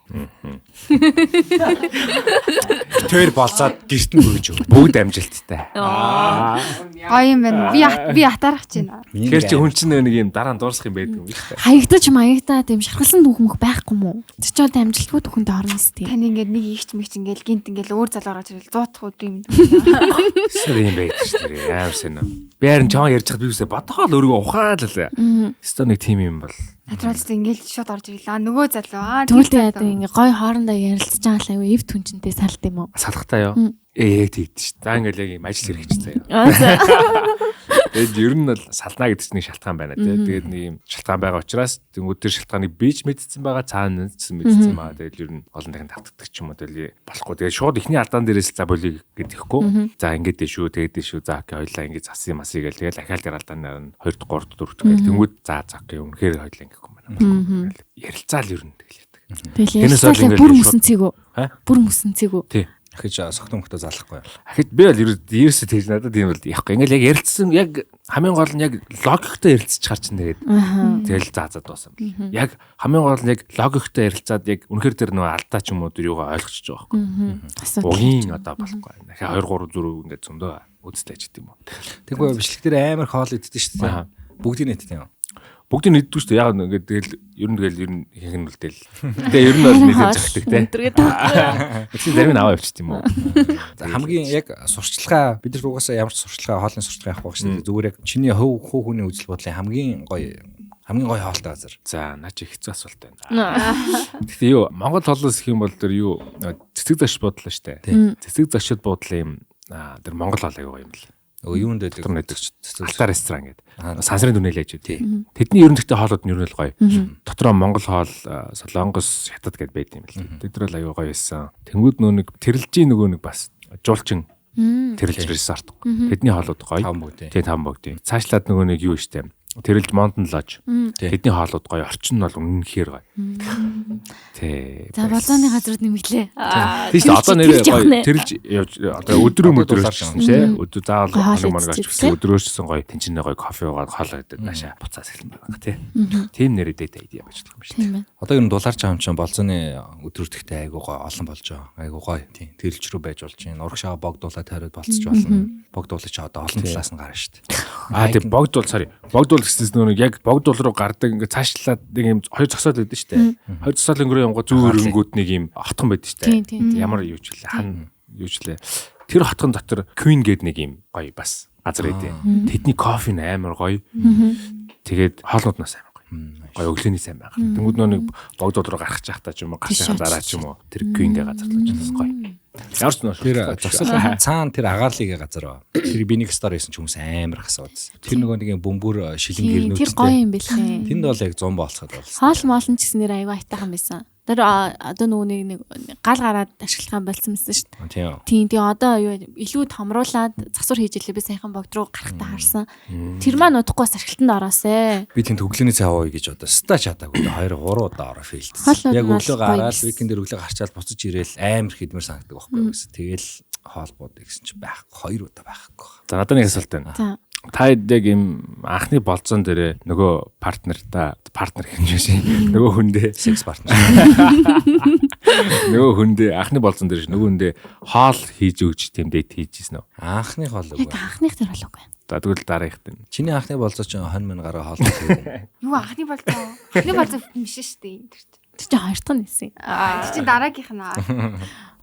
Тэр болцоод гэрт нь хүргэж өг. Бүгд амжилттай. Гоё юм байна. Би атаарах чинь. Тэгэхээр чи хүн чинь нэг юм дараа нь дуурсах юм байдаг юм шүү дээ. Хаягдаж маягдаа тийм шархалсан түүх мөх байхгүй мүү? Тэр чинь одоо амжилтгүй түүхэнд орно сте. Тань ингээд нэг игч мэгч ингээд гинт ингээд өөр залуу орж ирэл 100 дахь өдөр юм. Сэр юм байдаг шүү дээ. Амар сонь. Би харин чон ярьж хад би үсэ бодохоо л өөрийгөө ухаалаа. Өстө нэг тийм юм бол. Натуралс ингээд шууд орж ирлээ. Нөгөө залуу. Тэгвэл яа ингээ гой хоорондоо ярилцж байгаа л аюу эв түнчэнтэй салд юм уу? Салхтаа юу? Яг тэгдэж шүү. За ингээл яг юм ажил хэрэгч заяа. Тэгээд ер нь бол салнаа гэдэг чинь нэг шалтгаан байна тий. Тэгээд нэг юм шалтгаан байгаа учраас тэнгууд тэр шалтгааныг би ч мэдсэн байгаа, цаана нь ч мэдсэн байгаа. Тэгээд ер нь олон дахин давтагдах ч юм уу тэгэл болохгүй. Тэгээд шууд эхний алдаан дээрээс за болиг гэдэхгүй. За ингээд дээ шүү, тэгээд дээ шүү. За окей, хоёлаа ингээд засъя масъя гэл тэгэл ахаал тэр алдаанаар нь 2 дахь 3 дахь 4 дахь гэл тэнгууд за окей үнэхээр хоёлаа ингэхгүй байна. Ярилцаал ер нь тэгэл яадаг. Тэгэл ярилцаал бүр мөсөн цэг үү? Бүр мөсөн цэг үү? Тий. Ахиж согтун хөхтөө залахгүй. Ахиж би бол ерөөсөө тэгж надад тийм бол явахгүй. Ингээл яг ярилцсан яг хамгийн гол нь яг логиктой ярилцчих хар чинь тэгээд тэгэл заа дууссан бэл. Яг хамгийн гол нь яг логиктой ярилцаад яг үнэхэр тэр нөгөө алдаа ч юм уу тэр юугаа ойлгочихж байгаа байхгүй. Угийн одоо болохгүй. Дахиад 2 3 зүрх ингээд зөндөө үзлээ ч гэдэм үү. Тэгвэл бичлэг дээр амар хоол иддэг шүү дээ. Бүгдийг нийтдэг юм. Бүгдийг нийтдэг шүү дээ. Яг ингээд тэгэл ер нь тэгэл ер нь ихэнх нь үлдээл. Тэгээ ер нь бол нийлж зохидог те. Тэгэхээр зарим нь аваа явчих юм уу. Хамгийн яг сурчлагаа бид нар угаасаа ямар ч сурчлагаа хоолны сурчлага явахгүй шүү дээ. Зүгээр яг чиний хөв хүний үзэл бодлын хамгийн гоё хоолтой газар. За наа чи хэцүү асуулт байна. Гэхдээ юу Монгол хоолоос гэх юм бол тэр юу цэцэг зочид буудлаа шүү дээ. Цэцэг зочид буудлын юм тэр Монгол хоол аягүй юм л. Юунд байдаг? Алтар ресторан гэдэг. Сансрын дүнэл яаж үү. Тэдний ер нь гэхдээ хоолууд нь ер нь л гоё. Дотроо Монгол хоол, Солонгос, Хятад гэд байд юм л. Тэд нар л аюу гоё байсан. Тэнгүүд нөө нэг тэрэлжийн нөгөө нэг бас жуулчин тэрэлж ресторт. Тэдний хоолууд гоё. Тий, таван богдын. Цаашлаад нөгөө нэг юу штэ. Тэрэлж Mountain Lodge. Тэдний хоолууд гоё, орчин нь бол үнэнхээр гоё. Тий. За болооны газрууд нэмэглээ. Тийм шүү. Одоо нэрээ гоё тэрэлж явж одоо өдрөө мөдрөөс тий. Өдөр заавал хоног моног авчихсан. Өдрөөссөн гоё тэнцэнэ гоё кофе уугаад хоол идээд наашаа буцаас эхэлнэ байна тий. Тийм нэрээ дэт idea байж болох юм шүү дээ. Одоо ер нь дулаарч байгаа юм чинь болзооны өдрөртөгтэй айгуу гоё олон болж байгаа. Айгуу гоё. Тийм. Тэрэлж рүү байж болж байна. Урагшаа богдуулаад тойроод болцож болно. Богдуулаж одоо олон талаас нь гарна шүү дээ. Аа тийм богдуул sorry. Богдуул гэснээс нөгөө нэг яг богдуул руу гардаг ингээ цаашлаад нэг юм хоёр зогсоол байдаг шүү дээ. Хоёр зогсоол өнгөрөө явгоо зүүр өрөнгүүд нэг юм хотхон байдаг шүү дээ. Ямар юу ч лээ хан юу ч лээ. Тэр хотхон дотор Queen гээд нэг юм гоё бас газар байдаг. Тэдний кофе нь амар гоё. Тэгээд хоолнууд нь бас амар гоё. Гоё өглөөний сайн байгаа. Тэнгүүд нөгөө нэг богдуул руу гарах чахтаа ч юм уу гарахын дараа ч юм уу тэр Queen гээ газар л бас гоё. Ямар ч нөө тэр зогсоол цаана тэр агаарлыгийн газар ба. Тэр би нэг стори хийсэн ч хүмүүс амар асуудсан. Тэр нөгөө нэг юм бөмбөр шилэн гэрнүүдтэй. Тэр гоё юм бэлээ. Тэнд бол яг 100 болцоход болсон. Хоол моол нь ч гэсэн нэр аюу айтайхан байсан. Тэр одоо нөгөө нэг гал гараад ашиглах юм болсон юмсан шүү дээ. Тийм тийм одоо юу илүү томруулаад засвар хийж илээ би саяхан богд руу гарахтаа харсан. Тэр маань удахгүй бас ашиглалтанд ороосэ. Би тэнд өглөөний цай ууя гэж одоо ста чадаагүй 2 3 удаа ороо фейлдсэн. Яг өглөө гараад викенд дээр өглөө гарчаал буцаж ирээл амар хидмэр санагдаг байхгүй юу гэсэн. Тэгэл хоол бууд гэсэн чи байхгүй 2 удаа байхгүй. За надад нэг асуулт байна. Та яг юм анхны болцоон дээрээ нөгөө партнертаа партнер хэмжээш нөгөө хүндээ Секс партнер. нөгөө хүндээ анхны болцоон дээр нөгөө хүндээ хоол хийж өгч тийм дейт хийжсэн үү? Анхны хоол Яг үгүй. анхных тэр болоогүй. За тэгвэл дараагийнх нь. Чиний анхны болцоо чинь хонь мань гараа хоол хийгээгүй. Юу анхны болцоо. Анхны болцоо биш шүү дээ энэ тэр чинь. Тэр чинь хоёр дахь нь нэсэн. Аа тэр чинь дараагийнх нь аа.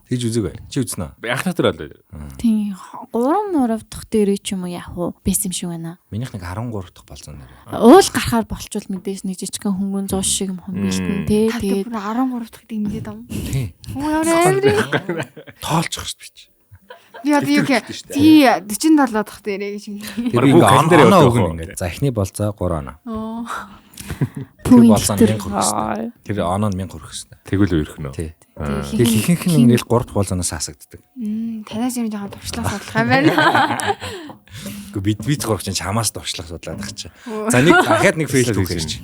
Тэгж үзээгүй. Чи үзнэ үү? Анхны тэр болоо. Тийм 3 мурав дахь дээрээ ч юм уу яах уу байсан юм шиг байна. Минийх нэг 13 дахь болцоон нэр. Уул гарахаар болчвол мэдээж нэг жижигхэн хөнгөн зууш шиг юм хүн бэлтэн тий. Та Тэгээд бүр 13 дахь гэдэг мэдээд юм. Тийм. Оо ямар амар. Тоолчих шүү дээ. Би одоо юу гэх тий 47 дахь дээрээ гэж. Тэр би Бүр ингээ календар оноо явуулдаг өгнө уу? ингээ. За эхний болцоо 3 оноо. Тэр пүүн болцоо нь 1000 хүрэх хэвээр. Тэр оноо нь 1000 хүрэх хэвээр. Тэгвэл үерхнө. Тий. Тэгэл ихэнх нь ингээл 3 дахь болцооноос хасагддаг. Танаас юм жоохон туршлага судлах юм байна. Гэхдээ бид гурав чинь чамаас туршлага судлаад ах чи. За нэг дахиад нэг фейл түүх ярьж.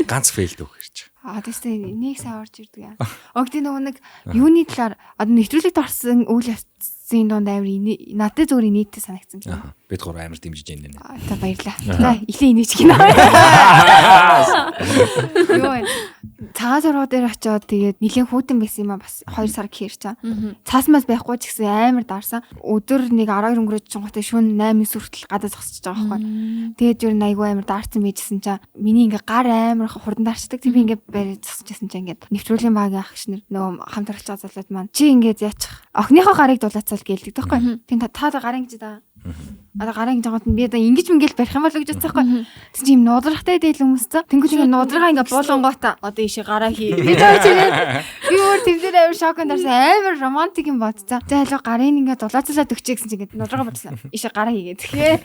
Ганц фейл түүх ярьж. Аа тийшээ нэг сайн орж ирдэг юм. Огт нөгөө нэг юуны талаар одоо нэвтрүүлэгт орсон үйл явцын дунд амар надад зүгээр инээдтэй санагдсан. Аа. Бид гурав амар дэмжиж байна нэ. Аа, За баярлаа. За ихлэ инээч гинэ. Юу вэ? Цагаан сургуу дээр очиод тэгээд нэлээд хүүтэн байсан юм а бас 2 сар гэхэр чаа. Цаас мас байхгүй ч гэсэн амар дарсан. Өдөр нэг 12 өнгөрөөж чинготой шөнө 8 хүртэл гадаа зогсож байгаа байхгүй. Тэгээд юу айгүй амар даарсан байжсэн чаа. Миний ингээ гар амар хурдан дарчдаг. Тэг би ингээ барай зогсож байсан чаа ингээд нэвтрүүлгийн багийн ах гişнэр нөгөө хамт оролцож байгаа залууд маань чи ингээд яачих. Охиныхоо гарыг дулаацаал гэлдэг байхгүй. Тийм та та гарын гэж даа. Одоо гарын гэж байгаад нь би одоо ингэж мингээл барих юм болоо гэж бодсон байхгүй. Тэг чи юм нудрахтай дээл хүмүүсцээ. Тэнгүүт ингээ нудрага ингээ буулгангоотаа одоо ийшээ гараа хий. Гэж орж ирээд би өөр тэм дээр амар шоконд орсон. Амар романтик юм бодцоо. За хэлээ гарын ингээ дулаацлаад өгчээ гэсэн чинь ингээ нудрага бодсон. Ийшээ гараа хийгээд. Тэгэхээр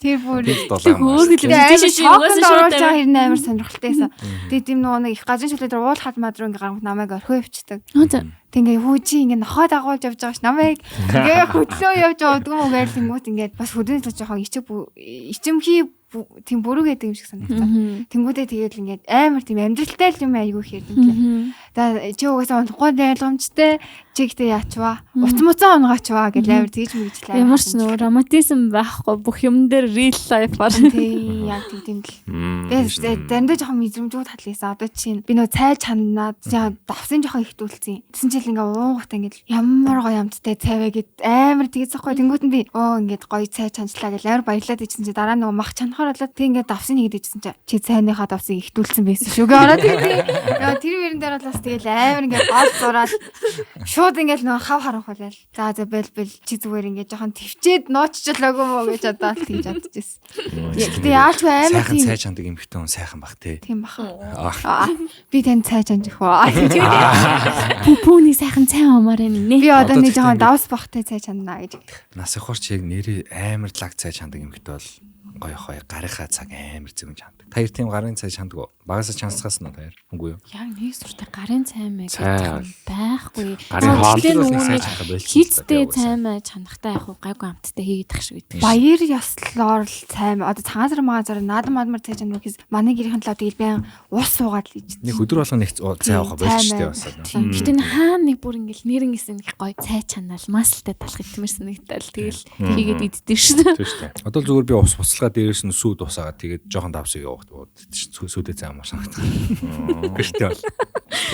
тэр бүр Бид дулаан. Хөөх л Тэгээ тийш амар угаасаа шоконд шууд оруулж байгаа амар. хэрнээ амар сонирхолтой байсан. Тэгээ тийм нөгөө нэг их газрын шүлэг дээр уул хад мад руу ингээ гарангуут намайг орхио явчихдаг. Нөө за. Тэг ингээ хүү чи ингээ нохой дагуулж явж байгаа ш намайг ингээ хөдлөө явж байгаа юм уу гэж тэнгуут ингээ бас хөдөөний талаар жоохон ичимхий тийм бүрэг гэдэг юм шиг санагдсан. Тэнгүүдээ тэгээд л ингээд амар тийм амьдралтай л юм айгүй их ярьдаг лээ. За чи угаасаа унахгүй ойлгомжтой чи гэтээ яачваа. Уц муцаа унгаач ваа гэж амар тэгж мэгжлээ. Ямар ч нөгөө романтизм байхгүй бүх юм дээр real life-аар. Тийм яг тийм л. Тэгээд заримдаа жоохон мэдрэмжгүй тал хийсэн. Одоо чинь би нөгөө цай чанаад давсын жоохон ихтүүлсэн. Тэсэн чил ингээ уунгат ингээд ямар гоё амттай цай вэ гэд амар тэгээс ахгүй. Тэнгүүт нь би оо ингээд гоё цай чанчлаа гэж амар баярлаад ичсэн чи дараа нөгөө мах чанахаар болоод тэг ингээд давсын хийгээд ичсэн чи чи цайныхаа давсыг ихтүүлсэн байсан шүү гэ ороод тэг. Яа тэр мөрөн дээр бол бас тэгэл амар ингээд гол зураад шууд ингээд нөгөө хав харанхуйлал. За за бэл бэл чи зүгээр ингээд жоохон төвчээд нууччлаагүй мó гэж одоо л тэгж бодчихсон. Гэтэ яалчгүй амар Сайхан тийм цай чандаг эмхтэн хүн сайхан бах те. Тийм баха. Аа. Аа, Би танд цай чанж өгөх үү? Пүпүүний сайхан цай уумаар байна нэ. Би одоо Одоо нэг тэгтээ жоохон ингээд- давс бахтай цай чанна гэж. Нас ихорч яг нэрээ амар лаг цай чандаг эмхтэн бол гоё хой гарынхаа цаг амар зөвөн чандаг. Та хоёр тийм гарын цай чандаг уу? Багасаа чансгаас нь та хоёр. Үгүй юу? Яг нэг суртай гарын цай мэй Цай гэдэг юм байхгүй. Гарын хоол Гэхдээ бол нэг нөгөө цай нэг чанхаа болчихсон. Хийцтэй цай мэй чанахтай яг уу гайгүй амттай хийгээд тах шиг байдаг. Баяр ёслоор л цай одоо цагаан сар магаан сар наадам мадмар цай чанар гэхээс манай гэрийнхэн талаа тэгэл байн ус суугаад л ичдэг. Нэг өдөр болгоно нэг цай ууха болчихтой бас. Тийм. Гэтэ нэг хаана нэг бүр ингээл нэрнгэсэн нэг гоё цай чанаал маслтай талах итмэр санагдал тэгэл хийгээд иддэг шин. Тийм шүү дээ. Одоо л зүгээр би ус буцалгаа дээрээс нь сүү дусаагаад тэгээд жоохон давсыг явах. Сүүдээ цай амар санагдах. Гэртээ бол.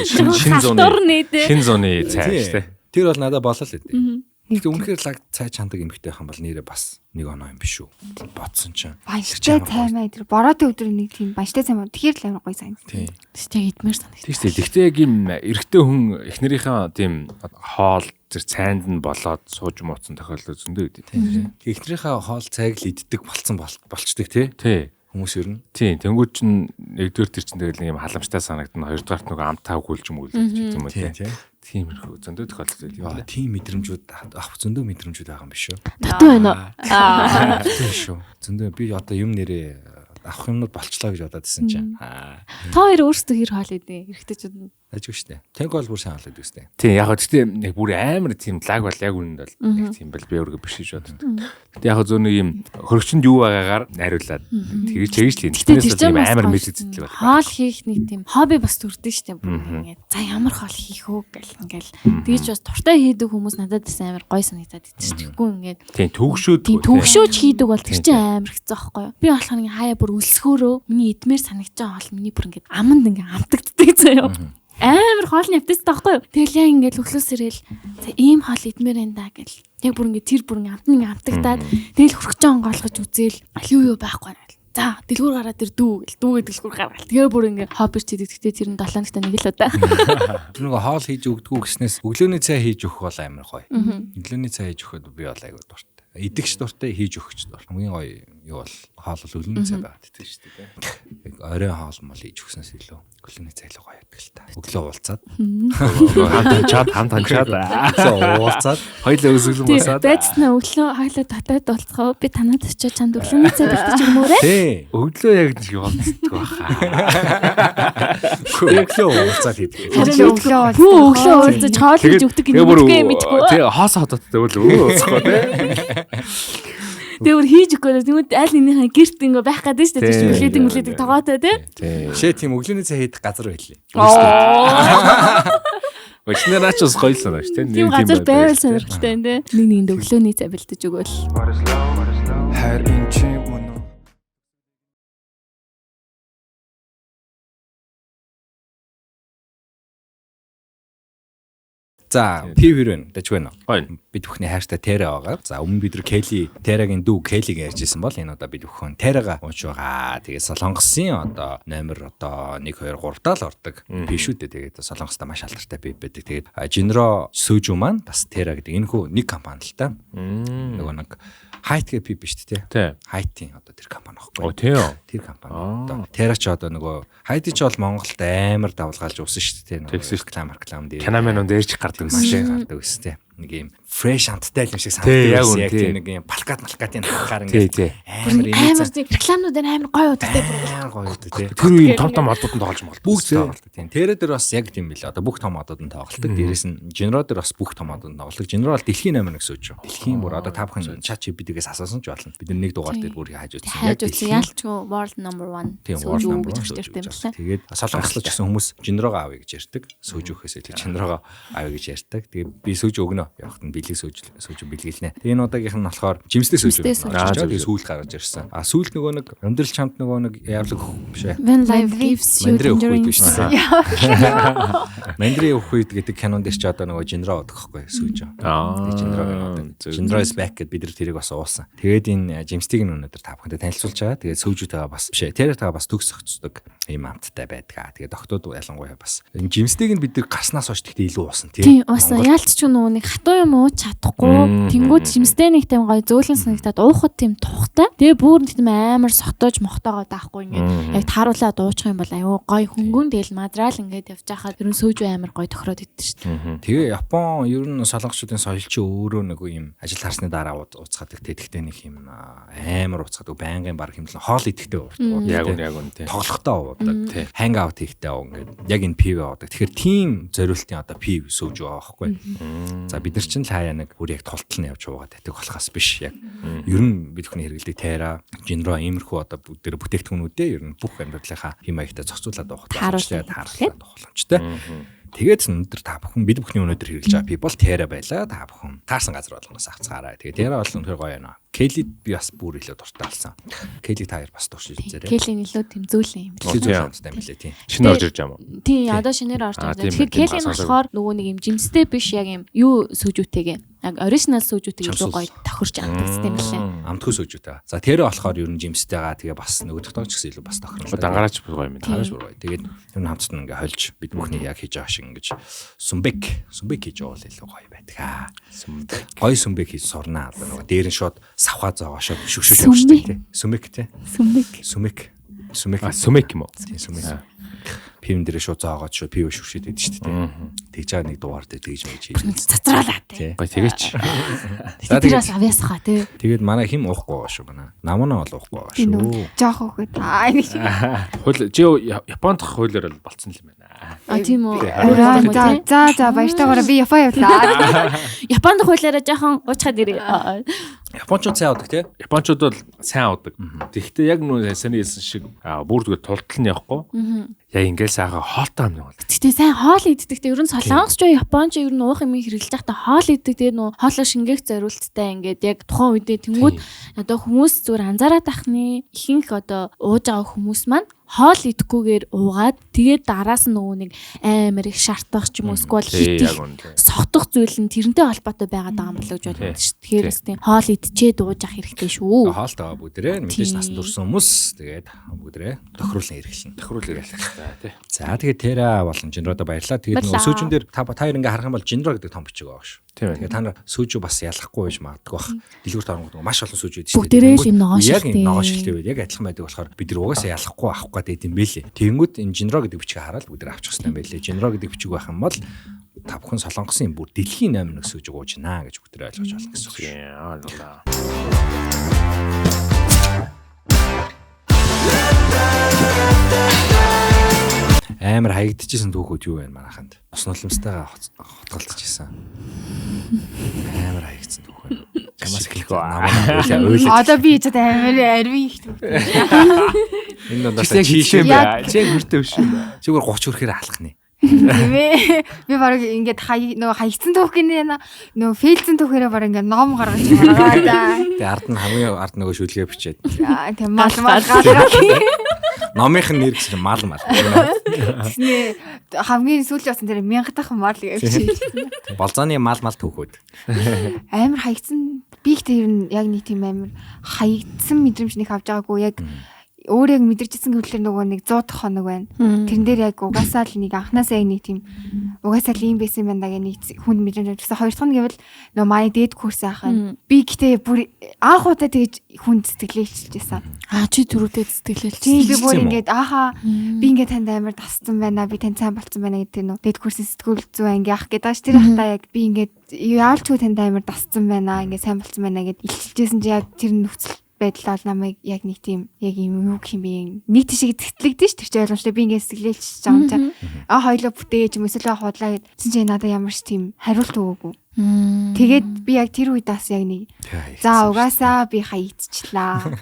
Шин зууны Халдвар нэ шин зууны цай шүү дээ. Тэр бол надад болоо л дээ. Гэтэ үнэхээр лаг цай чандаг эмхтэй байх юм бол нэрээ бас нэг оноо юм биш үү? Бодсон чинь. Баяртай цай мэй тэр бороотой өдөр нэг тийм баяртай цай мэй. Тэгэхээр л амар гоё санагдав. Тийм. Тэгэж яг идмээр санагдав. Тийм шүү дээ. Тэгтээ яг юм эрэгтэй хүн эхнэрийнхээ тийм хоол тэр цайнд нь болоод сууж мууцсан тохиолдол зөндөө өгдөг. Тийм. Эхнэрийнхээ хоол цайг л иддэг болцсон болчдөг тий. Тий. Хүмүүс ер нь. Тийм, тэнгууд чинь нэгдүгээр тэр чинь тэгэл нэг юм халамжтай санагдана. Хоёрдугаарт нөгөө амтаа өгүүлж юм үлдэж юм уу Тийм тий. тий. Тиймэрхүү зөндөө тохиолдол байдаг. Яа, тийм мэдрэмжүүд авах зөндөө мэдрэмжүүд байгаа юм биш үү? Дутуу байна уу? Тийм шүү. Зөндөө би одоо юм нэрээ авах юмнууд болчлоо гэж бодоод исэн чинь. Аа. Та хоёр өөрсдөө хэр хоол идэ? Эрэгтэйчүүд нь. Ажиг штэ. Тэнк бол бүр сайн хоол идэг штэ. Тийм яг гэхдээ нэг бүр амар тийм лаг бол яг үнэнд бол нэг тийм бол би өөрийгөө биш гэж боддог. Гэтэ яг зөв нэг юм хөрөгчөнд юу байгаагаар найруулад тэгж тэгж л юм. Гэтэ тэр Тэрнээс чинь бол тийм бас амар гоё мэдээ шүү дээ. зүтгэл бол. Хоол хийх нэг тийм хобби бас төрдөн штэ бүр ингээд. За ямар хоол хийх үү гэл ингээл. Тэгэж бас дуртай хийдэг хүмүүс надад бас амар гоё санагдаад идэв шүү. Тэгэхгүй ингээд Тийм төгшөөд. тийм төгшөөж хийдэг бол тэр Тийм, чинь амар хэцүү байхгүй юу? Би болохоор ингээ хаяа бүр өлсгөөрөө миний идмээр санагдаж байгаа хоол миний бүр ингээд аманд ингээ амтагддаг заяа. Амар хоолны аппетит байхгүй юу? Тэгэл яа ингээд өглөөс ирээл за ийм хоол идмээр энэ да гэл. Яг бүр ингээ тэр бүр ингээ амт ингээ амтагдаад тэгэл хөргөчөө онгойлгож үзээл аль юу юу байхгүй байна. За дэлгүүр гараад ир дүү гэл дүүгээ дэлгүүр гаргаал. Тэгээ бүр ингээ хобби ч хийдэг. Гэтэ тэр нь 7 хоногт нэг л удаа. Тэр нөгөө хоол хийж өгдгүү гэснээс өглөөний цай хийж өгөх бол амар гоё. Өглөөний цай хийж өгөхөд би бол айгүй дуртай. Идэгч дуртай, хийж өгөхч дуртай. Хамгийн гоё юу бол хоол бол өглөөний цай байгаад идэв шүү дээ. Яг оройн хоол мол хийж өгснөөс илүү өглөөний цай илүү гоё байдаг л та. Өглөө уулзаад Хамт ханчаад хамт ханчаад өглөө уулзаад хоёлаа өсөглөн Тийм босоод байцнаа өглөө хойлоо татаад болцгоо. Би танад очиж чамд өглөөний цай бэлтэж өгмөөрэй. тий. өглөө яг нэг болцдог баха. Өглөө уулзаад хийдэг. Харин Өглөө уулздаг. Бүү өглөө уулзаж хоол хийж өгдөг Тэгээ бүр гэдэг юм мэдгүй. Тий хоос хототтой үл ууцхгүй тий. Тэгээ бүр хийж өгөхгүй. Тэгмэд аль нэгнийхээ гэрт ингээ байх гэдэг шүү дээ. Тэр чинь Тийм. хүлээдэг мүлээдэг тогоотой тий. Тий. Шээ тийм өглөөний цай хийдэг газар байлээ. Өчнөр наач бас гоё л санаач тий. Тийм газар байвал сонирхолтой юм тий. Нэг нэгэнд өглөөний цай бэлтэж өгөөл. Хайр эн чинь мөн үү? За, пив хэрвэн дажгүй нөө. Гоё. Бид бүхний хайртай Тера байгаа. За, өмнө бид нар Келли, Терагийн дүү Келлиг ярьж исэн бол энэ удаа бид бүхэн Терага ууж байгаа. Тэгээд Солонгосын одоо номер одоо 1 2 3 тал ордог пив шүү дээ. Тэгээд Солонгостой маш алдартай пив байдаг. Тэгээд Жинро Сөжу маань бас Тера гэдэг энэ хүү нэг компани л та. Нөгөө нэг Хайт гэх пив биш үү те? Тий. Хайтын одоо тэр компани байхгүй. Оо тий. Тэр компани. Одоо Тера ч одоо нөгөө Хайт ч бол Монголд амар давлгаалж усан шүү дээ. Нөгөө Тэгсэн шүү. реклам реклам дээр. Кино мэн дээр ч гардаг маш гэсэн. их гардаг өс те. Нэг юм фрэш амттай л юм шиг Тий, санагддаг яг байсан. үнэ, Яг тий. тийм нэг юм палкат малкатын харахаар Тий, ингээд тий. амар Амар тийм рекламнууд энэ амар гоё удаатай бүр. амар гоё үү те. Тэр үеийн том том одууд нь тоглож молдог. Бүгд тоглолдог тийм. Тэрэ дээр бас яг тийм билээ. Одоо бүх том одууд нь тоглолдог. Дээрээс нь Женро дээр бас бүх том одууд нь тоглолдог. Женро бол дэлхийн номер 1 сууж. Дэлхийн бүр одоо та бүхэн chat GPT-гээс асуусан ч болно. Бид нэг дугаар дээр бүр хайж үзсэн. Хайж үзсэн ялчгүй world number 1 Тийм world сүүж number гэж one орж сууж ирдэг юм гэж лээ. байна. Тэгээд солонгослож гэсэн хүмүүс Женрого авъя гэж ярьдаг. Сууж өгөхөөс илүү Женрого авъя гэж ярьдаг. Тэгээд би сууж өгнө. Явахт нь бэлэг сууж сууж бэлгэлнэ. Тэгээд энэ удаагийнх нь болохоор жимстэй сууж Жимстэй өгнө. сууж. Аа, Тэгээд зөв, зөв. сүүлд гарч ирсэн. А сүүлд нөгөө нэг амьдрал чамд нөгөө нэг явлаг биш ээ. When life gives you Мандрын өгөх үед биш tangerines. үү? Мандрын өгөх үед гэдэг кинон дээр чи одоо нөгөө Женро удах байхгүй сууж. Аа. Женрог Женро is back гэд бид нар тэрийг бас уусан. Тэгээд энэ Жимстиг нь өнөөдөр та бүхэндээ танилцуулж байгаа. Тэгээд сүүжүүтэйгээ бас биш ээ. Тэртэйгээ бас төгс зохицдог ийм амттай байдаг. Тэгээд доктод ялангуяа бас энэ Жимстиг нь бид нар гарснаас хойш тэгтээ илүү уусан Тийм тийм. уусан. Яалт ч нөгөө нэг хатуу юм ууж чадахгүй. Тэнгүүд жимстэй нэг тийм гоё зөөлөн санагтаад уухад тийм тухтай. Тэгээ бүр нэг тийм амар согтоож мохтоогоо даахгүй ингээд яг тааруулаад уучих юм бол аюу гоё хөнгөн тэгэл мадраал ингээд явж байхад ер нь сүүжүү амар гоё тохироод иддэг шүү дээ. Тэгээ Япон ер нь солонгосчуудын соёл чи өөрөө нэг юм ажил харсны дараа ууцгадаг те тэгтээ нэг юм амар ууцгадаг байнгын баг хэмлэн хоол идэхтэй урт уудаг. Яг те. үн яг үн тий. Тоглохдоо уудаг. Ханг аут хийхдээ уу ингээд яг энэ пив уудаг. Тэгэхээр тийм зориултын одоо пив сүүж байгаа байхгүй. За бид нар чинь л хаяа нэг бүр яг тултал нь явж уугаад байдаг болохоос биш яг. Ер нь бид бүхний хэрэглэдэг тайра, жинро иймэрхүү одоо бүгд бүтээгдэхүүнүүдээ ер нь бүх амьдралынхаа хэм маягтай зохицуулаад уух Тааруулаад боломжтой, тааруулаад уух боломжтой. Тэгээд өнөөдөр та бүхэн бид бүхний өнөөдөр хэрэглэж байгаа пив бол тайра байлаа. Та бүхэн таарсан газар болгоноос авцгаарай. Тэгээд тайра бол үнэхээр гоё байна. Келли би бас бүр илүү дуртай болсон. Келли та хоёр бас туршиж үзээрэй. Келлийн илүү тийм зөөлөн юм Илүү лээ. зүйл амттай юм билээ тийм. Шинэ орж ирж байгаа юм уу? Тийм одоо шинээр орж Аа, ирж тийм байна. Тэгэхээр байна, тийм Келли нь байна. болохоор нөгөө нэг юм жимстэй биш яг юм юу сүүжүүтэйгээ. Яг оригинал сүүжүүтэйг илүү Чамсуул. гоё тохирч амтагдсан юм лээ. Амтгүй сүүжүүтэй. За тэрэ болохоор ер нь жимстэйгаа тэгээ бас нөгөө тогтоогч гэсэн илүү бас тохиромжтой. Дангараач гоё юм байна. Дангараач бүр гоё. Тэгээд ер нь хамтд нь ингээ холж бид бүхний яг хийж байгаа шиг ингэж сүмбек сүмбек хийж явуул илүү гоё байдаг аа. Сүмбек. Гоё сүмбек хийж сурнаа. Одоо нөгөө дээр нь шууд савхаа зоогоо шууд шүгшүүш явуулдаг тий. Сүмбек тий. Сүмбек. Сүмбек. Сүмбек. А сүмек юм уу? Тийм сүмбек. Пивэн дээр шууд зоогоод шууд пив шүгшээд идэв шүү дээ. Тэгж байгаа нэг дугаар дээр тэгж мэж хийж. Цацраалаа тий. Тий. Гоё тэгээч. За Тэр тэгээд бас авьяасхаа тий. тэгээд манай хим уухгүй байгаа шүү манай. Намана бол уухгүй байгаа Тийм шүү. үү. Жоох хөөхөд. Аа нэг шиг. Хууль чи Японд хуулиар бол болцсон юм байна. А тийм үү. За за баяртайгаараа би Япон явлаа. Японд хуулаараа жоохон уучхад ирээ. Япончууд сайн удаг тий? Япончууд бол сайн удаг. Тэгэхдээ яг нүү саний хэлсэн шиг бүр зүгээр тултал нь явахгүй. Яг ингээл сайхан хоолтой юм бол. Гэтэ сайн хоол иддэг. Тэ ер нь солонгос ч Япон ч ер нь уух юм хэрэглэж байхдаа хоол иддэг. Тэгээ нүү хоолоо шингээх зориулттай ингээд яг тухайн үедээ тэнгууд одоо хүмүүс зүгээр анзаараад ахны ихэнх одоо ууж байгаа хүмүүс маань хоол идэхгүйгээр уугаад тэгээд дараас нь нөгөө нэг амар их шартах ч юм уу эсвэл хит их согтох зүйл нь тэрнтэй холбоотой байгаад байгаа юм болоо гэж боддог шүү. Тэгэхээр бас тийм хоол идчихэд ууж ах хэрэгтэй шүү. Хоолтойгоо бүгдээрээ мэдээж насанд хүрсэн хүмүүс тэгээд бүгдээрээ тохируулан хэрэглэнэ. Тохируулан хэрэглэх хэрэгтэй тий. За тэгээд Тера болон Жинродо баярлалаа. Тэгээд нөгөө сүүжин дээр та хоёр ингээ харах юм бол Жинро гэдэг том бичиг байгаа шүү. Тэгээд та нар сүүжүү бас ялахгүй байж магадгүй бах. Дэлгүүрт оронгууд маш олон сүүжүү байдаг шүү. Бүгдээрээ л юм ногоон шилтэй. Яг юм ногоон шилтэй байд. Яг адилхан байдаг болохоор бид нар угаасаа ялахгүй авах гэдэг юм бэлээ. Тэгэнгүүт энэ Жинро гэдэг бичгийг хараад бүгд авчих хэрэгтэй юм бэлээ. Жинро гэдэг бичиг байх юм бол та бүхэн солонгосын бүр дэлхийн номер 1 сүүжиг ууж наа гэж бүгд ойлгож байна гэсэн үг. Ойлголоо. Амар хаягдчихсэн түүхүүд юу вэ манайханд? Ус нулимстайгаа хотголдчихсан. Амар хаягдсан түүх байна. Чамаас эхлэх үү? Одоо би ч амар арвин их түүх. Энэ дундаас чи юм бэ? Чи яг хөртөө биш юм бэ? Чи бүр 30 хүрэхээр алах нэ. Тийм ээ. Би бараг ингээд нөгөө хаягдсан түүх гинэ нөгөө фейлцэн түүхээрээ бараг ингээд ном гаргаж байгаа да. Тэгээ ард нь хамгийн ард нөгөө шүлгээ бичээд. Тийм мал мал гаргаа. Номынх нь нэр гэсэн мал мал. Тэсний хамгийн сүүлийн болсон тэр 1000 дахь мал гэж бичсэн. Болзооны мал мал түүхүүд. Амар хаягдсан би их тэр нь яг нэг тийм амар хаягдсан мэдрэмж нэг авч байгаагүй яг өөр яг мэдэрчсэн гэвлэр нөгөө нэг 100 дахь хоног байна. Тэрэн дээр яг угаасаа л нэг анханасаа яг нэг тийм угаасаа л ийм байсан юм байна да гэх нэг хүнд мэдрэмж авчихсан. Хоёр дахь нь гэвэл нөгөө манай дээд курс аах нь. Би гэтээ бүр анх удаа тэгэж хүнд сэтгэлээ илчилжсэн. Аа чи түрүүтэй сэтгэлээ илчилсэн. Би бүр ингээд ааха би ингээд танд амар тасцсан байна. Би танд сайн болцсон байна гэдэг нөө дээд курсын сэтгүүл зүй анги ах гэдэг ш. Тэр хата яг би ингээд яалчгүй танд амар тасцсан байна. Ингээд сайн болцсон байна гэд илчилжсэн чи яг тэр нөхцөл байдал бол намайг яг нэг тийм яг юм юу гэх юм бэ нэг тийшээ тэтгэлэгдэн ш тэр чи ойлгомжтой би ингээд сэтгэлээлчиж байгаа юм чи а хоёлоо бүтээж юм эсвэл худлаа гэсэн чи надад ямар ч тийм хариулт өгөөгүй. Тэгээд би яг тэр үед бас яг нэг за угаасаа би хаягдчихлаа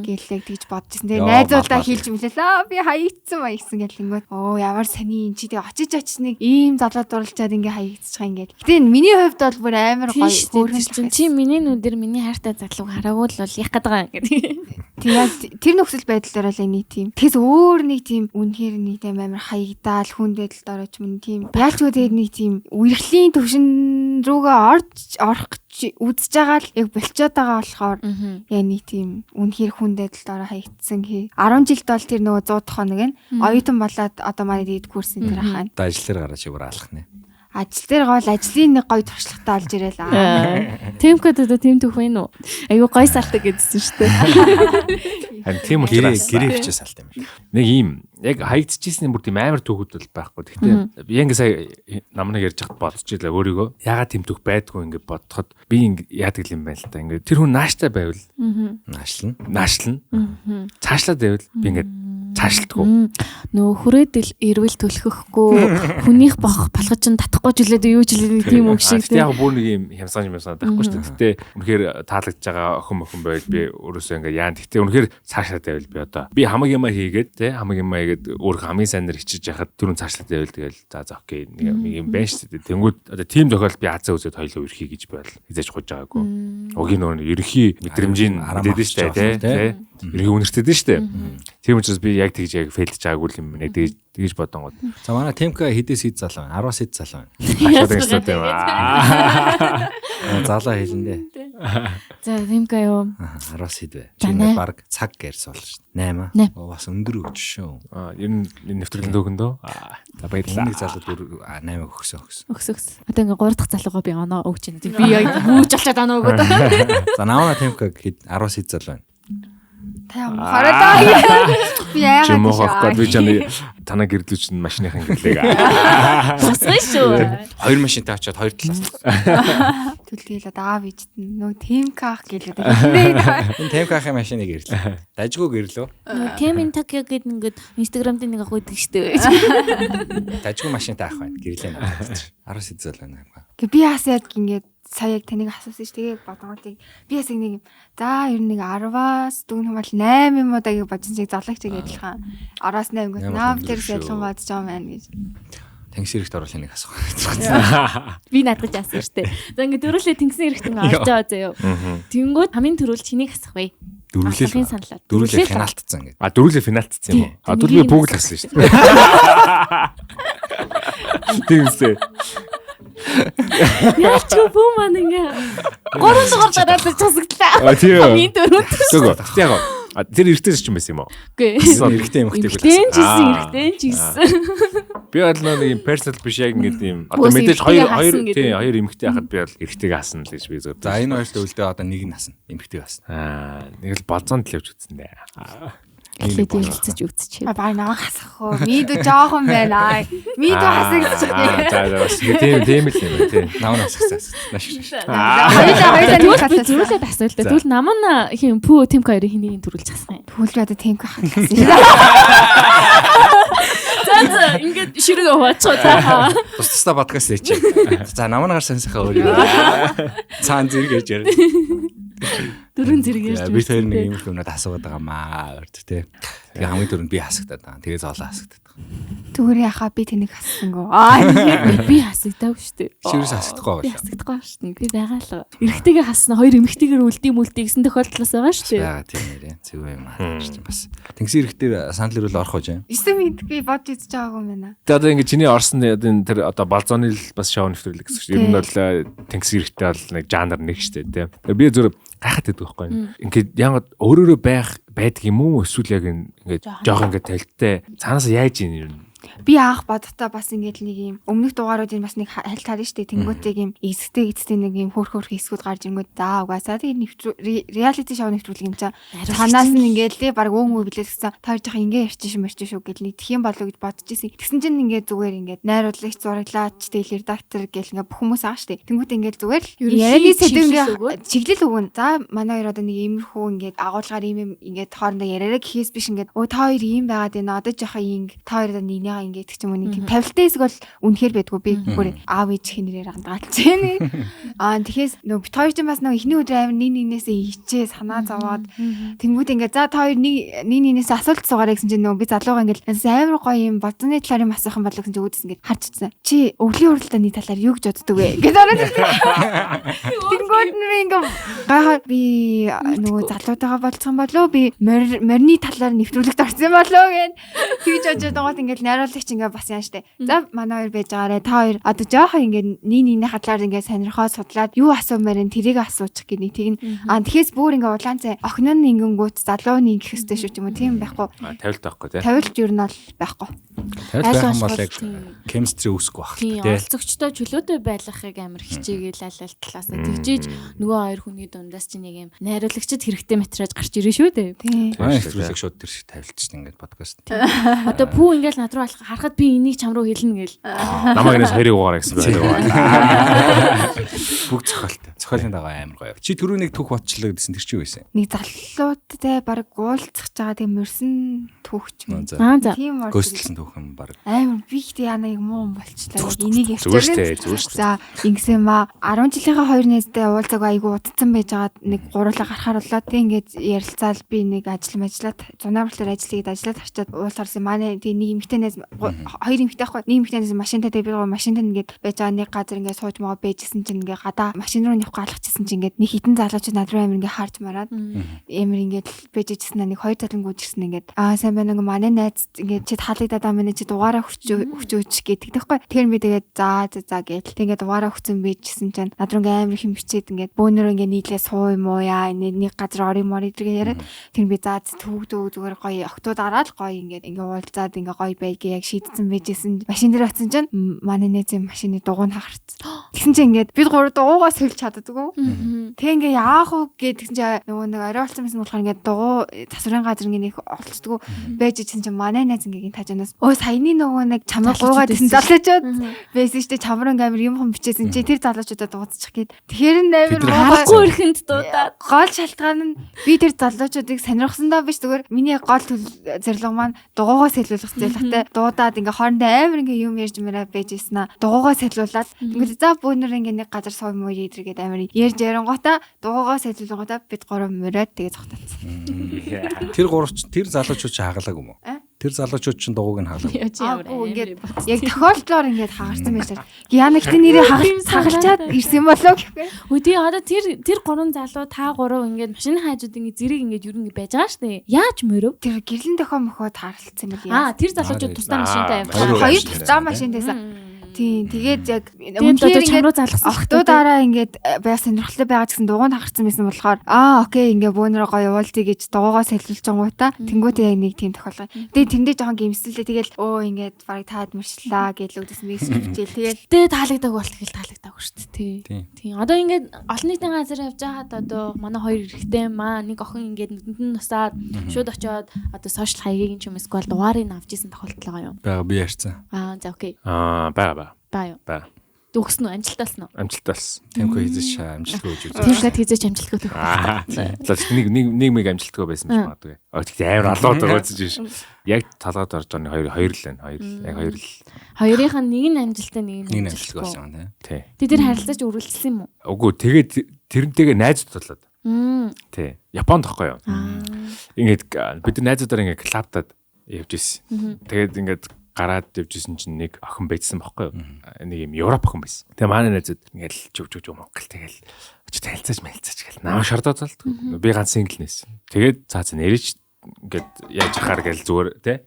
гэл яг тэгж бодчихсон. Тэгээд найзуудаа хэлж мэлээ би хаягдсан маягсан гэл ингэвэл оо ямар сони энэ чи тэг очиж очиж нэг ийм залуу дурлцаад ингээ хаягдчих юм гэл. Гэтэ миний хувьд бол бүр амар гоё хөөрхөн чи миний нүдэр миний хайртай залууг хараагүй л бол яах гээд байгаа юм гэдэг. Тэг яг тэр нөхцөл байдал дээр бол нэг тийм. Тэгээс өөр нэг тийм үнэхээр нэг тийм амар хаягдаал хүнд байдалд орооч мөн тийм. Яалчгүй тэгээд нэг тийм үерхлийн төвшин рүүгээ орж орох гэж үзэж байгаа л яг болцоод байгаа болохоор яг нэг тийм үнэхээр хүнд байдалд ороо хаягдсан хий. 10 жилд бол тэр нөгөө 100 дахь хоног нь оюутан болоод одоо манай дээд курсын тэр ахаа. Одоо ажил дээр гараа чи бүр алах нэ. Ажил дээр гол ажлын нэг гоё туршлагатай олж ирээл аа. Тэмкод одоо тэм түүх байна уу? Айгу гоё салтаг гэдсэн шүү дээ. Харин тийм учраас гэрээ хичээ салт юм шиг. Нэг ийм яг хаягдчихсэн бүр тийм амар түүхүүд бол байхгүй. Гэхдээ би ингээ сая намныг ярьж хат бодож илаа өөрийгөө. Ягаад тийм түүх байдгүй ингээ бодоход би ингээ яадаг юм байна л та. Ингээ тэр хүн нааштай байвал наашлна. Наашлна. Цаашлаад байвал би ингээ цаашлдаггүй. Нөгөө хүрээд ирвэл түлхэхгүй хүнийх болохож нь татахгүй ч үлээд юу ч үлээд тийм үг шиг тийм. Яг бүр нэг юм хямсгаан юмсан байхгүй шүү дээ. Гэтэ үнэхээр таалагдж байгаа охин байвал би өөрөөсөө ингээ яан. Гэтэ үнэхээр цаашлаад байвал би одоо би хамаг юмаа хийгээд те хамаг юмаа хийгээд өөр хамгийн сайнаар хичээж яхад түрүүн цаашлаад байвал тэгэл за окей нэг юм байна шүү дээ. Тэнгүүд одоо тийм тохиолдолд би азаа үзээд хоёлоо ерхий гэж байл хизээж гуйж байгаагүй. Угийн нөгөө ерхий мэдрэмжийн мэдээд шүү дээ те. Ерхий үнэртэд шүү дээ. Тийм учраас би яг тэгж яг фейлдэж байгаагүй юм байна. Тэгж бодонгод. За манай Темка хэдээс хэд залуу байна? 10-аас хэд залуу байна? Ашаад ингэсэн юм аа. Залуу хэлэндээ. За Темка юу? 10-аас хэд вэ? Чи ингээд баг цаг гэрс болно шүү дээ. 8. Бас өндөр өгч шүү. Аа ер нь нэвтрүүлэн төөхөн дөө. За баярлалаа. Нэг залуу 4 8 өгсөн. Өгсөн. Одоо ингээд 3 дахь залуугаа би оноо өгч байна. Би яг хүүж олчоод оноо өгөөд. За намаа Темка хэд 10-аас хэд залуу байна? Та мухараа даа. Би яагаад Чи муухай би чам танаа гэрлүүч нь машиныхан гэрлээ. Босгоно шүү. Хоёр машинтай очиод хоёр талаас. Түлгээл одоо аав ээжт нь нөө Тимках гэлээ. Тэндээ Энэ Тимкахын машиныг гэрлээ. Дажгүй гэрлөө. Нөө Тим ин Токио гэдэг ингээд Instagram дээр нэг ах үйдэг штэ. Дажгүй машинтай ах байна. Гэрлээ надад. 10 сэдэл байна юм. Гэ би бас яг ингээд сая яг таныг асуусан ш. Тэгээ бодгоотыг би бас нэг юм за ер нь нэг 10-аас дүүн хумал 8 юм уу даа гэж бодсон чиг зологч яг адилхан. 10-аас 8 гот наав дээрс адилхан бодож байгаа юм байна гэж. Тэнгис эрэгт оруулах нэг асуух. Би наадгаж асан штэ. За ингээд дөрүлээ тэнгисийн эрэхт ингээд орж байгаа заяо. Тэнгүүд хамгийн түрүүл чинийг асах вэ? Дөрвөлээ. Алхахын саналаа. Дөрвөлээ финалдсан гэдэг. А дөрвөлээ финалдсан юм уу? А дөрвөлээ бүгд л ассан шүү дээ. Тийм үстэй. Яаж ч бүү маань ингээ 3 дугаар дараалал часагдлаа. А тийм. Хамгийн дөрөв. Тэгвэл тэгтээ яг тэр эртээс ч юм байсан юм уу? Үгүй. Эрэгтэй эмэгтэй Эмэгтэй ч гэсэн эрэгтэй ч гэсэн. Би бол нэг юм personal биш яг ингээд юм. Одоо Үгүйс мэдээж хоёр эрэгтэйгээ хоёр хасна гэдэг. тийм хоёр эмэгтэй хахад би бол эрэгтэйг хасна л гэж би зөв. За энэ хоёрт үлдээ одоо нэг нь хасна. Эмэгтэй хасна. Аа нэг л болзоонд л явж үзсэн дээ. Эхлээд ярилцаж үзчихээ. А баг намайг хасах уу? Мидүү жоохон байна. Мидүү хасагдчих. За за бас тийм тийм л юм тийм. Нав нь хасах. Маш их. Хоёулаа хоёулаа нэг Тэгвэл би хасах. зөрүүлээд асуулаа. Тэгвэл нам нь хин пүү Тимк хоёрын хэнийг төрүүлж хасах юм. Тэгвэл би одоо Тимках хассан. За за ингээд ширэг хуваачаа за. Тус тусдаа подкаст хийчих. За нам нь гарсан сайхан өөр юм. Цаан зэрэг ярьж яриа. Дөрөн зэрэг ярьж. Би тэр нэг юм юмнууд асуугаад байгаа маа өөрт тий. Тэгээ хамгийн түрүүнд би асагдаад байгаа. Тэгээ зоолоо асагдаад байгаа. Зүгээр яхаа би тэнийг хассангүй. Аа би хасагдаагүй шүү дээ. Чи юус асагдахгүй Би байлаа. хасагдахгүй шүү дээ. Би байгаа л. Эрэгтэйгээ хасна, хоёр эмэгтэйгээр үлдээ мүлдээ гэсэн тохиолдлоос байгаа шүү дээ. Яа тийм нэрээ. Зөв юм аа. Чи бас. Тэнгисийн эрэгтэр санал ирүүл орох уу жаа? 9 мэдгүй бодж үзэж байгаагүй юм байна. Тэгээ одоо ингээд чиний орсон одоо энэ тэр одоо балзооны л бас шоу нэвтрүүлэг гэсэн чинь ер нь бол тэнгис эрэгтэй бол нэг жанр нэг шүү дээ тийм. Тэгээ би зөв гайхаад байдаг байхгүй. Ингээд яагаад өөрөөрөө байх байдаг юм уу эсвэл яг ингээд жоох ингээд талтай цаанаас яаж ийн ер нь Би анх бодохдоо бас ингээд нэг юм өмнөх дугааруудын бас нэг хальт харна штэ тэнгуүтэйг юм эсгтэй эцтэй нэг юм хөөх хөөх хэсгүүд гарч ирэнгүүт за угаасаа тэр реалити шоу нэвтрүүлэг юм чаа цаанаас нь ингээд л баг өөн үе билээ гэсэн та хоёр жоохон ингээ ярьчих шим ярьчих шүү гэл нэг тэх юм болов гэж бодож исэн. Тэгсэн чинь ингээд зүгээр ингээд найруулагч зураглаач тэгэл редактор гэл ингээд бүх хүмүүс аа штэ тэнгуүт ингээд зүгээр л ярианы сэдв ингээд чиглэл өгнө. За манай хоёр одоо нэг иймэрхүү ингээд агуулгаар ийм юм ингээд хоорондоо яриараа гэхээс биш ингээд өө та хоёр ийм байгаад байна. Одоо жоохон ийм та хоёр одоо нэгнийгаа ингээд ч юм уу нэг тийм тавилттай хэсэг бол үнэхээр байдгүй. Би бүр аав ээж хинэрээр андгаалж байна. Аа тэгэхээр нөө бит хоёр ч бас нөө эхний өдөр амар нэг нэгнээсээ ичээ санаа зовоод тэнгууд ингээд за та хоёр нэг нэг нэгнээсээ асуулт асуугаарай гэсэн чинь нөө би залуугаа ингээд амар гоё юм бодны талаар юм асуух юм болов гэсэн чинь үүдээс ингээд харж утсан. Чи өвлийн уралдааны талаар юу гэж боддөг вэ? Гэж ороод ирсэн. Тэнгүүд нь би ингээ гайхаад би нөгөө залуутайгаа болцсон болов би морины талаар нэвтрүүлэгт орсон болов гэд тэгж бодож байгаа ингээд найруулагч ингээ бас яан штэ. За манай хоёр байж байгаарэ. Та хоёр одоо жоохон ингээ нэг нэгний талаар ингээ сонирхоо судлаад юу асуумаар энэ тэрийг асуучих гэх нэг тэгнь. Аа тэгэхээс бүр ингээ улаан цай охин нь ингэнгүүт залуу нь ингэх ёстой шүү ч юм уу тийм байхгүй. Тавилт байхгүй тий. Тавилт ер нь бол байхгүй. Тавилт байх юм бол яг chemistry үүсэхгүй байх Тийм, тий. оролцогчтой чөлөөтэй байлгахыг амар хичээгээл аль аль талаас нь тэгжээж нөгөө хоёр хүний дундаас чи нэг юм найруулагчд хэрэгтэй материал гарч ирнэ шүү дээ. Тийм. Манай нэвтрүүлэг шууд тэр шиг тавилтчихсан ингээд подкаст. Одоо пүү ингээл над руу алхах харахад би энийг чам руу хэлнэ гээл. Намайг энэс хоёрыг угаарай гэсэн байна. Бүгд зохиолтой. Зохиолын дагуу амар гоё. Чи түрүү нэг түүх бодчлоо гэдсэн тэр чи юу байсан? Нэг залууттай баг уулзах байгаа тийм мөрсөн түүх ч юм. За. Аа за. Тийм орж Гөөсөлсөн түүх юм баг. Амар би ихтэй яана яг муу юм болчлаа. Яг энийг Зүгээр ярьчихсан. штэ, зүгээр штэ. За ингэсэн ба 10 жилийнхаа хоёр найзтай уулзаагүй айгу утцсан байж байгаад нэг гурлаа гарахаар боллоо. Тэг ингээд ярилцаал би нэг ажил мажлаад зунаа бурлаар ажил хийгээд ажиллаад харчаад уулзаарсан. Манай тэг нэг эмэгтэй найз хоёр эмэгтэй байхгүй. Нэг эмэгтэй найз машинтай тэг би гоо машинтай ингээд байж байгаа нэг газар ингээд сууж мага байжсэн чинь ингээд гадаа машин руу явах галахчихсан чинь ингээд нэг хитэн залуучууд над руу амар ингээд харж мараад амар ингээд байж ижсэн нэг хоёр талангууд ирсэн ингээд аа сайн байна ингээ манай найз ингээд чи таалагдаад байгаа мэнэ чи дугаараа хүчөөч гэдэг тэгэхгүй. Тэр би тэгээд за за за гээл тэг ингээд дугаараа хүчсэн байжсэн чинь над руу ингээ амар их бичээд ингээд бөөнөрөө ингээ нийлээ суу юм уу яа энэ нэг газар орё морё гэдгээ яриад тэр би за түүг дүү зүгээр гоё октод араад гоё ингээд ингээ уулзаад ингээ гоё байг яг шийдсэн байжсэн машин дээр очсон чинь манай найзын машины дугуй нь хагарцсан. Тэгсэн чинь ингээд бид гурав дугуйгаа сольж чаддаггүй. Тэг ингээ яах вэ гэд тэгсэн чинь нөгөө нэг орой болсон байсан болохоор ингээд ингээд дугуй засварын газар ингээд нэг олцдгоо байж ирсэн чинь манай найз ингээд тажанаас өө саяны нөгөө нэг чамраг гуугаад исэн залуучууд байсан шүү дээ. Чамраг амар юм хом бичээсэн чи тэр залуучуудаа дуудчих гээд. Тэгэхээр нь амар харахгүй өрхөнд дуудаад. Гол шалтгаан нь би тэр залуучуудыг сонирхсандаа биш зүгээр миний гол зорилго маань дугуйгаа сэлүүлэх зорилготой дуудаад ингээ хоорондоо амар ингээ юм ярьж мэрэ байж ирсэн аа. Дугуйгаа сэлүүлээд ингээд за бөөнөр ингээ нэг газар сууй муу ийдэргээд амар ярьж ярангуудаа дугуйгаа сэлүүлэнгуудаа бид гурав мөрөөд тэгээ зогтолцсон. Тэр гурав тэр залуучууд чи хагалаагүй юм уу? Тэр залуучууд чинь дугуйг нь хагалаагүй. Ингээд яг тохиолдлоор ингээд хагарсан байж таа. Яна ихтэй нэрээ хагалчаад ирсэн болоо гэхгүй. Үгүй тий одоо тэр гурван залуу та гурав ингээд машины хаажууд ингээд зэрэг ингээд ер нь байж байгаа шүү дээ. Яаж мөрөв? Тэр гэрлэн дохио мохоо тааралцсан юм бол. Аа тэр залуучууд тусдаа машинтай явсан. Хоёр тусдаа машинтайсан. Тийм тэгээд яг үнэхээр ингээд охтуудаараа ингээд байг сонирхолтой байгаа гэсэн дугуйнд хагарсан байсан болохоор аа окей ингээд бөөнөрөө гоё явуултыг гэж дугуйгаа солиулчингуудаа тэнгуүтээ яг нэг тийм тохиолдол. Тэгээд тэндээ жоохон гимсэлээ тэгэл өө ингээд барыг таад мөршлаа гэж үгдэс мессеж бичээл тэгэл тэгээ таалагдаагүй бол тэгэл таалагдаагүй шүү дээ. Тийм. Одоо ингээд олон нийтийн газар явж байхад одоо манай хоёр эрэгтэй маа нэг охин ингээд нүдэнд нь нусаад шууд очиод одоо сошиал хаягийг ч юм эсвэл дугаарыг авч исэн тохиолдол байгаа юм. Бага би ярьсан. Аа за окей. Аа бага. Баа юу? Баа. Төгснө үү? Амжилттай уу? Амжилттай болсон. Тэмхүү хийзэж амжилтгүй гэж үзсэн. Тэмхүү хийзэж амжилтгүй төгөх. За нэг нэг нэг мэг амжилтгүй байсан гэж магадгүй. Тэгтээ амар алууд өгөөж биш. Яг толгойд орж байгаа нэг хоёр л байна. Хоёр л. Яг хоёр л. Хоёрынх нь нэг нь амжилттай нэг нь амжилтгүй болсон тийм. Тий. Тэ тэр харилцаач үргэлжилсэн юм уу? Үгүй тэгээд тэрнтэйгээ найзууд болоод. Тий. Японд тахгүй юу? Ингээд бид найзуудаар ингээд клабтад явж ирсэн. Тэгээд ингээд гараад явжсэн чинь нэг охин байжсан байхгүй юу? Нэг юм Европ охин байсан. Тэгээ манай найзууд ингээл чөв чөв чөв Монгол тэгэл очиж танилцаж мэлцэж гэл намайг шордоод болтгүй. Би ганц сингл нээсэн. Тэгээд цаа цаа нэрэж ингээд яаж ахаар гэл зүгээр те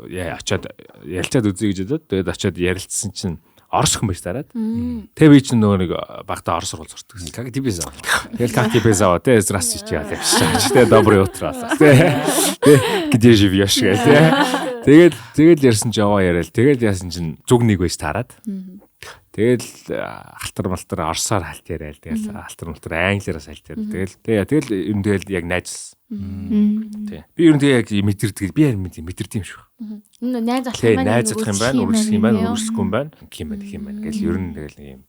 очиад ярилцаад үзье гэж бодоод тэгээд очиад ярилцсан чинь Орос охин байж тараад. Тэгээ би чинь нөгөө нэг багтаа Орос сургууль сурдаг гэсэн. Как тебе зовут? Тэгэл как тебе зовут? Тэ здравствуйте яа явчихсан. Тэ доброе утро. Тэ где живешь гэх тэ. Тэгэл ярьсан чи яваа яриад. Тэгэл яасан чинь зүг нэг байж таарад. Тэгэл алтар малтар орсоор халт яриад. Тэгэл алтар малтар англиараа салт яриад. Тэгэл ер нь тэгэл яг найзлсан. Тий. Би ер нь тэгээ яг мэдэрдэг. Би харин мэдэрдэг юм шиг. Найз болох юм байна. Найз болох юм байна, үргэлжлэх юм байна, үргэлжлэхгүй юм байна. Гэх юм байна, гэх юм байна. Гэл ер нь тэгэл нэг юм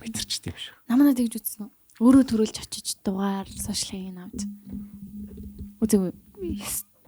мэдэрчдэг юм шиг. Намнаа тэгж үзсэн үү? Өөрөө төрүүлж очиж дугаар сошиал хаяг авч. Үзээгүй.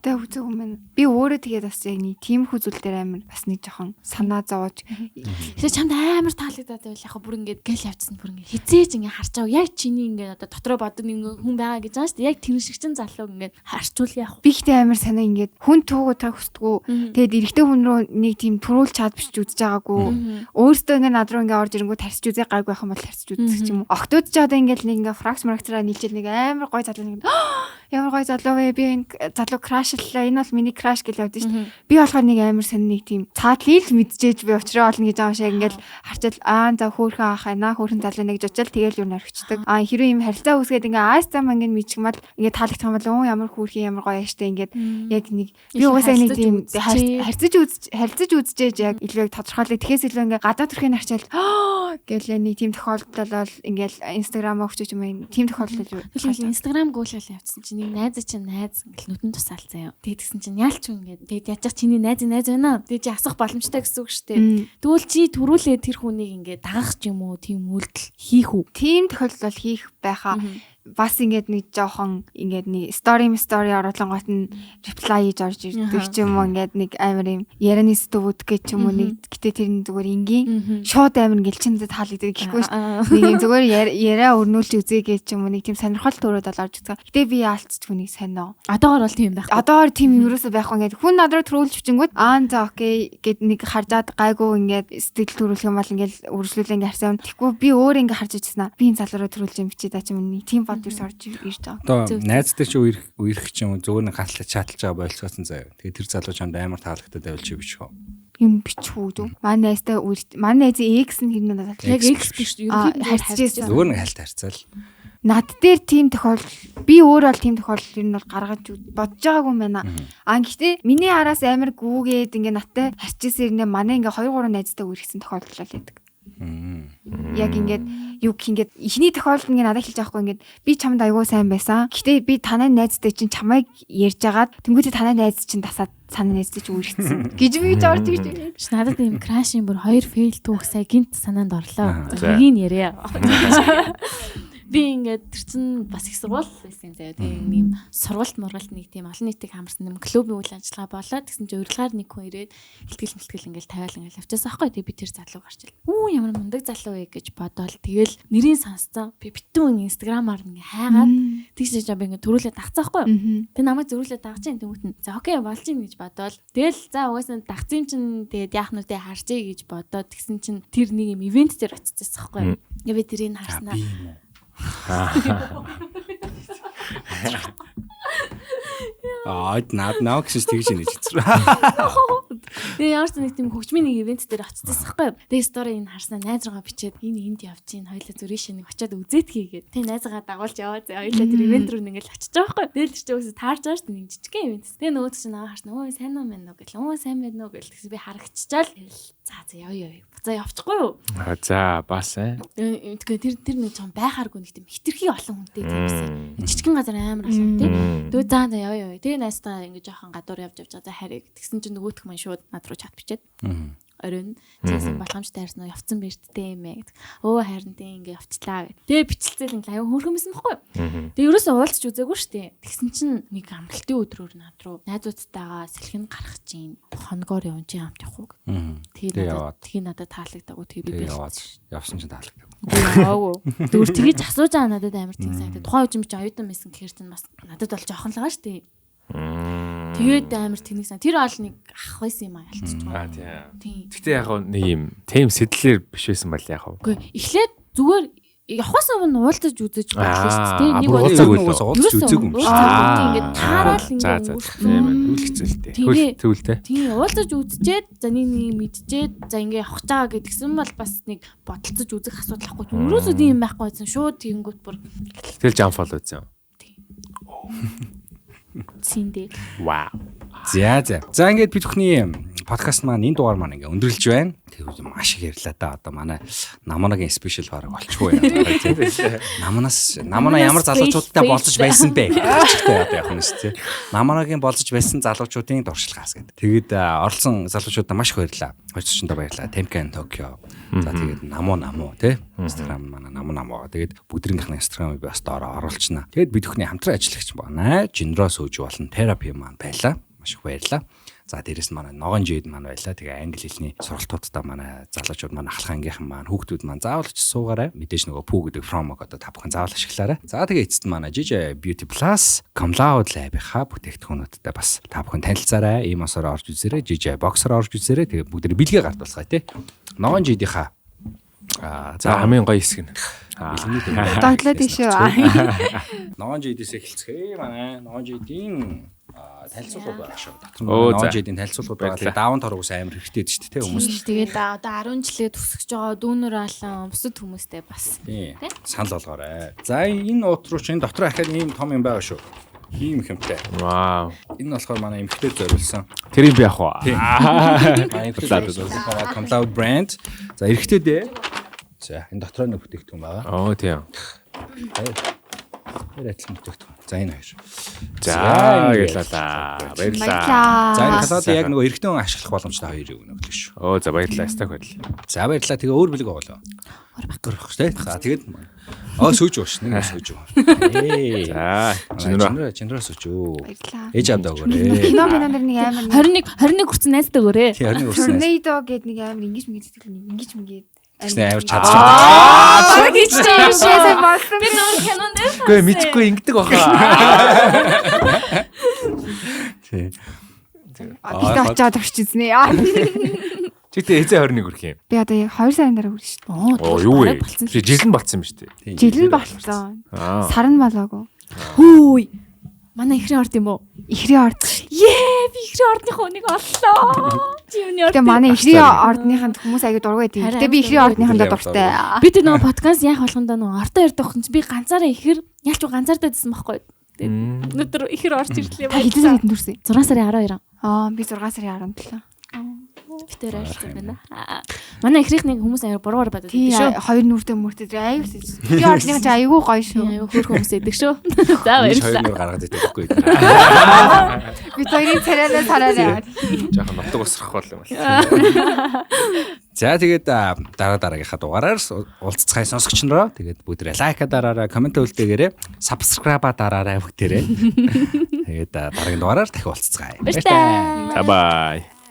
Тэ үзээгүй юм байна. Би өөрөө тэгээд бас яг нэг тиймэрхүү зүйл дээр амар бас нэг жоохон санаа зовоож. Тэгэхээр чамд амар таалагдаад байвал яг бүр ингээд гэл явчихсан бүр ингээд хизээж ингээд харч байгаа. Яг чиний ингээд одоо дотроо боддог нэг хүн байгаа гэж байгаа шүү дээ. Яг тэр шиг чин залуу ингээд харчвал яах вэ? Би ихтэй амар санаа ингээд хүн туугуудаа хүсдэггүй. Тэгээд эрэгтэй хүн рүү нэг тийм төрүүл чад бичиж үзэж байгаагүй. Өөртөө ингээд над руу ингээд орж ирэнгүү тарьж үзээ гайгүй байх юм бол тарьж үзэх юм уу. Октод ч одоо ингээд нэг ингээд фракс маркцраа нийлжэл нэг амар гой залуу нэг ямар гой залуу вэ? Би энэ залуу краш энэ бол миний краш гэж явдсан шүү дээ. Би болохоор нэг амар сонь нэг тийм цаатлыг л мэдчихэж би учраа олно гэж байгаа юм шиг ингээл харчаал аа за хөөхөн ах байна хөөхөн залуу нэг гэж очил тэгэл юу нөрхичдэг. Аа хэрвээ юм харилцаа үүсгээд ингээ ааш зам ингээ мэдчих юм бол ингээ таалагдах юм бол өө ямар хөөхөн ямар гоё ааштай ингээд яг нэг би угаасаа нэг тийм харьцаж үзчихэж яг илүү яг тодорхойлог. Тэгэхээс илүү ингээ гадаа төрхийн харчаал гэл нэг тийм тохиолдол бол ингээл Instagram-аа өгч юм аа тийм тохиолдол юу. Тэгэл Instagram гүйлгээл явчихсан чинь нэг найз чинь найз ингээл нүдэн тусаал заяа. Тэгээд тэгсэн чинь яалч юм ингээд тэгээд яаж ч чиний найз найз байна. Тэгээд чи асах боломжтой гэсэн үг шүү дээ. Тэгвэл чи түрүүлээ тэр хүнийг ингээд дагах ч юм уу тийм үйлдэл хийх үү? Тийм тохиолдол бол хийх байхаа. Бас ингээд нэг жоохон ингээд нэг story оруулангуут нь reply хийж орж ирдэг ч юм уу ингээд нэг амар юм ярианы сэдвүүд гэж ч юм уу нэг гэтээ тэр нь зүгээр энгийн шууд амар ингээд чин таалагддаг гэхгүй шүү. Нэг юм зүгээр яриа өрнүүлж үзье гэж ч юм уу нэг тийм сонирхол төрөөд бол орж үздэг. Гэтээ би яалтч хүнийг сонио. Одоогор бол тийм байхгүй. Одоогор тийм юм ерөөсөө байхгүй ингээд хүн над руу төрүүлж бичингүүд аа за окей гэд нэг харжаад гайгүй ингээд сэтгэл төрүүлэх юм бол ингээд үргэлжлүүлээ ингээд харсан юм. Тэгэхгүй би өөр ингээд харж ижсэн аа. Би энэ залуу руу төрүүлж юм бичээ да ч юм нэг тийм бод юус орж ирж байгаа. Одоо найзтай чи үерх ч юм уу зүгээр нэг гатлаа чаталж байгаа болцоосон заяа. Тэгээ тэр залуу чамд амар таалагдаад байвал чи бичих үү? Юм бичих үү зү? Манай найзтай манай найзын X нь хэрнээ надад яг X биш ерөнхийдөө харьцаж байсан. Зүгээр нэг хальт харьцаал. Над дээр тийм тохиолдол би өөр бол тийм тохиолдол ер нь бол гаргаж бодож байгаагүй юм байна. Аа гэхдээ миний араас амар гүүгээд ингээ надтай харьцсан хэрнээ манай ингээ 2 3 найзтай үерхсэн тохиолдол л байдаг. Яг ингээд юу гэх ингээд эхний тохиолдолд ингээд надад хэлж байгаа хгүй ингээд би чамд айгүй сайн байсан. Гэтэ би танай найзтай чинь чамайг ярьж агаад тэнгуүтээ танай найз чинь тасаад санаа найзтай чинь үргэцсэн гэж би гэж орж ирж байна. Биш надад ийм крашийн бүр 2 фейл түүх сая гинт санаанд орлоо. Нэгийг нь яриа. Би ингээд тэр чин бас их сургууль байсан заяа. Тэгээ ийм сургалт мургалт нэг тийм олон нийтийг хамарсан юм клубын үйл ажиллагаа болоод тэгсэн чинь урилгаар нэг хүн ирээд ихтгэл мэлтгэл ингээд тавиал ингээд авчаасан аахгүй. Тэгээ би тэр залуу гарч ил. Үү ямар мундаг залуу вэ гэж бодоол тэгэл нэрийг сонсцсон. Би битүүн инстаграмаар ингээд хайгаад тэгсэн чинь би ингээд төрүүлээ дагцсан аахгүй. Тэгээ намайг зөрүүлээ дагж ин тэнгуут нь. За окей болж ин гэж бодоол. Тэгэл за угаасаа дагцсан юм чин тэгээд яах нь вэ харжээ гэж бодоод тэгсэн чинь тэр нэг юм ивент дээр очижсэн аахгүй. Тэгээ би тэрийг харснаа. Аа над наа гэсэн тэгж нэж хэцүү. Тэгээ ямар ч нэг тийм хөгжмийн нэг ивент дээр очижсэн байхгүй юу. Тэгээ стори энэ харснаа найз руугаа бичээд энэ энд явж гин хоёлаа зүрийн нэг очиад үзээдхий гээд. Тэгээ найзгаа дагуулж яваа. За хоёлаа тэр ивент рүү ингээл очиж байгаа байхгүй юу. Тэгэл тэр чинь үгүй таарж байгаа шүү дээ нэг жижигхэн ивент. Тэгээ нөгөөд чинь наваа харснаа өө сайн уу мэн үү гэл. Өө сайн байна уу гэл. Тэгсэн би харагччаал. Тэгэл за за явъя явъя. Буцаа явчихгүй юу. Аа за бас ээ. Тэгээ тэр нэг жоон байхааргүй нэг тийм хитрхи олон хүнтэй тийм байсан. Жижигхэн газар амар олон тийм. Тэгээ за за явъя явъя. Тэгээ найстаа ингэ жоохон гадуур явж явж байгаа хариг. Тэгсэн чинь нөгөөх маань шууд над руу чат бичээд. Оройн чийсэн болгоомжтой харсан уу явцсан бэрттэй юм ээ гэдэг. Өө харин тийм ингэ явчлаа гэд. Тэгээ бичлцэл ингэ аюу хөөрхөн байсан байхгүй юу. Тэгээ ерөөсөө уулзч үзээгүй шүү дээ. Тэгсэн чинь нэг амралтын өдрөөр над руу найзуудтайгаа сэлхэн гарах чинь хоногоор явж чи амт явах уу гэд. Тэгээ надад таалагдаагүй. Тэгээ би яваад явсан чинь таалагдаагүй. Яваагүй. Зүгээр тэгэж асууж байгаа надад амар тийм санагдав. Тухайн үед чи оюутан байсан гэхэр чинь бас надад бол жоохон л байгаа шүү дээ. Тэгээд амар тэнэг сан. Тэр ол нэг ах байсан юм аа ялцчих. Аа тийм. Гэтэ яг нэг юм тэм сэтлэр биш байсан бол яг. Үгүй эхлээд зүгээр явахаас өмнө уулзаж үзэж бодлоо шүү дээ. Нэг уулзаж үзээгүй юм шиг. Аа ингээд таарал ингээд өнгөрсөн. Тэгвэл хэцүүлтэй. Тэгвэл тэ. Тийм уулзаж үзчихэд за нэг нэг мэдчихэд за ингээд явах чаа гэдгсэн бол бас нэг бодолцож үзэх асуудал ахгүй. Өрөөсөө тийм байхгүй байсан. Шууд тэгэнгүүт бүр. Тэгэл jump fall үзсэн. Тийм. Синдэ. Вау. За за. За ингээд бид бүхний подкаст маань энэ дугаар маань ингээ өндөрлж байна. Тэгэхээр маш их ярьлаа да. Одоо манай Наманагийн спешиал бараг болчихгүй яа. Наманаас Намана ямар залуучуудтай болцож байсан бэ гэдэг одоо явах нь шүү дээ. Наманагийн болцож байсан залуучуудын дуршилгаас гэдэг. Тэгээд оролцсон залуучуудаа маш их баярлалаа. Хоёрчондоо баярлалаа. Temken Tokyo. За тэгээд Намуу Намуу тий. Instagram манай Намуу Намуу. Тэгээд бүгдэрийнх нь Instagram-ыг би бас доороо оруулчихна. Тэгээд бид бүхний хамтран ажиллагч байна. Жинро сүүж болон терапи маань байлаа. Маш их баярлалаа. За дээрэс нь манай Ногоон Жид маань байлаа. Тэгээ англи хэлний сургалтуудаа манай залуучууд маань ахлах ангийнхан маань хүүхдүүд маань заавал очиж суугаарай. Мэдээж нөгөө пүү гэдэг промог одоо та бүхэн заавал ашиглаарай. За тэгээ эцэст манай JJ Beauty Plus Comloud Lab-ийнхаа бүтээгдэхүүнүүдтэй бас та бүхэн танилцаарай. Ийм осоор орж үзээрэй. JJ Box-оор орж үзээрэй. Тэгээ бүгд бэлгээ гардуулцгаая тий. Ногоон Жидийнхаа за хамгийн гоё хэсэг нь. Догтлоод тийш үү. Ногоон Жидээс эхэлцгээе манай. Ногоон Жидийн танилцуулгууд байгаа шүү. Дотор нь Ногоон Жидийн танилцуулгууд байгаа. Тэгээ даавн торог ус амар хэрэгтэй шүү дээ, хүмүүс. Тэгээд одоо 10 жилээ төгсөж байгаа дүүнер алан бусад хүмүүстэй бас санал болгоорой. За энэ уут руу чинь дотор ахаад ийм том юм байгаа шүү. Ийм хэмтэй. Вау. Энэ болохоор манай эмэгтэй зориулсан. Тэр юм би явах уу? Манай эмэгтэй зориулсан Comloud brand. За эрэгтэй дээ. За энэ дотор нэг бүтээгдэхүүн байгаа. Оо тийм. Хоёр адилхан бүтээгдэхүүн. За энэ хоёр. За баярлалаа. Баярлалаа. За энэ халаад яг нөгөө эрэгтэй хүн ашиглах боломжтой хоёрыг өгнө гэлээ шүү. Оо за баярлалаа. Стак баярлалаа. За баярлалаа. Тэгээ өөр бэлэг оголоо. Өөр байх шүү дээ. За тэгээд аа сүүж ууш. Нэг сүүж уу. За Чинраа сүүж үү. Баярлалаа. Ээж авдаа өгөөрэй. Кино минь дээр нэг амар 21 хүрсэн найздаа өгөөрэй. Тий 21 хүрсэн. Tornado гэдэг нэг амар ингэж мэгэж сэтгэл нэг ингэж мэгэж Тэгснэ амар чадсан. Гэж чи юм шиг. Би нөгөө кинон дээр. Үгүй мэдхгүй ингэдэг баха. Тий. Бид очиад орч изнэ. Чи тэ эзэн 21 хүрэх юм. Би одоо яг 2 сарын дараа хүрнэ шүү дээ. Оо юу вэ? Жил нь болцсон юм шүү дээ. Жил нь болцсон. Сар нь болоогүй. Хөөй. Манай ихрийн орд юм уу? Ихрийн орд. Ее, би ихрийн ордныхоо үнийг оллоо. Чи юуны орд? Тэгээ манай ихрийн ордныханд хүмүүс аягүй дургүй байдаг. Гэтэ би ихрийн ордныхандаа дуртай. Би тэр нөгөө подкаст яах болгондоо нөгөө ордоо ярьдаг хүн чинь би ганцаараа ихэр ялч ганцаардаа гэсэн байхгүй. Тэгээд өнөөдөр ихэр орж ирлээ. Та хэдэн сарын хэдэн төрсөн? 6 сарын 12. Аа, би 6 сарын 17. Битэр ойрхон байна. Манай эхрийнх нэг хүмүүс аяар буруугаар бодод Тий байдаг шүү. хоёр нүртэй мөртэй тэр аюу би ордных чи аюу гоё шүү. Аюу хөөр хүмүүс идэг шүү. За Энд хоёр баярлалаа. нүр гаргаад идэв байхгүй. Бид хоёрын царайнаа сараарай. Жаахан нутаг усрах бол юм бол. За тэгээд дараа дараагийнхаа дугаараар уулзцгаая сонсогч нараа. Тэгээд бүгдээрээ лайк дараарай, коммент үлдээгээрэй, subscribe дараарай бүгдээрээ. Тэгээд дараагийн дугаараар дахин уулзцгаая. Баярлалаа. За бай.